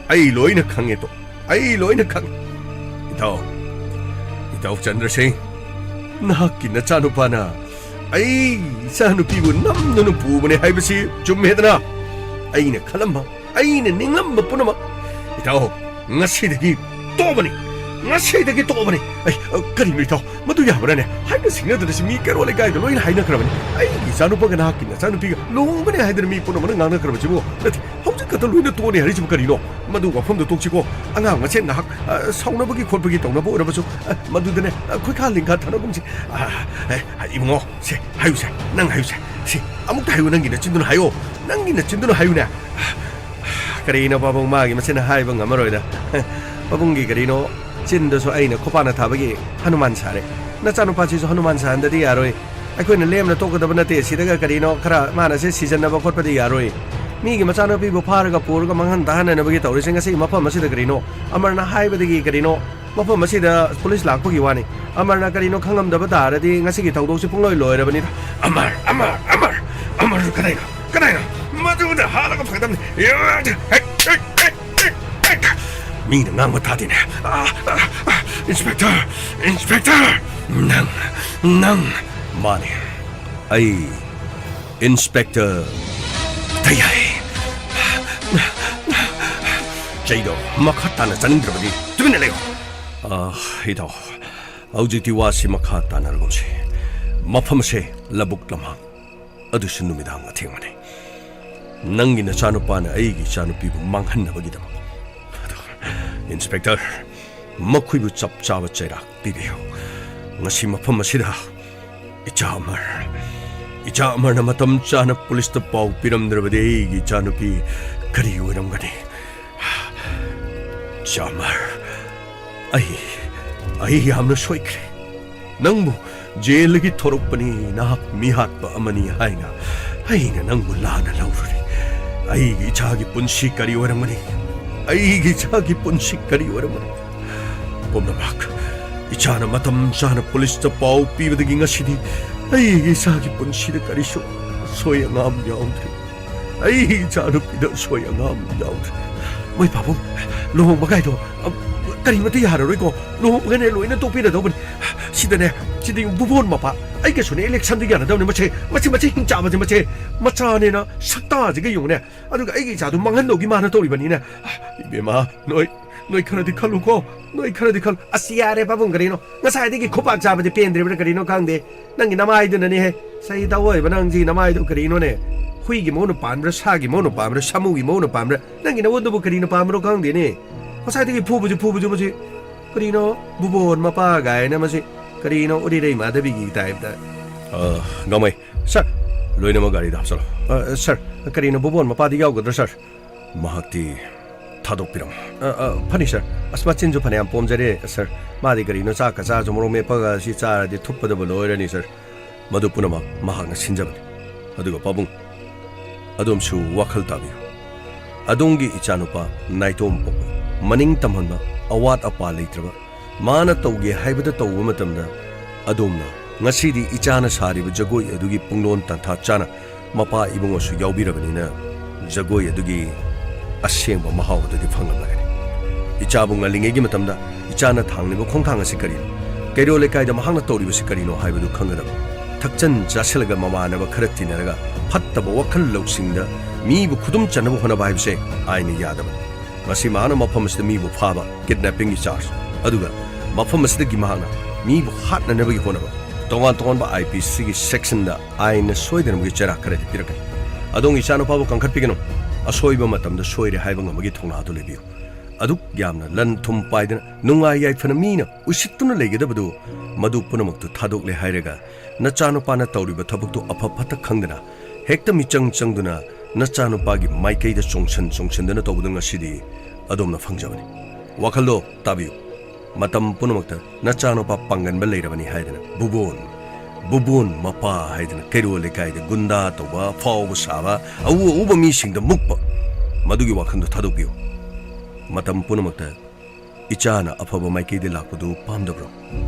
ꯑꯩ ꯂꯣꯏꯅ ꯈꯪꯉꯦ ꯇꯣ, ꯑꯩ ꯂꯣꯏꯅ ꯈꯪꯉꯦ꯫ ꯏꯇꯥꯎ, ꯏꯇꯥꯎ ꯆꯟꯗ꯭ꯔꯁꯤꯡ, ꯅꯍꯥꯛꯀꯤ ꯅꯆꯥꯅꯨꯄꯥꯅ ꯑꯩ ꯏꯆꯥꯅꯨꯄꯤꯕꯨ ꯅꯝꯗꯨꯅ ꯄꯨꯕꯅꯦ ꯍꯥꯏꯕꯁꯤ ꯆꯨꯝꯃꯦꯗꯅ? ꯑꯩꯅ ꯈꯜꯂꯝꯕ, ꯑꯩꯅ ꯅꯤꯡꯂꯝꯕ ꯄꯨꯝꯅꯃꯛ, ꯏꯇꯥꯎ, ꯉꯁꯤꯗꯒꯤ ꯇꯣꯛꯑꯕꯅꯤ, ꯉꯁꯤꯗꯒꯤ ꯇꯣꯛꯑꯕꯅꯤ꯫ ꯑꯩ, ꯑ, ꯀꯔꯤꯅꯣ ꯏꯇꯥꯎ, ꯃꯗꯨ ꯌꯥꯕ꯭ꯔꯥꯅꯦ? ꯍꯥꯏꯅ ꯁꯤꯡꯅꯗꯅ ꯁꯤ ꯃꯤ ꯀꯩꯔꯣꯜ ꯂꯩꯀꯥꯏꯗ ꯂꯣꯏꯅ ꯍꯥꯏꯅꯈ꯭ꯔꯕꯅꯤ꯫ ꯑꯩꯒꯤ ꯏꯆꯥꯅꯨꯄꯥꯒ ꯅꯍꯥꯛꯀꯤ ꯅꯆꯥꯅꯨꯄꯤꯒ ꯂꯨꯍꯣꯡꯒꯅꯤ ꯍꯥꯏꯗꯅ ꯃꯤ ꯄꯨꯝꯅꯃꯛꯅ ꯉꯥꯡꯅꯈ꯭ꯔꯕꯁꯤꯕꯨ꯫ ꯅꯠꯇꯦ, ꯍꯧꯖꯤꯛ ꯈꯛꯇ ꯂꯣꯏꯅ ꯇꯣꯛꯑꯅꯤ ꯍꯥꯏꯔꯤꯁꯤꯕꯨ ꯀꯔꯤꯅꯣ? ꯃꯗꯨ ꯋꯥꯐꯝꯗ ꯇꯣꯛꯁꯤꯀꯣ꯫ ꯑꯉꯥꯡ ꯃꯁꯦꯟ ꯉꯥꯏꯍꯥꯛ, ꯑ, ꯁꯥꯎꯅꯕꯒꯤ ꯈꯣꯠꯄꯒꯤ ꯇꯧꯅꯕ ꯑꯣꯏꯔꯕꯁꯨ, ꯑ, ꯃꯗꯨꯗꯅꯦ, ꯑ, ꯈꯣꯏꯈꯥ ꯂꯤꯡꯈꯥ ꯊꯥꯅꯒꯨꯝꯁꯤ꯫ ꯑ, ꯑ, ꯏꯕꯨꯡꯉꯣ, ꯁꯦ, ꯍꯥꯏꯌꯨꯁꯦ, ꯅꯪ ꯍꯥꯏꯌꯨꯁꯦ꯫ ꯁꯤ, ꯑꯃꯨꯛꯇ ꯍꯥꯏꯌꯨ, ꯅꯪꯒꯤ ꯅꯆꯤꯟꯗꯨꯅ ꯍꯥꯏꯌꯣ꯫ ꯅꯪꯒꯤ ꯅꯆꯤꯟꯗꯨꯅ ꯍꯥꯏꯌꯨꯅꯦ꯫ ꯀꯔꯤꯅꯣ ꯄꯥꯕꯨꯡ, ꯃꯥꯒꯤ ꯃꯆꯤꯟ ꯍꯥꯏꯕ ꯉꯝꯃꯔꯣꯏꯗ꯫ ꯄꯥꯕꯨꯡꯒꯤ ꯀꯔꯤꯅꯣ, ꯆꯤꯟꯗꯨꯁꯨ ꯑꯩꯅ ꯈꯨꯄꯥꯛꯅ ꯊꯥꯕꯒꯤ ꯍꯅꯨꯃꯥꯟ ꯁꯥꯔꯦ꯫ ꯅꯆꯥꯅꯨꯄꯥꯁꯤꯁꯨ ꯍꯅꯨꯃꯥꯟ ꯁꯥꯍꯟꯗꯗꯤ ꯌꯥꯔꯣꯏ꯫ ꯑꯩꯈꯣꯏꯅ ꯂꯦꯝꯅ ꯇꯣꯛꯀꯗꯕ ꯅꯠꯇꯦ꯫ ꯁꯤꯗꯒ ꯀꯔꯤꯅꯣ ꯈꯔ ꯃꯥꯅ ꯁꯦ ꯁꯤꯖꯟꯅꯕ ꯈꯣꯠꯄꯗꯤ ꯌꯥꯔꯣꯏ꯫ ꯃꯤꯒꯤ ꯃꯆꯥꯅꯨꯄꯤꯕꯨ ꯐꯥꯔꯒ ꯄꯨꯔꯒ ꯃꯥꯡꯍꯟ ꯇꯥꯍꯟꯅꯅꯕꯒꯤ ꯇꯧꯔꯤꯁꯦ ꯉꯁꯤꯒꯤ ꯃꯐꯝ ꯑꯁꯤꯗ ꯀꯔꯤꯅꯣ? ꯑꯃꯔꯅ ꯍꯥꯏꯕꯗꯒꯤ ꯀꯔꯤꯅꯣ ꯃꯐꯝ ꯑꯁꯤꯗ ꯄꯨꯂꯤꯁ ꯂꯥꯛꯄꯒꯤ ꯋꯥꯅꯤ꯫ ꯑꯃꯔꯅ ꯀꯔꯤꯅꯣ ꯈꯪꯉꯝꯗꯕ ꯇꯥꯔꯗꯤ ꯉꯁꯤꯒꯤ ꯊꯧꯗꯣꯛꯁꯤ ꯄꯨꯡꯂꯣꯏ ꯂꯣꯏꯔꯕꯅꯤꯗ꯫ ꯑꯃꯔ, ꯑꯃꯔ, ꯑꯃꯔ, ꯑꯃꯔ ꯀꯗꯥꯏꯅꯣ? ꯀꯗꯥꯏꯅꯣ? ꯃꯗꯨꯗ ꯍꯥꯠꯂꯒ ꯐꯒꯗꯕꯅꯤ꯫ ꯃꯤꯅ ꯉꯥꯡꯕ ꯇꯥꯗꯦꯅꯦ꯫ ꯑ, ꯑ, ꯑ, ꯏꯟꯁꯄꯦꯛꯇꯔ, ꯏꯟꯁꯄꯦꯛꯇꯔ, ꯅꯪ, ꯅꯪ꯫ ꯃꯥꯅꯦ, ꯑꯩ ꯏꯟꯁꯄꯦꯛꯇꯔ ꯇꯌꯥꯏ꯫ ꯆꯩꯗꯣ ꯃꯈꯥ ꯇꯥꯅ ꯆꯥꯅꯤꯡꯗ꯭ꯔꯕꯗꯤ ꯇꯨꯃꯤꯟꯅ ꯂꯩꯌꯨ꯫ ꯑ, ꯏꯇꯥꯎ, ꯍꯧꯖꯤꯛꯇꯤ ꯋꯥꯁꯤ ꯃꯈꯥ ꯇꯥꯅꯔꯒꯨꯝꯁꯤ꯫ ꯃꯐꯝ ꯑꯁꯦ ꯂꯧꯕꯨꯛ ꯂꯝꯍꯥꯡ, ꯑꯗꯨꯁꯨ ꯅꯨꯃꯤꯗꯥꯡ ꯑꯊꯦꯡꯕꯅꯤ꯫ ꯅꯪꯒꯤ ꯅꯆꯥꯅꯨꯄꯥꯅ ꯑꯩꯒꯤ ꯏꯆꯥꯅꯨꯄꯤꯕꯨ ꯃꯥꯡꯍꯟꯅꯕꯒꯤꯗꯃꯛ꯫ ꯑꯗꯨ, ꯏꯟꯁꯄꯦꯛꯇꯔ, ꯃꯈꯣꯏꯕꯨ ꯆꯞ ꯆꯥꯕ ꯆꯩꯔꯥꯛ ꯄꯤꯕꯤꯌꯨ꯫ ꯉꯁꯤ ꯃꯐꯝ ꯑꯁꯤꯗ ꯏꯆꯥ ꯑꯃꯔ, ꯏꯆꯥ ꯑꯃꯔꯅ ꯃꯇꯝ ꯆꯥꯅ ꯄꯨꯂꯤꯁꯇ ꯄꯥꯎ ꯄꯤꯔꯝꯗ꯭ꯔꯕꯗꯤ ꯑꯩꯒꯤ ꯏꯆꯥꯅꯨꯄꯤ ꯀꯔꯤ ꯑꯣꯏꯔꯝꯒꯅꯤ? ꯏꯆꯥ ꯑꯃꯔ, ꯑꯩ, ꯑꯩ ꯌꯥꯝꯅ ꯁꯣꯏꯈ꯭ꯔꯦ꯫ ꯅꯪꯕꯨ ꯖꯦꯜꯗꯒꯤ ꯊꯣꯔꯛꯄꯅꯤ, ꯅꯍꯥꯛ ꯃꯤꯍꯥꯠꯄ ꯑꯃꯅꯤ ꯍꯥꯏꯅ ꯑꯩꯅ ꯅꯪꯕꯨ ꯂꯥꯟꯅ ꯂꯧꯔꯨꯔꯦ꯫ ꯑꯩꯒꯤ ꯏꯆꯥꯒꯤ ꯄꯨꯟꯁꯤ ꯀꯔꯤ ꯑꯣꯏꯔꯝꯒꯅꯤ? ꯑꯩꯒꯤ ꯏꯆꯥꯒꯤ ꯄꯨꯟꯁꯤ ꯀꯔꯤ ꯑꯣꯏꯔꯝꯒꯅꯤ? ꯄꯨꯝꯅꯃꯛ ꯏꯆꯥꯅ ꯃꯇꯝ ꯆꯥꯅ ꯄꯨꯂꯤꯁꯇ ꯄꯥꯎ ꯄꯤꯕꯗꯒꯤ ꯉꯁꯤꯗꯤ ꯑꯩꯒꯤ ꯏꯆꯥꯒꯤ ꯄꯨꯟꯁꯤꯗ ꯀꯔꯤꯁꯨ ꯑꯁꯣꯏ ꯑꯉꯥꯝ ꯌꯥꯎꯗ꯭ꯔꯤ꯫ ꯑꯩꯒꯤ ꯏꯆꯥ ꯅꯨꯄꯤꯗ ꯑꯁꯣꯏ ꯑꯉꯥꯝ ꯌꯥꯎꯗ꯭ꯔꯤ꯫ ꯃꯣꯏ ꯄꯥꯕꯨꯡ, ꯂꯨꯍꯣꯡꯕ ꯀꯥꯏꯗꯣ, ꯑ, ꯀꯔꯤꯃꯇ ꯌꯥꯔꯔꯣꯏꯀꯣ꯫ ꯂꯨꯍꯣꯡꯕꯒꯅꯦ ꯂꯣꯏꯅ ꯇꯣꯛꯄꯤꯔꯗꯧꯕꯅꯤ꯫ ꯁꯤꯗꯅꯦ, ꯁꯤꯗꯤ ꯕꯨꯕꯣꯟ ꯃꯄꯥ, ꯑꯩꯒꯁꯨꯅꯦ election ꯗ ꯌꯥꯅꯗꯕꯅꯤ꯫ ꯃꯁꯦ, ꯃꯁꯤ, ꯃꯁꯤ ꯍꯤꯡꯆꯥꯕꯁꯦ, ꯃꯁꯦ ꯃꯆꯥꯅꯦꯅ ꯁꯛꯇꯥꯁꯤꯒ ꯌꯦꯡꯉꯨꯅꯦ꯫ ꯑꯗꯨꯒ ꯑꯩꯒꯤ ꯏꯆꯥꯗꯨ ꯃꯥꯡꯍꯟꯗꯧꯒꯤ ꯃꯥꯅ ꯇꯧꯔꯤꯕꯅꯤꯅꯦ꯫ ꯏꯕꯦꯝꯃ, ꯅꯣꯏ, ꯅꯣꯏ ꯈꯔꯗꯤ ꯈꯜꯂꯨꯀꯣ, ꯅꯣꯏ ꯈꯔꯗꯤ ꯈꯜꯂꯨ꯫ ꯑꯁ, ꯌꯥꯔꯦ ꯄꯥꯕꯨꯡ, ꯀꯔꯤꯅꯣ? ꯉꯁꯥꯏꯗꯒꯤ ꯈꯨꯄꯥꯛ ꯆꯥꯕꯗꯤ ꯄꯦꯟꯗ꯭ꯔꯤꯕ꯭ꯔꯥ ꯀꯔꯤꯅꯣ ꯈꯪꯗꯦ꯫ ꯅꯪꯒꯤ ꯅꯃꯥꯏꯗꯨꯅꯅꯦꯍꯦ꯫ ꯆꯍꯤ ꯇꯧꯑꯣꯏꯕ ꯅꯪꯁꯤ ꯅꯃꯥꯏꯗꯨ ꯀꯔꯤꯅꯣꯅꯦ? ꯍꯨꯏꯒꯤ ꯃꯍꯨꯠꯅ ꯄꯥꯟꯕ꯭ꯔꯥ, ꯁꯥꯒꯤ ꯃꯍꯨꯠꯅ ꯄꯥꯟꯕ꯭ꯔꯥ, ꯁꯥꯃꯨꯒꯤ ꯃꯍꯨꯠꯅ ꯄꯥꯟꯕ꯭ꯔꯥ? ꯅꯪꯒꯤ ꯅꯉꯣꯟꯗꯨꯕꯨ ꯀꯔꯤꯅ ꯄꯥꯟꯕꯅꯣ ꯈꯪꯗꯦꯅꯦ꯫ ꯉꯁꯥꯏꯗꯒꯤ ꯐꯨꯕꯁꯤ, ꯐꯨꯕꯁꯤ, ꯐꯨꯕꯁꯤ꯫ ꯀꯔꯤꯅꯣ ꯕꯨꯕꯣꯟ ꯃꯄꯥ ꯀꯥꯏꯅ ꯃꯁꯤ? ꯀꯔꯤꯅꯣ ꯎꯔꯤꯔꯩ ꯃꯥꯙꯕꯤꯒꯤ type ꯇ? ꯑ, ꯒꯥꯡꯃꯩ, sir, ꯂꯣꯏꯅꯃꯛ ꯒꯥꯔꯤꯗ ꯍꯥꯞꯆꯜꯂꯣ꯫ ꯑ, sir, ꯀꯔꯤꯅꯣ ꯕꯨꯕꯣꯟ ꯃꯄꯥꯗꯤ ꯌꯥꯎꯒꯗ꯭ꯔꯥ, sir? ꯃꯍꯥꯛꯇꯤ ꯊꯥꯗꯣꯛꯄꯤꯔꯝꯃꯣ꯫ ꯑ, ꯑ, ꯐꯅꯤ, sir꯫ ꯑꯁ, ꯃꯆꯤꯟꯁꯨ ꯐꯅꯌꯥꯝ ꯄꯣꯝꯖꯔꯦ, sir꯫ ꯃꯥꯗꯤ ꯀꯔꯤꯅꯣ ꯆꯥꯛꯀ ꯆꯥꯔꯁꯨ ꯃꯣꯔꯣꯛ ꯃꯦꯠꯄꯒ ꯁꯤ ꯆꯥꯔꯗꯤ ꯊꯨꯞꯄꯗꯕ ꯂꯣꯏꯔꯅꯤ, sir꯫ ꯃꯗꯨ ꯄꯨꯝꯅꯃꯛ ꯃꯍꯥꯛꯅ ꯁꯤꯟꯖꯕꯅꯤ꯫ ꯑꯗꯨꯒ ꯄꯥꯕꯨꯡ, ꯑꯗꯣꯝꯁꯨ ꯋꯥꯈꯜ ꯇꯥꯕꯤꯌꯨ꯫ ꯑꯗꯣꯝꯒꯤ ꯏꯆꯥꯅꯨꯄꯥ ꯅꯥꯏꯇꯣꯝ ꯄꯣꯛꯄ, ꯃꯅꯤꯡ ꯇꯝꯍꯟꯕ, ꯑꯋꯥꯠ ꯑꯄꯥ ꯂꯩꯇ꯭ꯔꯕ, ꯃꯥꯅ ꯇꯧꯒꯦ ꯍꯥꯏꯕꯗ ꯇꯧꯕ ꯃꯇꯝꯗ ꯑꯗꯣꯝꯅ ꯉꯁꯤꯗꯤ ꯏꯆꯥꯅ ꯁꯥꯔꯤꯕ ꯖꯒꯣꯏ ꯑꯗꯨꯒꯤ ꯄꯨꯡꯂꯣꯟ ꯇꯥꯟꯊꯥ ꯆꯥꯅ ꯃꯄꯥ ꯏꯕꯨꯡꯉꯣꯁꯨ ꯌꯥꯎꯕꯤꯔꯕꯅꯤꯅ ꯖꯒꯣꯏ ꯑꯗꯨꯒꯤ ꯑꯁꯦꯡꯕ ꯃꯍꯥꯎ ꯑꯗꯨꯗꯤ ꯐꯪꯂꯝꯂꯒꯅꯤ꯫ ꯏꯆꯥꯕꯨ ꯉꯜꯂꯤꯉꯩꯒꯤ ꯃꯇꯝꯗ ꯏꯆꯥꯅ ꯊꯥꯡꯂꯤꯕ ꯈꯣꯡꯊꯥꯡ ꯑꯁꯤ ꯀꯔꯤꯅꯣ? ꯀꯩꯔꯣꯜ ꯂꯩꯀꯥꯏꯗ ꯃꯍꯥꯛꯅ ꯇꯧꯔꯤꯕꯁꯤ ꯀꯔꯤꯅꯣ ꯍꯥꯏꯕꯗꯨ ꯈꯪꯒꯗꯕ꯫ ꯊꯛꯆꯟ ꯆꯥꯁꯤꯜꯂꯒ ꯃꯃꯥꯟꯅꯕ ꯈꯔ ꯇꯤꯟꯅꯔꯒ ꯐꯠꯇꯕ ꯋꯥꯈꯜ ꯂꯧꯁꯤꯡꯗ ꯃꯤꯕꯨ ꯈꯨꯗꯨꯝ ꯆꯟꯅꯕ ꯍꯣꯠꯅꯕ ꯍꯥꯏꯕꯁꯦ ꯑꯥꯏꯟꯅ ꯌꯥꯗꯕꯅꯤ꯫ ꯉꯁꯤ ꯃꯍꯥꯛꯅ ꯃꯐꯝ ꯑꯁꯤꯗ ꯃꯤꯕꯨ ꯐꯥꯕ, kidnapping ꯒꯤ charge, ꯑꯗꯨꯒ ꯃꯐꯝ ꯑꯁꯤꯗꯒꯤ ꯃꯍꯥꯛꯅ ꯃꯤꯕꯨ ꯍꯥꯠꯅꯅꯕꯒꯤ ꯍꯣꯠꯅꯕ, ꯇꯣꯉꯥꯟ ꯇꯣꯉꯥꯟꯕ I P C ꯒꯤ section ꯗ ꯑꯥꯏꯟꯅ ꯁꯣꯏꯗꯅꯕꯒꯤ ꯆꯩꯔꯥꯛ ꯈꯔꯗꯤ ꯄꯤꯔꯛꯀꯅꯤ꯫ ꯑꯗꯣꯝꯒꯤ ꯏꯆꯥꯅꯨꯄꯥꯕꯨ ꯀꯟꯈꯠꯄꯤꯒꯅꯨ꯫ ꯑꯁꯣꯏꯕ ꯃꯇꯝꯗ ꯁꯣꯏꯔꯦ ꯍꯥꯏꯕ ꯉꯝꯕꯒꯤ ꯊꯧꯅꯥꯗꯨ ꯂꯩꯕꯤꯌꯨ꯫ ꯑꯗꯨꯛ ꯌꯥꯝꯅ ꯂꯟ ꯊꯨꯝ ꯄꯥꯏꯗꯅ ꯅꯨꯡꯉꯥꯏ ꯌꯥꯏꯐꯅ ꯃꯤꯅ ꯎꯁꯤꯠꯇꯨꯅ ꯂꯩꯒꯗꯕꯗꯨ, ꯃꯗꯨ ꯄꯨꯝꯅꯃꯛꯇꯨ ꯊꯥꯗꯣꯛꯂꯦ ꯍꯥꯏꯔꯒ ꯅꯆꯥꯅꯨꯄꯥꯅ ꯇꯧꯔꯤꯕ ꯊꯕꯛꯇꯨ ꯑꯐ ꯐꯠꯇ ꯈꯪꯗꯅ ꯍꯦꯛꯇ ꯃꯤꯆꯪ ꯆꯪꯗꯨꯅ ꯅꯆꯥꯅꯨꯄꯥꯒꯤ ꯃꯥꯏꯀꯩꯗ ꯆꯣꯡꯁꯟ ꯆꯣꯡꯁꯟꯗꯨꯅ ꯇꯧꯕꯗꯨ ꯉꯁꯤꯗꯤ ꯑꯗꯣꯝꯅ ꯐꯪꯖꯕꯅꯤ꯫ ꯋꯥꯈꯜꯗꯣ ꯇꯥꯕꯤꯌꯨ꯫ ꯃꯇꯝ ꯄꯨꯝꯅꯃꯛꯇ ꯅꯆꯥꯅꯨꯄꯥ ꯄꯥꯡꯒꯟꯕ ꯂꯩꯔꯕꯅꯤ ꯍꯥꯏꯗꯅ ꯕꯨꯕꯣꯟ, ꯕꯨꯕꯣꯟ ꯃꯄꯥ ꯍꯥꯏꯗꯅ ꯀꯩꯔꯣꯜ ꯂꯩꯀꯥꯏꯗ ꯒꯨꯟꯗꯥ ꯇꯧꯕ, ꯑꯐꯥꯎꯕ ꯁꯥꯕ, ꯑꯎ ꯑꯎꯕ ꯃꯤꯁꯤꯡꯗ ꯃꯨꯛꯄ, ꯃꯗꯨꯒꯤ ꯋꯥꯈꯜꯗꯨ ꯊꯥꯗꯣꯛꯄꯤꯌꯨ꯫ ꯃꯇꯝ ꯄꯨꯝꯅꯃꯛꯇ ꯏꯆꯥꯅ ꯑꯐꯕ ꯃꯥꯏꯀꯩꯗ ꯂꯥꯛꯄꯗꯨ ꯄꯥꯝꯗꯕ꯭ꯔꯣ?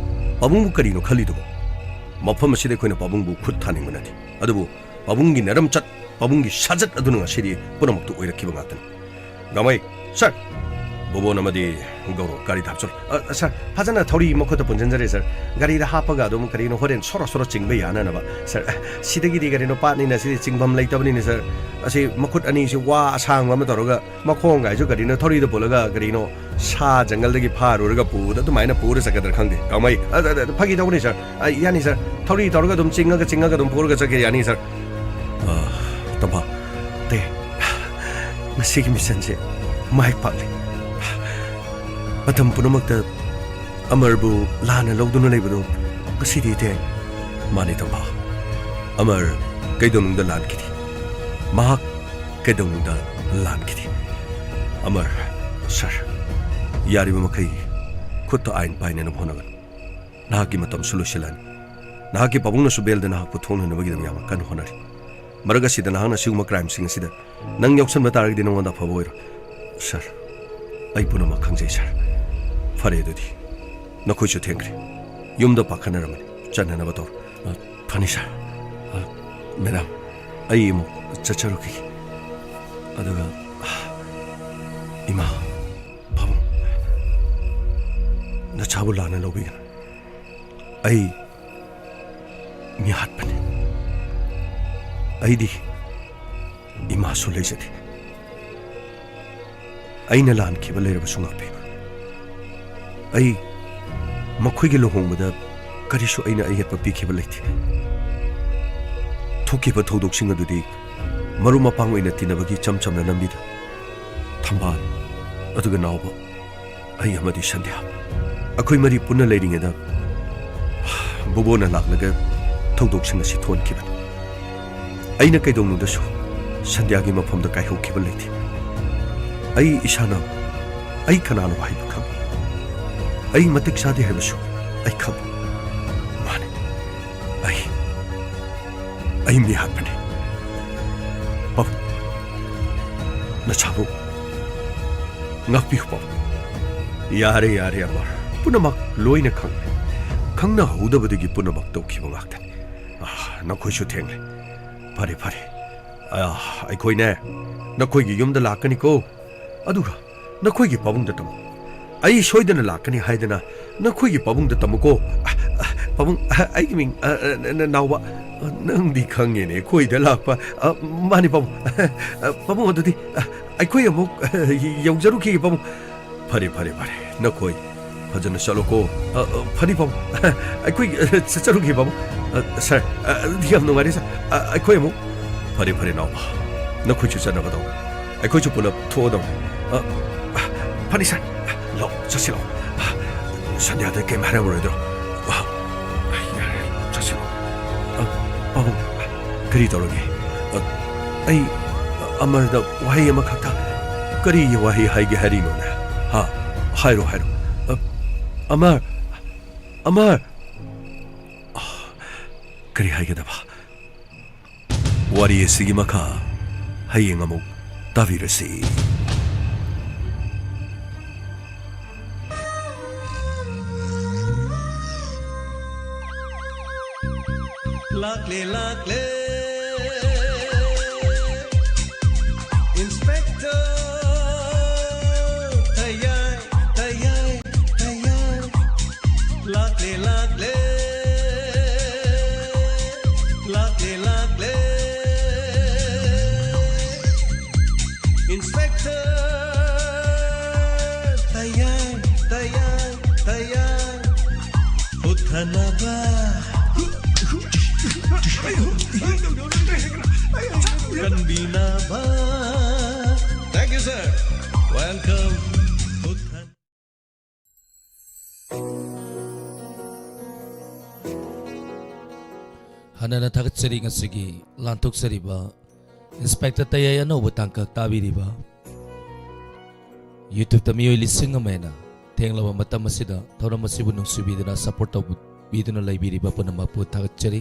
ꯄꯥꯕꯨꯡꯕꯨ ꯀꯔꯤꯅꯣ ꯈꯜꯂꯤꯗꯨꯕꯣ? ꯃꯐꯝ ꯑꯁꯤꯗ ꯑꯩꯈꯣꯏꯅ ꯄꯥꯕꯨꯡꯕꯨ ꯈꯨꯠ ꯊꯥꯅꯤꯡꯕ ꯅꯠꯇꯦ, ꯑꯗꯨꯕꯨ ꯄꯥꯕꯨꯡꯒꯤ ꯅꯔꯝꯆꯠ, ꯄꯥꯕꯨꯡꯒꯤ ꯁꯥꯖꯠ ꯑꯗꯨꯅ ꯉꯁꯤꯗꯤ ꯄꯨꯝꯅꯃꯛꯇꯨ ꯑꯣꯏꯔꯛꯈꯤꯕ ꯉꯥꯛꯇꯅꯤ꯫ ꯒꯥꯡꯃꯩ, ꯁꯥꯔ! ꯕꯣꯕꯣꯟ ꯑꯃꯗꯤ ꯒꯧꯔꯣ ꯒꯥꯔꯤꯗ ꯍꯥꯞꯆꯜꯂꯨ꯫ ꯑ, ꯁꯥꯔ, ꯐꯖꯅ ꯊꯧꯔꯤ ꯃꯈꯨꯠꯇ ꯄꯨꯟꯁꯤꯟꯖꯔꯦ, ꯁꯥꯔ꯫ ꯒꯥꯔꯤꯗ ꯍꯥꯞꯄꯒ ꯑꯗꯨꯝ ꯀꯔꯤꯅꯣ ꯍꯣꯔꯦꯟ ꯁꯣꯔꯣ ꯁꯣꯔꯣ ꯆꯤꯡꯕ ꯌꯥꯅꯅꯕ, ꯁꯥꯔ꯫ ꯑ, ꯁꯤꯗꯒꯤꯗꯤ ꯀꯔꯤꯅꯣ ꯄꯥꯠꯅꯤꯅ ꯁꯤꯗꯤ ꯆꯤꯡꯐꯝ ꯂꯩꯇꯕꯅꯤꯅ, ꯁꯥꯔ꯫ ꯑꯁꯤ ꯃꯈꯨꯠ ꯑꯅꯤꯁꯤ ꯋꯥ ꯑꯁꯥꯡꯕ ꯑꯃ ꯇꯧꯔꯒ ꯃꯈꯣꯡꯒꯥꯏꯁꯨ ꯀꯔꯤꯅꯣ ꯊꯧꯔꯤꯗ ꯄꯨꯜꯂꯒ ꯀꯔꯤꯅꯣ ꯁꯥ ꯖꯪꯒꯜꯗꯒꯤ ꯐꯥꯔꯨꯔꯒ ꯄꯨꯕꯗ ꯑꯗꯨꯃꯥꯏꯅ ꯄꯨꯔ ꯆꯠꯀꯗ꯭ꯔꯥ ꯈꯪꯗꯦ꯫ ꯒꯥꯡꯃꯩ, ꯑ, ꯑ, ꯑ, ꯐꯥꯒꯤ ꯇꯧꯕꯅꯤ, ꯁꯥꯔ꯫ ꯑ, ꯌꯥꯅꯤ, ꯁꯥꯔ꯫ ꯊꯧꯔꯤ ꯇꯧꯔꯒ ꯑꯗꯨꯝ ꯆꯤꯡꯉꯒ, ꯆꯤꯡꯉꯒ ꯑꯗꯨꯝ ꯄꯨꯔꯒ ꯆꯠꯀꯦ, ꯌꯥꯅꯤ, ꯁꯥꯔ꯫ ꯑ, ꯇꯝꯐꯥ, ꯇꯦ, ꯉꯁꯤꯒꯤ ꯃꯤꯁꯟꯁꯦ ꯃꯥꯏ ꯄꯥꯛꯂꯦ꯫ ꯃꯇꯝ ꯄꯨꯝꯅꯃꯛꯇ ꯑꯃꯔꯕꯨ ꯂꯥꯟꯅ ꯂꯧꯗꯨꯅ ꯂꯩꯕꯗꯨ ꯉꯁꯤꯗꯤ ꯏꯇꯦ꯫ ꯃꯥꯅꯤ, ꯇꯝꯐꯥ꯫ ꯑꯃꯔ ꯀꯩꯗꯧꯅꯨꯡꯗ ꯂꯥꯟꯈꯤꯗꯦ꯫ ꯃꯍꯥꯛ ꯀꯩꯗꯧꯅꯨꯡꯗ ꯂꯥꯟꯈꯤꯗꯦ꯫ ꯑꯃꯔ, ꯁꯥꯔ, ꯌꯥꯔꯤꯕ ꯃꯈꯩ ꯈꯨꯠꯇ ꯑꯥꯏꯟ ꯄꯥꯏꯅꯅꯕ ꯍꯣꯠꯅꯒꯅꯨ꯫ ꯅꯍꯥꯛꯀꯤ ꯃꯇꯝꯁꯨ ꯂꯣꯏꯁꯤꯜꯂꯅꯤ꯫ ꯅꯍꯥꯛꯀꯤ ꯄꯥꯕꯨꯡꯅꯁꯨ ꯕꯦꯜꯗ ꯅꯍꯥꯛꯄꯨ ꯊꯣꯛꯅꯅꯕꯒꯤꯗꯃꯛ ꯌꯥꯝꯅ ꯀꯟꯅ ꯍꯣꯠꯅꯔꯤ꯫ ꯃꯔꯛ ꯑꯁꯤꯗ ꯅꯍꯥꯛꯅ ꯁꯤꯒꯨꯝꯕ ꯀ꯭ꯔꯥꯏꯝꯁꯤꯡ ꯑꯁꯤꯗ ꯅꯪ ꯌꯥꯎꯁꯟꯕ ꯇꯥꯔꯒꯗꯤ ꯅꯉꯣꯟꯗ ꯑꯐꯕ ꯑꯣꯏꯔꯣꯏ꯫ ꯁꯥꯔ, ꯑꯩ ꯄꯨꯝꯅꯃꯛ ꯈꯪꯖꯩ, ꯁꯥꯔ꯫ ꯐꯔꯦ, ꯑꯗꯨꯗꯤ ꯅꯈꯣꯏꯁꯨ ꯊꯦꯡꯈ꯭ꯔꯦ꯫ ꯌꯨꯝꯗ ꯄꯥꯈꯠꯅꯔꯝꯃꯅꯤ꯫ ꯆꯠꯅꯅꯕ ꯇꯧꯔꯣ꯫ ꯑ, ꯐꯅꯤ, ꯁꯥꯔ꯫ ꯑ, ꯃꯦꯗꯥꯝ, ꯑꯩ ꯑꯃꯨꯛ ꯆꯠꯆꯔꯨꯈꯤꯒꯦ꯫ ꯑꯗꯨꯒ, ꯏꯃꯥ, ꯄꯥꯕꯨꯡ, ꯅꯆꯥꯕꯨ ꯂꯥꯟꯅ ꯂꯧꯕꯤꯒꯅꯨ꯫ ꯑꯩ ꯃꯤꯍꯥꯠꯄꯅꯤ꯫ ꯑꯩꯗꯤ ꯏꯃꯥꯁꯨ ꯂꯩꯖꯗꯦ꯫ ꯑꯩꯅ ꯂꯥꯟꯈꯤꯕ ꯂꯩꯔꯕꯁꯨ ꯉꯥꯛꯄꯤꯌꯨ꯫ ꯑꯩ ꯃꯈꯣꯏꯒꯤ ꯂꯨꯍꯣꯡꯕꯗ ꯀꯔꯤꯁꯨ ꯑꯩꯅ ꯑꯌꯦꯠꯄ ꯄꯤꯈꯤꯕ ꯂꯩꯇꯦ꯫ ꯊꯣꯛꯈꯤꯕ ꯊꯧꯗꯣꯛꯁꯤꯡ ꯑꯗꯨꯗꯤ ꯃꯔꯨꯞ ꯃꯄꯥꯡ ꯑꯣꯏꯅ ꯇꯤꯟꯅꯕꯒꯤ ꯏꯆꯝ ꯆꯝꯅ ꯂꯝꯕꯤꯗ ꯊꯝꯕꯥꯜ, ꯑꯗꯨꯒ ꯅꯥꯎꯕ, ꯑꯩ ꯑꯃꯗꯤ ꯁꯟꯙ꯭ꯌꯥ, ꯑꯩꯈꯣꯏ ꯃꯔꯤ ꯄꯨꯟꯅ ꯂꯩꯔꯤꯉꯩꯗ ꯕꯣꯕꯣꯅ ꯂꯥꯛꯂꯒ ꯊꯧꯗꯣꯛꯁꯤꯡ ꯑꯁꯤ ꯊꯣꯛꯍꯟꯈꯤꯕꯅꯤ꯫ ꯑꯩꯅ ꯀꯩꯗꯧꯅꯨꯡꯗꯁꯨ ꯁꯟꯙ꯭ꯌꯥꯒꯤ ꯃꯐꯝꯗ ꯀꯥꯏꯍꯧꯈꯤꯕ ꯂꯩꯇꯦ꯫ ꯑꯩ ꯏꯁꯥꯅ ꯑꯩ ꯀꯅꯥꯅꯣ ꯍꯥꯏꯕ ꯈꯪꯏ꯫ ꯑꯩ ꯃꯇꯤꯛ ꯆꯥꯗꯦ ꯍꯥꯏꯕꯁꯨ ꯑꯩ ꯈꯪꯏ꯫ ꯃꯥꯅꯤ, ꯑꯩ, ꯑꯩ ꯃꯤꯍꯥꯠꯄꯅꯤ꯫ ꯄꯥꯕꯨꯡ, ꯅꯆꯥꯕꯨ ꯉꯥꯛꯄꯤꯌꯨ, ꯄꯥꯕꯨꯡ꯫ ꯌꯥꯔꯦ, ꯌꯥꯔꯦ, ꯑꯃꯔ꯫ ꯄꯨꯝꯅꯃꯛ ꯂꯣꯏꯅ ꯈꯪꯂꯦ꯫ ꯈꯪꯅꯍꯧꯗꯕꯗꯒꯤ ꯄꯨꯝꯅꯃꯛ ꯇꯧꯈꯤꯕ ꯉꯥꯛꯇꯅꯤ꯫ ꯑꯥ, ꯅꯈꯣꯏꯁꯨ ꯊꯦꯡꯂꯦ꯫ ꯐꯔꯦ, ꯐꯔꯦ꯫ ꯑꯥ, ꯑꯩꯈꯣꯏꯅꯦ, ꯅꯈꯣꯏꯒꯤ ꯌꯨꯝꯗ ꯂꯥꯛꯀꯅꯤꯀꯣ꯫ ꯑꯗꯨꯒ ꯅꯈꯣꯏꯒꯤ ꯄꯥꯕꯨꯡꯗ ꯇꯝꯃꯨ꯫ ꯑꯩ ꯁꯣꯏꯗꯅ ꯂꯥꯛꯀꯅꯤ ꯍꯥꯏꯗꯅ ꯅꯈꯣꯏꯒꯤ ꯄꯥꯕꯨꯡꯗ ꯇꯝꯃꯨꯀꯣ꯫ ꯑ, ꯑ, ꯄꯥꯕꯨꯡ, ꯑ, ꯑꯩꯒꯤ ꯃꯤꯡ, ꯑ, ꯑ, ꯅ-, ꯅ-, ꯅꯥꯎꯕ꯫ ꯑ, ꯅꯪꯗꯤ ꯈꯪꯉꯦꯅꯦ, ꯑꯩꯈꯣꯏꯗ ꯂꯥꯛꯄ꯫ ꯑ, ꯃꯥꯅꯤ, ꯄꯥꯕꯨꯡ꯫ ꯑ, ꯄꯥꯕꯨꯡ, ꯑꯗꯨꯗꯤ, ꯑ, ꯑꯩꯈꯣꯏ ꯑꯃꯨꯛ, ꯑ, ꯌꯧꯖꯔꯨꯈꯤꯒꯦ, ꯄꯥꯕꯨꯡ꯫ ꯐꯔꯦ, ꯐꯔꯦ, ꯐꯔꯦ꯫ ꯅꯈꯣꯏ ꯐꯖꯅ ꯆꯠꯂꯣꯀꯣ꯫ ꯑ, ꯑ, ꯐꯅꯤ, ꯄꯥꯕꯨꯡ꯫ ꯑꯩꯈꯣꯏ, ꯑ, ꯆꯠꯆꯔꯨꯒꯦ, ꯄꯥꯕꯨꯡ꯫ ꯑ, ꯁꯥꯔ, ꯑ, ꯑꯗꯨꯗꯤ ꯌꯥꯝ ꯅꯨꯡꯉꯥꯏꯔꯦ, ꯁꯥꯔ꯫ ꯑ, ꯑꯩꯈꯣꯏ ꯑꯃꯨꯛ꯫ ꯐꯔꯦ, ꯐꯔꯦ, ꯅꯥꯎꯕ꯫ ꯅꯈꯣꯏꯁꯨ ꯆꯠꯅꯕ ꯇꯧ꯫ ꯑꯩꯈꯣꯏꯁꯨ ꯄꯨꯂꯞ ꯊꯣꯛꯑꯗꯧꯅꯤ꯫ ꯑ, ꯑ, ꯐꯅꯤ, ꯁꯥꯔ꯫ ꯂꯥꯛꯑꯣ, ꯆꯠꯁꯤ ꯂꯥꯛꯑꯣ꯫ ꯑ, ꯁꯟꯙ꯭ꯌꯥꯗ ꯀꯩꯝ ꯍꯥꯏꯔꯝꯃꯔꯣꯏꯗ꯭ꯔꯣ? ꯑ, ꯌꯥꯔꯦ, ꯆꯠꯁꯤ ꯂꯥꯛꯑꯣ꯫ ꯑ, ꯄꯥꯕꯨꯡ, ꯀꯔꯤ ꯇꯧꯔꯒꯦ? ꯑ, ꯑꯩ ꯑꯃꯔꯗ ꯋꯥꯍꯩ ꯑꯃꯈꯛꯇ꯫ ꯀꯔꯤ ꯋꯥꯍꯩ ꯍꯥꯏꯒꯦ ꯍꯥꯏꯔꯤꯅꯣꯅꯦ? ꯍꯥ? ꯍꯥꯏꯔꯣ, ꯍꯥꯏꯔꯣ꯫ ꯑ, ꯑꯃꯔ, ꯑꯃꯔ! ꯑ, ꯀꯔꯤ ꯍꯥꯏꯒꯗꯕ? ꯋꯥꯔꯤ ꯑꯁꯤꯒꯤ ꯃꯈꯥ ꯍꯌꯦꯡ ꯑꯃꯨꯛ ꯇꯥꯕꯤꯔꯁꯤ꯫ ꯂꯥꯛꯂꯦ, ꯂꯥꯛꯂꯦ, Inspector ꯇꯌꯥꯏ, ꯇꯌꯥꯏ, ꯇꯌꯥꯏ꯫ ꯂꯥꯛꯂꯦ, ꯂꯥꯛꯂꯦ, ꯂꯥꯛꯂꯦ, ꯂꯥꯛꯂꯦ꯫ Inspector ꯇꯌꯥꯏ, ꯇꯌꯥꯏ, ꯇꯌꯥꯏ꯫ ꯍꯨꯠꯊꯅꯕ꯫ ꯀꯟꯕꯤꯅꯕ꯫ Thank you, sir. Welcome. ꯍꯨꯠꯊ- ꯍꯥꯟꯅꯅ ꯊꯥꯒꯠꯆꯔꯤ ꯉꯁꯤꯒꯤ ꯂꯥꯟꯊꯣꯛꯆꯔꯤꯕ Inspector ꯇꯌꯥꯏ ꯑꯅꯧꯕ ꯇꯥꯡꯀꯛ ꯇꯥꯕꯤꯔꯤꯕ YouTube-ꯇ ꯃꯤꯑꯣꯏ ꯂꯤꯁꯤꯡ ꯑꯃ ꯍꯦꯟꯅ ꯊꯦꯡꯂꯕ ꯃꯇꯝ ꯑꯁꯤꯗ ꯊꯧꯔꯝ ꯑꯁꯤꯕꯨ ꯅꯨꯡꯁꯤꯕꯤꯗꯨꯅ support ꯇꯧꯕꯤꯗꯨꯅ ꯂꯩꯕꯤꯔꯤꯕ ꯄꯨꯝꯅꯃꯛꯄꯨ ꯊꯥꯒꯠꯆꯔꯤ꯫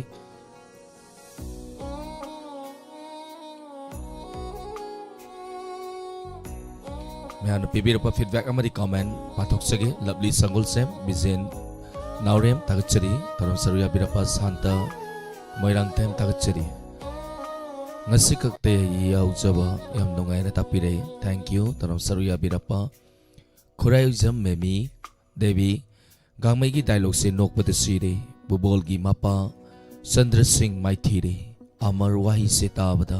ꯃꯌꯥꯝꯅ ꯄꯤꯕꯤꯔꯛꯄ feedback ꯑꯃꯗꯤ comment ꯄꯥꯊꯣꯛꯆꯒꯦ꯫ ꯂꯕꯂꯤ ꯁꯪꯒꯨꯜꯁꯦꯝ, ꯕꯤꯖꯦꯟ ꯅꯥꯎꯔꯦꯝ ꯊꯥꯒꯠꯆꯔꯤ, ꯇꯧꯔꯝ ꯁꯔꯨꯛ ꯌꯥꯕꯤꯔꯛꯄ꯫ ꯁꯥꯟꯇ ꯃꯣꯏꯔꯥꯡꯊꯦꯝ ꯊꯥꯒꯠꯆꯔꯤ꯫ ꯉꯁꯤ ꯈꯛꯇ ꯌꯥꯎꯖꯕ ꯌꯥꯝ ꯅꯨꯡꯉꯥꯏꯅ ꯇꯥꯛꯄꯤꯔꯛꯏ꯫ Thank you, ꯇꯧꯔꯝ ꯁꯔꯨꯛ ꯌꯥꯕꯤꯔꯛꯄ꯫ ꯈꯨꯔꯥꯏꯖꯝ ꯃꯦꯃꯤ ꯗꯦꯕꯤ, ꯒꯥꯡꯃꯩꯒꯤ dialogue ꯁꯦ ꯅꯣꯛꯄꯗ ꯁꯤꯔꯦ꯫ ꯕꯨꯕꯣꯜꯒꯤ ꯃꯄꯥ ꯆꯟꯗ꯭ꯔ ꯁꯤꯡ ꯃꯥꯏꯊꯤꯔꯦ꯫ ꯑꯃꯔ ꯋꯥꯍꯩꯁꯦ ꯇꯥꯕꯗ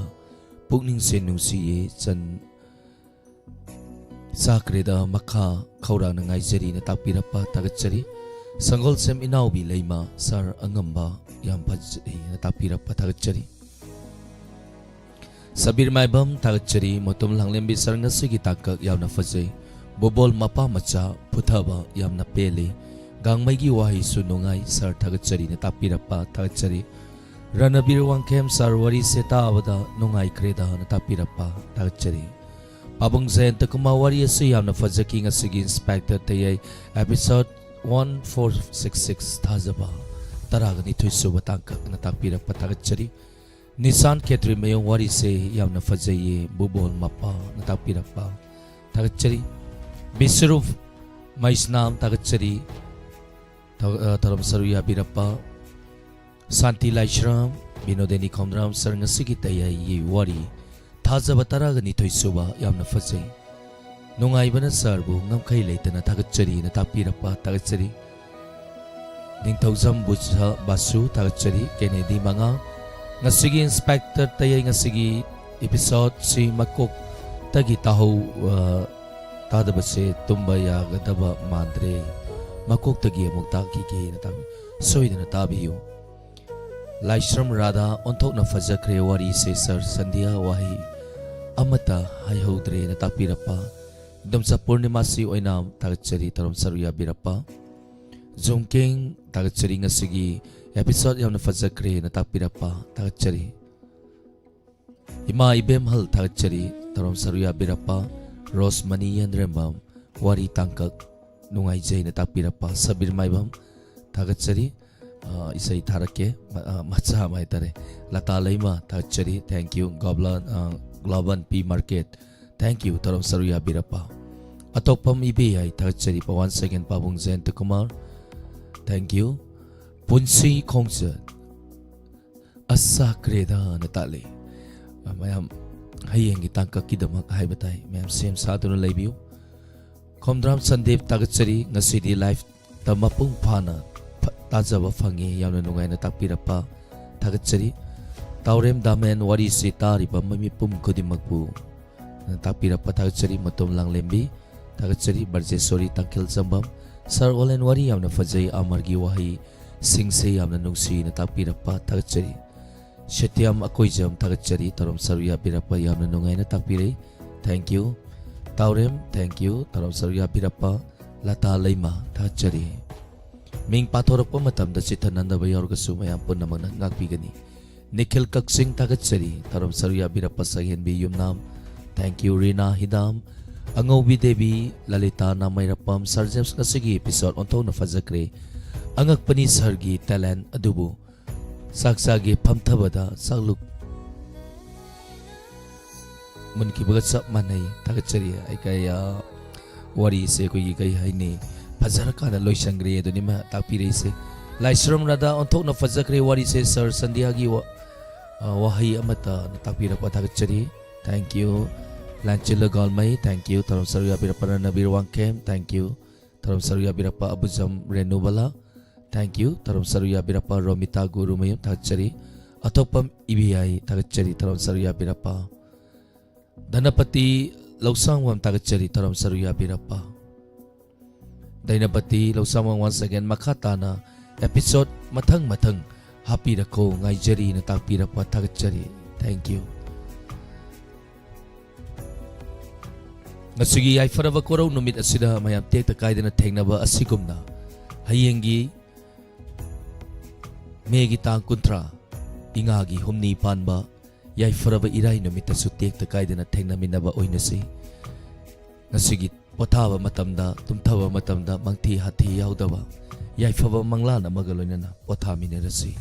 ꯄꯨꯛꯅꯤꯡꯁꯦ ꯅꯨꯡꯁꯤꯌꯦ꯫ ꯆꯟ ꯆꯥꯈ꯭ꯔꯦꯗ ꯃꯈꯥ ꯈꯧꯔꯥꯡꯅ ꯉꯥꯏꯖꯔꯤꯅ ꯇꯥꯛꯄꯤꯔꯛꯄ ꯊꯥꯒꯠꯆꯔꯤ꯫ ꯁꯪꯒꯣꯜꯁꯦꯝ ꯏꯅꯥꯎꯕꯤ ꯂꯩꯃ ꯁꯥꯔ ꯑꯉꯝꯕ ꯌꯥꯝ ꯐꯖꯩꯅ ꯇꯥꯛꯄꯤꯔꯛꯄ ꯊꯥꯒꯠꯆꯔꯤ꯫ ꯁꯕꯤꯔ ꯃꯥꯏꯕꯝ ꯊꯥꯒꯠꯆꯔꯤ꯫ ꯃꯣꯇꯣꯝ ꯂꯥꯡꯂꯦꯝꯕꯤ ꯁꯥꯔ ꯉꯁꯤꯒꯤ ꯇꯥꯡꯀꯛ ꯌꯥꯝꯅ ꯐꯖꯩ꯫ ꯕꯣꯕꯣꯜ ꯃꯄꯥ ꯃꯆꯥ ꯐꯨꯊꯕ ꯌꯥꯝꯅ ꯄꯦꯜꯂꯤ꯫ ꯒꯥꯡꯃꯩꯒꯤ ꯋꯥꯍꯩꯁꯨ ꯅꯨꯡꯉꯥꯏ ꯁꯥꯔ ꯊꯥꯒꯠꯆꯔꯤꯅ ꯇꯥꯛꯄꯤꯔꯛꯄ ꯊꯥꯒꯠꯆꯔꯤ꯫ ꯔꯅꯕꯤꯔ ꯋꯥꯡꯈꯦꯝ ꯁꯥꯔ ꯋꯥꯔꯤꯁꯦ ꯇꯥꯕꯗ ꯅꯨꯡꯉꯥꯏꯈ꯭ꯔꯦꯗꯅ ꯇꯥꯛꯄꯤꯔꯛꯄ ꯊꯥꯒꯠꯆꯔꯤ꯫ ꯄꯥꯕꯨꯡ ꯖꯌꯟꯇ ꯀꯨꯃꯥꯔ ꯋꯥꯔꯤ ꯑꯁꯤ ꯌꯥꯝꯅ ꯐꯖꯈꯤ꯫ ꯉꯁꯤꯒꯤ inspector ꯇꯌꯥꯏ episode one four six six ꯊꯥꯖꯕ ꯇꯔꯥꯒ ꯅꯤꯊꯣꯏ ꯁꯨꯕ ꯇꯥꯡꯀꯛꯅ ꯇꯥꯛꯄꯤꯔꯛꯄ ꯊꯥꯒꯠꯆꯔꯤ꯫ ꯅꯤꯁꯥꯟ ꯈꯦꯇ꯭ꯔꯤ ꯃꯌꯨꯝ ꯋꯥꯔꯤꯁꯦ ꯌꯥꯝꯅ ꯐꯖꯩꯌꯦ꯫ ꯕꯨꯕꯣꯜ ꯃꯄꯥꯅ ꯇꯥꯛꯄꯤꯔꯛꯄ ꯊꯥꯒꯠꯆꯔꯤ꯫ ꯕꯤꯁ꯭ꯋꯔꯨꯞ ꯃꯩꯁꯅꯥꯝ ꯊꯥꯒꯠꯆꯔꯤ꯫ ꯊꯧ-, ꯑ, ꯊꯧꯔꯝ ꯁꯔꯨꯛ ꯌꯥꯕꯤꯔꯛꯄ ꯁꯥꯟꯇꯤ ꯂꯥꯏꯁ꯭ꯔꯝ, ꯕꯤꯅꯣꯗꯤꯅꯤ ꯈꯣꯝꯗ꯭ꯔꯥꯝ ꯁꯥꯔ ꯉꯁꯤꯒꯤ ꯇꯌꯥꯏꯒꯤ ꯋꯥꯔꯤ ꯊꯥꯖꯕ ꯇꯔꯥꯒ ꯅꯤꯊꯣꯏ ꯁꯨꯕ ꯌꯥꯝꯅ ꯐꯖꯩ꯫ ꯅꯨꯡꯉꯥꯏꯕꯅ ꯁꯥꯔꯕꯨ ꯉꯝꯈꯩ ꯂꯩꯇꯅ ꯊꯥꯒꯠꯆꯔꯤꯅ ꯇꯥꯛꯄꯤꯔꯛꯄ ꯊꯥꯒꯠꯆꯔꯤ꯫ ꯅꯤꯡꯊꯧꯖꯝ ꯕꯨꯁ-, ꯕꯥꯁꯨ ꯊꯥꯒꯠꯆꯔꯤ꯫ ꯀꯦꯅꯦꯗꯤ ꯃꯉꯥ꯫ ꯉꯁꯤꯒꯤ ꯏꯟꯁꯄꯦꯛꯇꯔ ꯇꯌꯥꯏ ꯉꯁꯤꯒꯤ episode ꯁꯤ ꯃꯀꯣꯛꯇꯒꯤ ꯇꯥꯍꯧ-, ꯑ, ꯇꯥꯗꯕꯁꯦ ꯇꯨꯝꯕ ꯌꯥꯒꯗꯕ ꯃꯥꯟꯗ꯭ꯔꯦ꯫ ꯃꯀꯣꯛꯇꯒꯤ ꯑꯃꯨꯛ ꯇꯥꯈꯤꯒꯦꯅ ꯇꯥꯕꯤ-, ꯁꯣꯏꯗꯅ ꯇꯥꯕꯤꯌꯨ꯫ ꯂꯥꯏꯁ꯭ꯔꯝ ꯔꯥꯙꯥ ꯑꯣꯟꯊꯣꯛꯅ ꯐꯖꯈ꯭ꯔꯦ ꯋꯥꯔꯤꯁꯦ ꯁꯥꯔ ꯁꯟꯙ꯭ꯌꯥ ꯋꯥꯍꯩ ꯑꯃꯠꯇ ꯍꯥꯏꯍꯧꯗ꯭ꯔꯦꯅ ꯇꯥꯛꯄꯤꯔꯛꯄ꯫ ꯏꯗꯣꯝꯆꯥ ꯄꯨꯔꯅꯤꯃꯥꯁꯤ ꯑꯣꯏꯅꯥꯝ ꯊꯥꯒꯠꯆꯔꯤ ꯇꯧꯔꯝ ꯁꯔꯨꯛ ꯌꯥꯕꯤꯔꯛꯄ꯫ ꯖꯨꯝꯀꯤꯡ ꯊꯥꯒꯠꯆꯔꯤ ꯉꯁꯤꯒꯤ episode ꯌꯥꯝꯅ ꯐꯖꯈ꯭ꯔꯦꯅ ꯇꯥꯛꯄꯤꯔꯛꯄ ꯊꯥꯒꯠꯆꯔꯤ꯫ ꯏꯃꯥ ꯏꯕꯦꯝꯍꯜ ꯊꯥꯒꯠꯆꯔꯤ ꯇꯧꯔꯝ ꯁꯔꯨꯛ ꯌꯥꯕꯤꯔꯛꯄ꯫ ꯔꯣꯁꯃꯅꯤ ꯌꯦꯟꯗ꯭ꯔꯦꯝꯕꯝ ꯋꯥꯔꯤ ꯇꯥꯡꯀꯛ ꯅꯨꯡꯉꯥꯏꯖꯩꯅ ꯇꯥꯛꯄꯤꯔꯛꯄ꯫ ꯁꯕꯤꯔ ꯃꯥꯏꯕꯝ ꯊꯥꯒꯠꯆꯔꯤ꯫ ꯑ, ꯏꯁꯩ ꯊꯥꯔꯛꯀꯦ꯫ ꯃ-, ꯑ, ꯃꯆꯥ ꯑꯃ ꯍꯥꯏꯇꯥꯔꯦ꯫ ꯂꯇꯥ ꯂꯩꯃ ꯊꯥꯒꯠꯆꯔꯤ꯫ Thank you꯫ ꯒꯣꯕ꯭ꯂꯟ, ꯑ, ꯒ꯭ꯂꯣꯕꯟ ꯄꯤ ꯃꯥꯔꯀꯦꯠ꯫ Thank you꯫ ꯇꯧꯔꯝ ꯁꯔꯨꯛ ꯌꯥꯕꯤꯔꯛꯄ꯫ ꯑꯇꯣꯞꯄꯝ ꯏꯕꯦ ꯌꯥꯏ ꯊꯥꯒꯠꯆꯔꯤ꯫ ꯄꯋꯥꯟ ꯁꯦꯀꯦꯟ ꯄꯥꯕꯨꯡ ꯖꯌꯟꯇ ꯀꯨꯃꯥꯔ꯫ Thank you. ꯄꯨꯟꯁꯤ ꯈꯣꯡꯆꯠ ꯑꯁꯥ ꯀ꯭ꯔꯦꯗꯥꯅ ꯇꯥꯛꯂꯤ꯫ ꯑ, ꯃꯌꯥꯝ ꯍꯌꯦꯡꯒꯤ ꯇꯥꯡꯀꯛꯀꯤꯗꯃꯛ ꯍꯥꯏꯕ ꯇꯥꯏ꯫ ꯃꯌꯥꯝ ꯁꯦꯝ ꯁꯥꯗꯨꯅ ꯂꯩꯕꯤꯌꯨ꯫ ꯈꯣꯝꯗ꯭ꯔꯥꯝ ꯁꯟꯗꯤꯞ ꯊꯥꯒꯠꯆꯔꯤ꯫ ꯉꯁꯤꯗꯤ live ꯇ ꯃꯄꯨꯡ ꯐꯥꯅ ꯐ-, ꯇꯥꯖꯕ ꯐꯪꯉꯤ꯫ ꯌꯥꯝꯅ ꯅꯨꯡꯉꯥꯏꯅ ꯇꯥꯛꯄꯤꯔꯛꯄ ꯊꯥꯒꯠꯆꯔꯤ꯫ ꯇꯥꯎꯔꯦꯝ ꯗꯥꯃꯦꯟ ꯋꯥꯔꯤꯁꯤ ꯇꯥꯔꯤꯕ ꯃꯤꯄꯨꯝ ꯈꯨꯗꯤꯡꯃꯛꯄꯨ ꯇꯥꯛꯄꯤꯔꯛꯄ ꯊꯥꯒꯠꯆꯔꯤ꯫ ꯃꯇꯣꯝ ꯂꯥꯡꯂꯦꯝꯕꯤ ꯊꯥꯒꯠꯆꯔꯤ꯫ ꯕ꯭ꯔꯖꯦꯁꯣꯔꯤ ꯇꯥꯡꯈꯦꯜ ꯆꯝꯕꯝ, ꯁꯥꯔ ꯑꯣꯂꯦꯟ ꯋꯥꯔꯤ ꯌꯥꯝꯅ ꯐꯖꯩ꯫ ꯑꯃꯔꯒꯤ ꯋꯥꯍꯩꯁꯤꯡꯁꯦ ꯌꯥꯝꯅ ꯅꯨꯡꯁꯤꯅ ꯇꯥꯛꯄꯤꯔꯛꯄ ꯊꯥꯒꯠꯆꯔꯤ꯫ ꯁꯇ꯭ꯌꯝ ꯑꯀꯣꯏꯖꯝ ꯊꯥꯒꯠꯆꯔꯤ꯫ ꯇꯧꯔꯝ ꯁꯔꯨꯛ ꯌꯥꯕꯤꯔꯛꯄ ꯌꯥꯝꯅ ꯅꯨꯡꯉꯥꯏꯅ ꯇꯥꯛꯄꯤꯔꯛꯏ꯫ Thank you꯫ ꯇꯥꯎꯔꯦꯝ, thank you꯫ ꯇꯧꯔꯝ ꯁꯔꯨꯛ ꯌꯥꯕꯤꯔꯛꯄ ꯂꯇꯥ ꯂꯩꯃ ꯊꯥꯒꯠꯆꯔꯤ꯫ ꯃꯤꯡ ꯄꯥꯊꯣꯔꯛꯄ ꯃꯇꯝꯗ ꯆꯤꯠꯊꯅꯗꯕ ꯌꯥꯎꯔꯒꯁꯨ ꯃꯌꯥꯝ ꯄꯨꯝꯅꯃꯛꯅ ꯉꯥꯛꯄꯤꯒꯅꯤ꯫ ꯅꯤꯈꯤꯜ ꯀꯛꯆꯤꯡ ꯊꯥꯒꯠꯆꯔꯤ꯫ ꯇꯧꯔꯝ ꯁꯔꯨꯛ ꯌꯥꯕꯤꯔꯛꯄ ꯁꯛꯍꯦꯟꯕꯤ ꯌꯨꯝꯅꯥꯝ꯫ Thank you꯫ Rina Hidam, Angoubi Devi, Lalita Nameirakpam, sir James, ꯉꯁꯤꯒꯤ episode ꯑꯣꯟꯊꯣꯛꯅ ꯐꯖꯈ꯭ꯔꯦ꯫ ꯑꯉꯛꯄꯅꯤ ꯁꯥꯔꯒꯤ talent ꯑꯗꯨꯕꯨ꯫ ꯆꯥꯛ ꯆꯥꯒꯦ ꯐꯝꯊꯕꯗ ꯆꯥꯛꯂꯨꯛ ꯃꯨꯟꯈꯤꯕꯒ ꯆꯞ ꯃꯥꯟꯅꯩ꯫ ꯊꯥꯒꯠꯆꯔꯤ꯫ ꯑꯩ ꯀꯩ, ꯑ, ꯋꯥꯔꯤꯁꯦ ꯑꯩꯈꯣꯏꯒꯤ ꯀꯩ ꯍꯥꯏꯅꯤ, ꯐꯖꯔꯀꯥꯟꯗ ꯂꯣꯏꯁꯟꯈ꯭ꯔꯦ ꯑꯗꯨꯅꯤ ꯃꯥ ꯇꯥꯛꯄꯤꯔꯛꯏꯁꯦ꯫ ꯂꯥꯏꯁ꯭ꯔꯝ ꯔꯥꯙꯥ, ꯑꯣꯟꯊꯣꯛꯅ ꯐꯖꯈ꯭ꯔꯦ ꯋꯥꯔꯤꯁꯦ꯫ ꯁꯥꯔ ꯁꯟꯙ꯭ꯌꯥꯒꯤ ꯋꯥ-, ꯑ, ꯋꯥꯍꯩ ꯑꯃꯠꯇ ꯇꯥꯛꯄꯤꯔꯛꯄ ꯊꯥꯒꯠꯆꯔꯤ꯫ Thank you꯫ ꯂꯥꯟꯆꯤꯜꯂ ꯒꯥꯜꯃꯩ, thank you꯫ ꯊꯧꯔꯝ ꯁꯔꯨꯛ ꯌꯥꯕꯤꯔꯛꯄ ꯔꯅꯕꯤꯔ ꯋꯥꯡꯈꯦꯝ, thank you꯫ ꯊꯧꯔꯝ ꯁꯔꯨꯛ ꯌꯥꯕꯤꯔꯛꯄ ꯑꯕꯨꯖꯝ ꯔꯦꯅꯨꯕꯂꯥ, thank you꯫ ꯊꯧꯔꯝ ꯁꯔꯨꯛ ꯌꯥꯕꯤꯔꯛꯄ ꯔꯣꯃꯤꯇꯥ ꯒꯨꯔꯨꯃꯌꯨꯝ, ꯊꯥꯒꯠꯆꯔꯤ꯫ ꯑꯊꯣꯛꯄꯝ ꯏꯕꯤꯌꯥꯏ, ꯊꯥꯒꯠꯆꯔꯤ꯫ ꯊꯧꯔꯝ ꯁꯔꯨꯛ ꯌꯥꯕꯤꯔꯛꯄ ꯙꯅꯄꯇꯤ ꯂꯧꯁꯥꯡꯕꯝ, ꯊꯥꯒꯠꯆꯔꯤ꯫ ꯊꯧꯔꯝ ꯁꯔꯨꯛ ꯌꯥꯕꯤꯔꯛꯄ ꯗꯩꯅꯄꯇꯤ ꯂꯧꯁꯥꯡꯕꯝ, once again, ꯃꯈꯥ ꯇꯥꯅ episode ꯃꯊꯪ ꯃꯊꯪ ꯍꯥꯞꯄꯤꯔꯛꯈꯣ, ꯉꯥꯏꯖꯔꯤꯅ ꯇꯥꯛꯄꯤꯔꯛꯄ ꯊꯥꯒꯠꯆꯔꯤ꯫ Thank you꯫ ꯉꯁꯤꯒꯤ ꯌꯥꯏꯐꯔꯕ ꯀꯣꯔꯧ ꯅꯨꯃꯤꯠ ꯑꯁꯤꯗ ꯃꯌꯥꯝ ꯇꯦꯛꯇ ꯀꯥꯏꯗꯅ ꯊꯦꯡꯅꯕ ꯑꯁꯤꯒꯨꯝꯅ, ꯍꯌꯦꯡꯒꯤ ꯃꯦꯒꯤ ꯇꯥꯡ ꯀꯨꯟꯊ꯭ꯔꯥ, ꯏꯉꯥꯒꯤ ꯍꯨꯝꯅꯤ ꯄꯥꯟꯕ ꯌꯥꯏꯐꯔꯕ ꯏꯔꯥꯏ ꯅꯨꯃꯤꯠꯇꯁꯨ ꯇꯦꯛꯇ ꯀꯥꯏꯗꯅ ꯊꯦꯡꯅꯃꯤꯟꯅꯕ ꯑꯣꯏꯅꯁꯤ꯫ ꯉꯁꯤꯒꯤ ꯄꯣꯊꯥꯕ ꯃꯇꯝꯗ, ꯇꯨꯝꯊꯕ ꯃꯇꯝꯗ ꯃꯪꯊꯤ ꯍꯥꯊꯤ ꯌꯥꯎꯗꯕ ꯌꯥꯏꯐꯕ ꯃꯪꯂꯥꯟ ꯑꯃꯒ ꯂꯣꯏꯅꯅ ꯄꯣꯊꯥꯃꯤꯟꯅꯔꯁꯤ꯫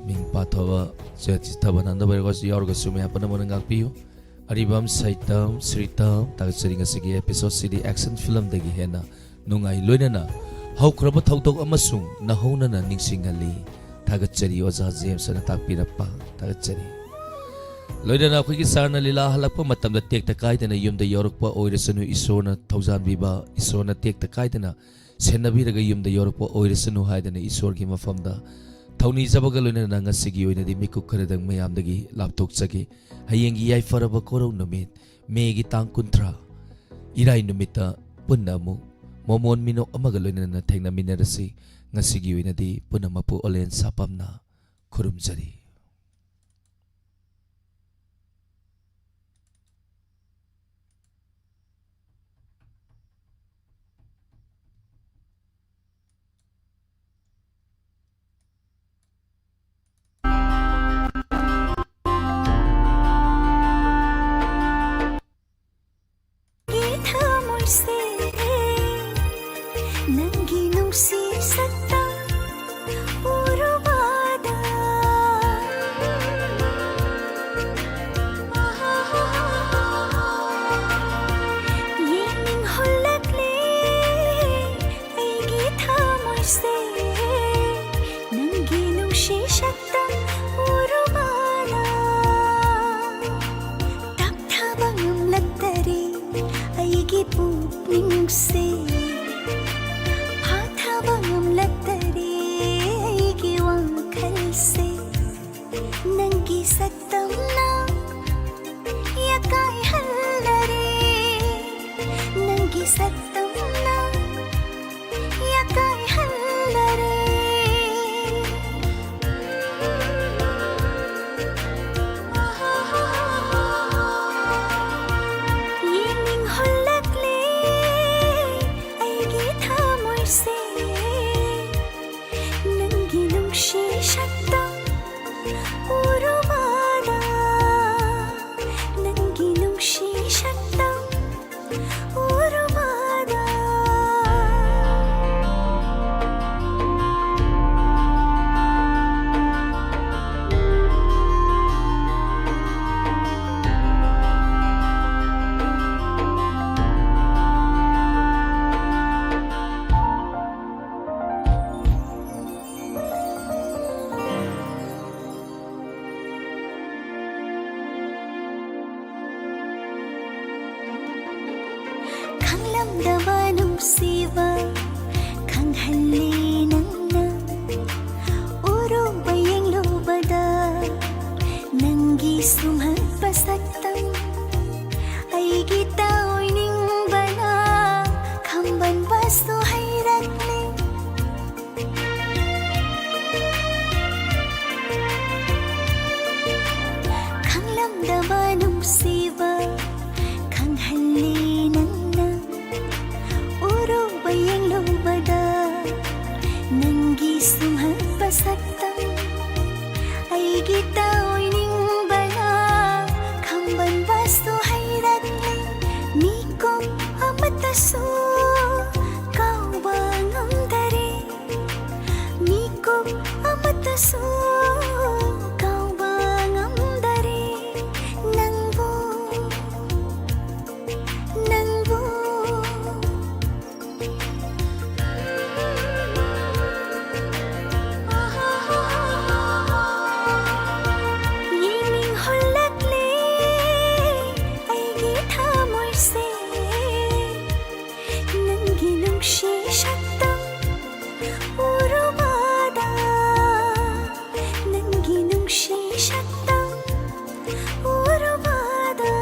ꯃꯤꯡ ꯄꯥꯊꯕ, ꯆꯤꯠꯊꯕ ꯅꯥꯟꯗꯕ ꯌꯥꯎꯔꯒꯁꯨ ꯃꯌꯥꯝ ꯄꯨꯝꯅꯃꯛꯅ ꯉꯥꯛꯄꯤꯌꯨ꯫ ꯑꯔꯤꯕꯝ, ꯁꯩꯇꯝ, ꯁ꯭ꯔꯤꯇꯝ, ꯊꯥꯒꯠꯆꯔꯤ꯫ ꯉꯁꯤꯒꯤ episode ꯁꯤꯗꯤ action film ꯗꯒꯤ ꯍꯦꯟꯅ ꯅꯨꯡꯉꯥꯏ꯫ ꯂꯣꯏꯅꯅ ꯍꯧꯈ꯭ꯔꯕ ꯊꯧꯗꯣꯛ ꯑꯃꯁꯨꯡ ꯅꯧꯍꯧꯅꯅ ꯅꯤꯡꯁꯤꯡꯍꯜꯂꯤ꯫ ꯊꯥꯒꯠꯆꯔꯤ ꯑꯣꯖꯥ ꯖꯦꯝꯁꯅ ꯇꯥꯛꯄꯤꯔꯛꯄ꯫ ꯊꯥꯒꯠꯆꯔꯤ꯫ ꯂꯣꯏꯅꯅ ꯑꯩꯈꯣꯏꯒꯤ ꯁꯥꯔꯅ ꯂꯤꯂꯥ ꯍꯜꯂꯛꯄ ꯃꯇꯝꯗ ꯇꯦꯛꯇ ꯀꯥꯏꯗꯅ ꯌꯨꯝꯗ ꯌꯧꯔꯛꯄ ꯑꯣꯏꯔꯁꯅꯨ, ꯏꯁꯣꯔꯅ ꯊꯧꯖꯥꯟꯕꯤꯕ, ꯏꯁꯣꯔꯅ ꯇꯦꯛꯇ ꯀꯥꯏꯗꯅ ꯁꯦꯟꯅꯕꯤꯔꯒ ꯌꯨꯝꯗ ꯌꯧꯔꯛꯄ ꯑꯣꯏꯔꯁꯅꯨ ꯍꯥꯏꯗꯅ ꯏꯁꯣꯔꯒꯤ ꯃꯐꯝꯗ ꯊꯧꯅꯤꯖꯕꯒ ꯂꯣꯏꯅꯅ ꯉꯁꯤꯒꯤ ꯑꯣꯏꯅꯗꯤ ꯃꯤꯀꯨꯞ ꯈꯔꯗꯪ ꯃꯌꯥꯝꯗꯒꯤ ꯂꯥꯞꯊꯣꯛꯆꯒꯦ꯫ ꯍꯌꯦꯡꯒꯤ ꯌꯥꯏꯐꯔꯕ ꯀꯣꯔꯧ ꯅꯨꯃꯤꯠ, ꯃꯦꯒꯤ ꯇꯥꯡ ꯀꯨꯟꯊ꯭ꯔꯥ, ꯏꯔꯥꯏ ꯅꯨꯃꯤꯠꯇ ꯄꯨꯟꯅ ꯑꯃꯨꯛ ꯃꯣꯃꯣꯟ ꯃꯤꯅꯣꯛ ꯑꯃꯒ ꯂꯣꯏꯅꯅ ꯊꯦꯡꯅꯃꯤꯟꯅꯔꯁꯤ꯫ ꯉꯁꯤꯒꯤ ꯑꯣꯏꯅꯗꯤ ꯄꯨꯝꯅꯃꯛꯄꯨ ꯑꯣꯂꯦꯟ ꯁꯥꯄꯝꯅ ꯈꯨꯔꯨꯝꯖꯔꯤ꯫ ꯊꯃꯣꯏꯁꯦ ꯅꯪꯒꯤ ꯅꯨꯡꯁꯤ ꯁꯛꯇꯝ ꯎꯔꯨꯕꯗ ꯌꯦꯡꯅꯤꯡꯍꯜꯂꯛꯂꯦ ꯑꯩꯒꯤ ꯊꯃꯣꯏꯁꯦ ꯅꯪꯒꯤ ꯅꯨꯡꯁꯤ ꯁꯛꯇꯝ ꯎꯔꯨꯕꯗ ꯇꯞꯊꯕ ꯉꯝꯂꯛꯇꯔꯦ ꯑꯩꯒꯤ ꯄꯨꯛꯅꯤꯡꯁꯦ ꯐꯥꯊꯕ ꯉꯝꯂꯛꯇꯔꯦ ꯑꯩꯒꯤ ꯋꯥꯈꯜꯁꯦ ꯅꯪꯒꯤ ꯁꯛꯇꯝꯅ ꯌꯥꯀꯥꯏꯍꯜꯂꯔꯦ ꯅꯪꯒꯤ ꯁꯛꯇꯝꯅ ꯌꯥꯀꯥꯏꯍꯜꯂꯔꯦ ꯌꯦꯡꯅꯤꯡꯍꯜꯂꯛꯂꯦ ꯅꯪꯒꯤ ꯁꯨꯝꯍꯠꯄ ꯁꯛꯇꯝ ꯑꯩꯒꯤ ꯇꯧꯅꯤꯡꯕꯅ ꯈꯝꯕꯟꯕꯁꯨ ꯍꯩꯔꯛꯂꯦ꯫ ꯃꯤꯀꯨꯞ ꯑꯃꯠꯇꯁꯨ ꯀꯥꯎꯕ ꯉꯝꯗꯔꯦ꯫ ꯃꯤꯀꯨꯞ ꯑꯃꯠꯇꯁꯨ ꯀꯥꯎꯕ ꯉꯝꯗꯔꯦ꯫ ꯅꯪꯕꯨ, ꯅꯪꯕꯨ ꯌꯦꯡꯅꯤꯡꯍꯜꯂꯛꯂꯦ ꯑꯩꯒꯤ ꯊꯃꯣꯏꯁꯦ꯫ ꯅꯪꯒꯤ ꯅꯨꯡꯁꯤ ꯁꯛꯇꯝ ꯎꯔꯨꯕꯗ, ꯅꯪꯒꯤ ꯅꯨꯡꯁꯤ ꯁꯛꯇꯝ ꯎꯔꯨꯕꯗ꯫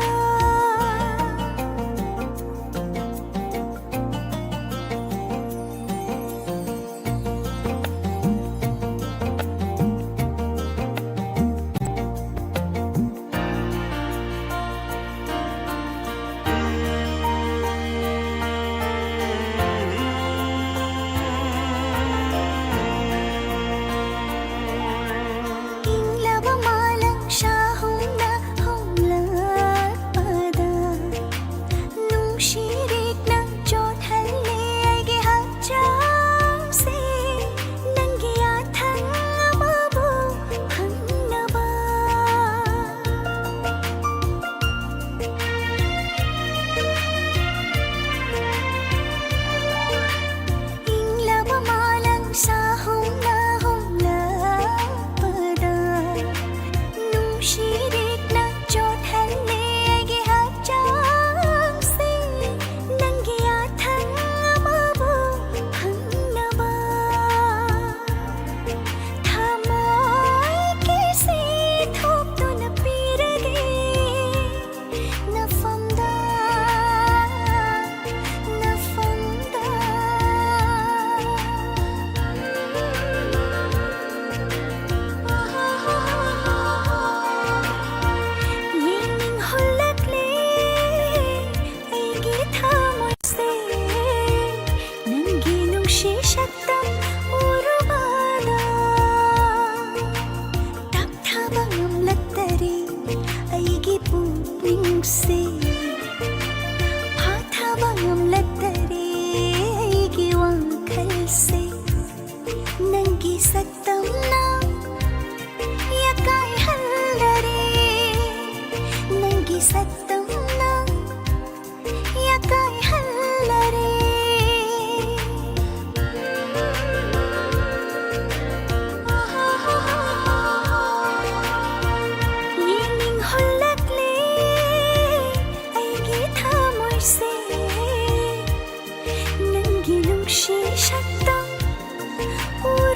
ꯅꯨꯡꯁꯤ ꯁꯛꯇꯝ ꯎꯔꯦ꯫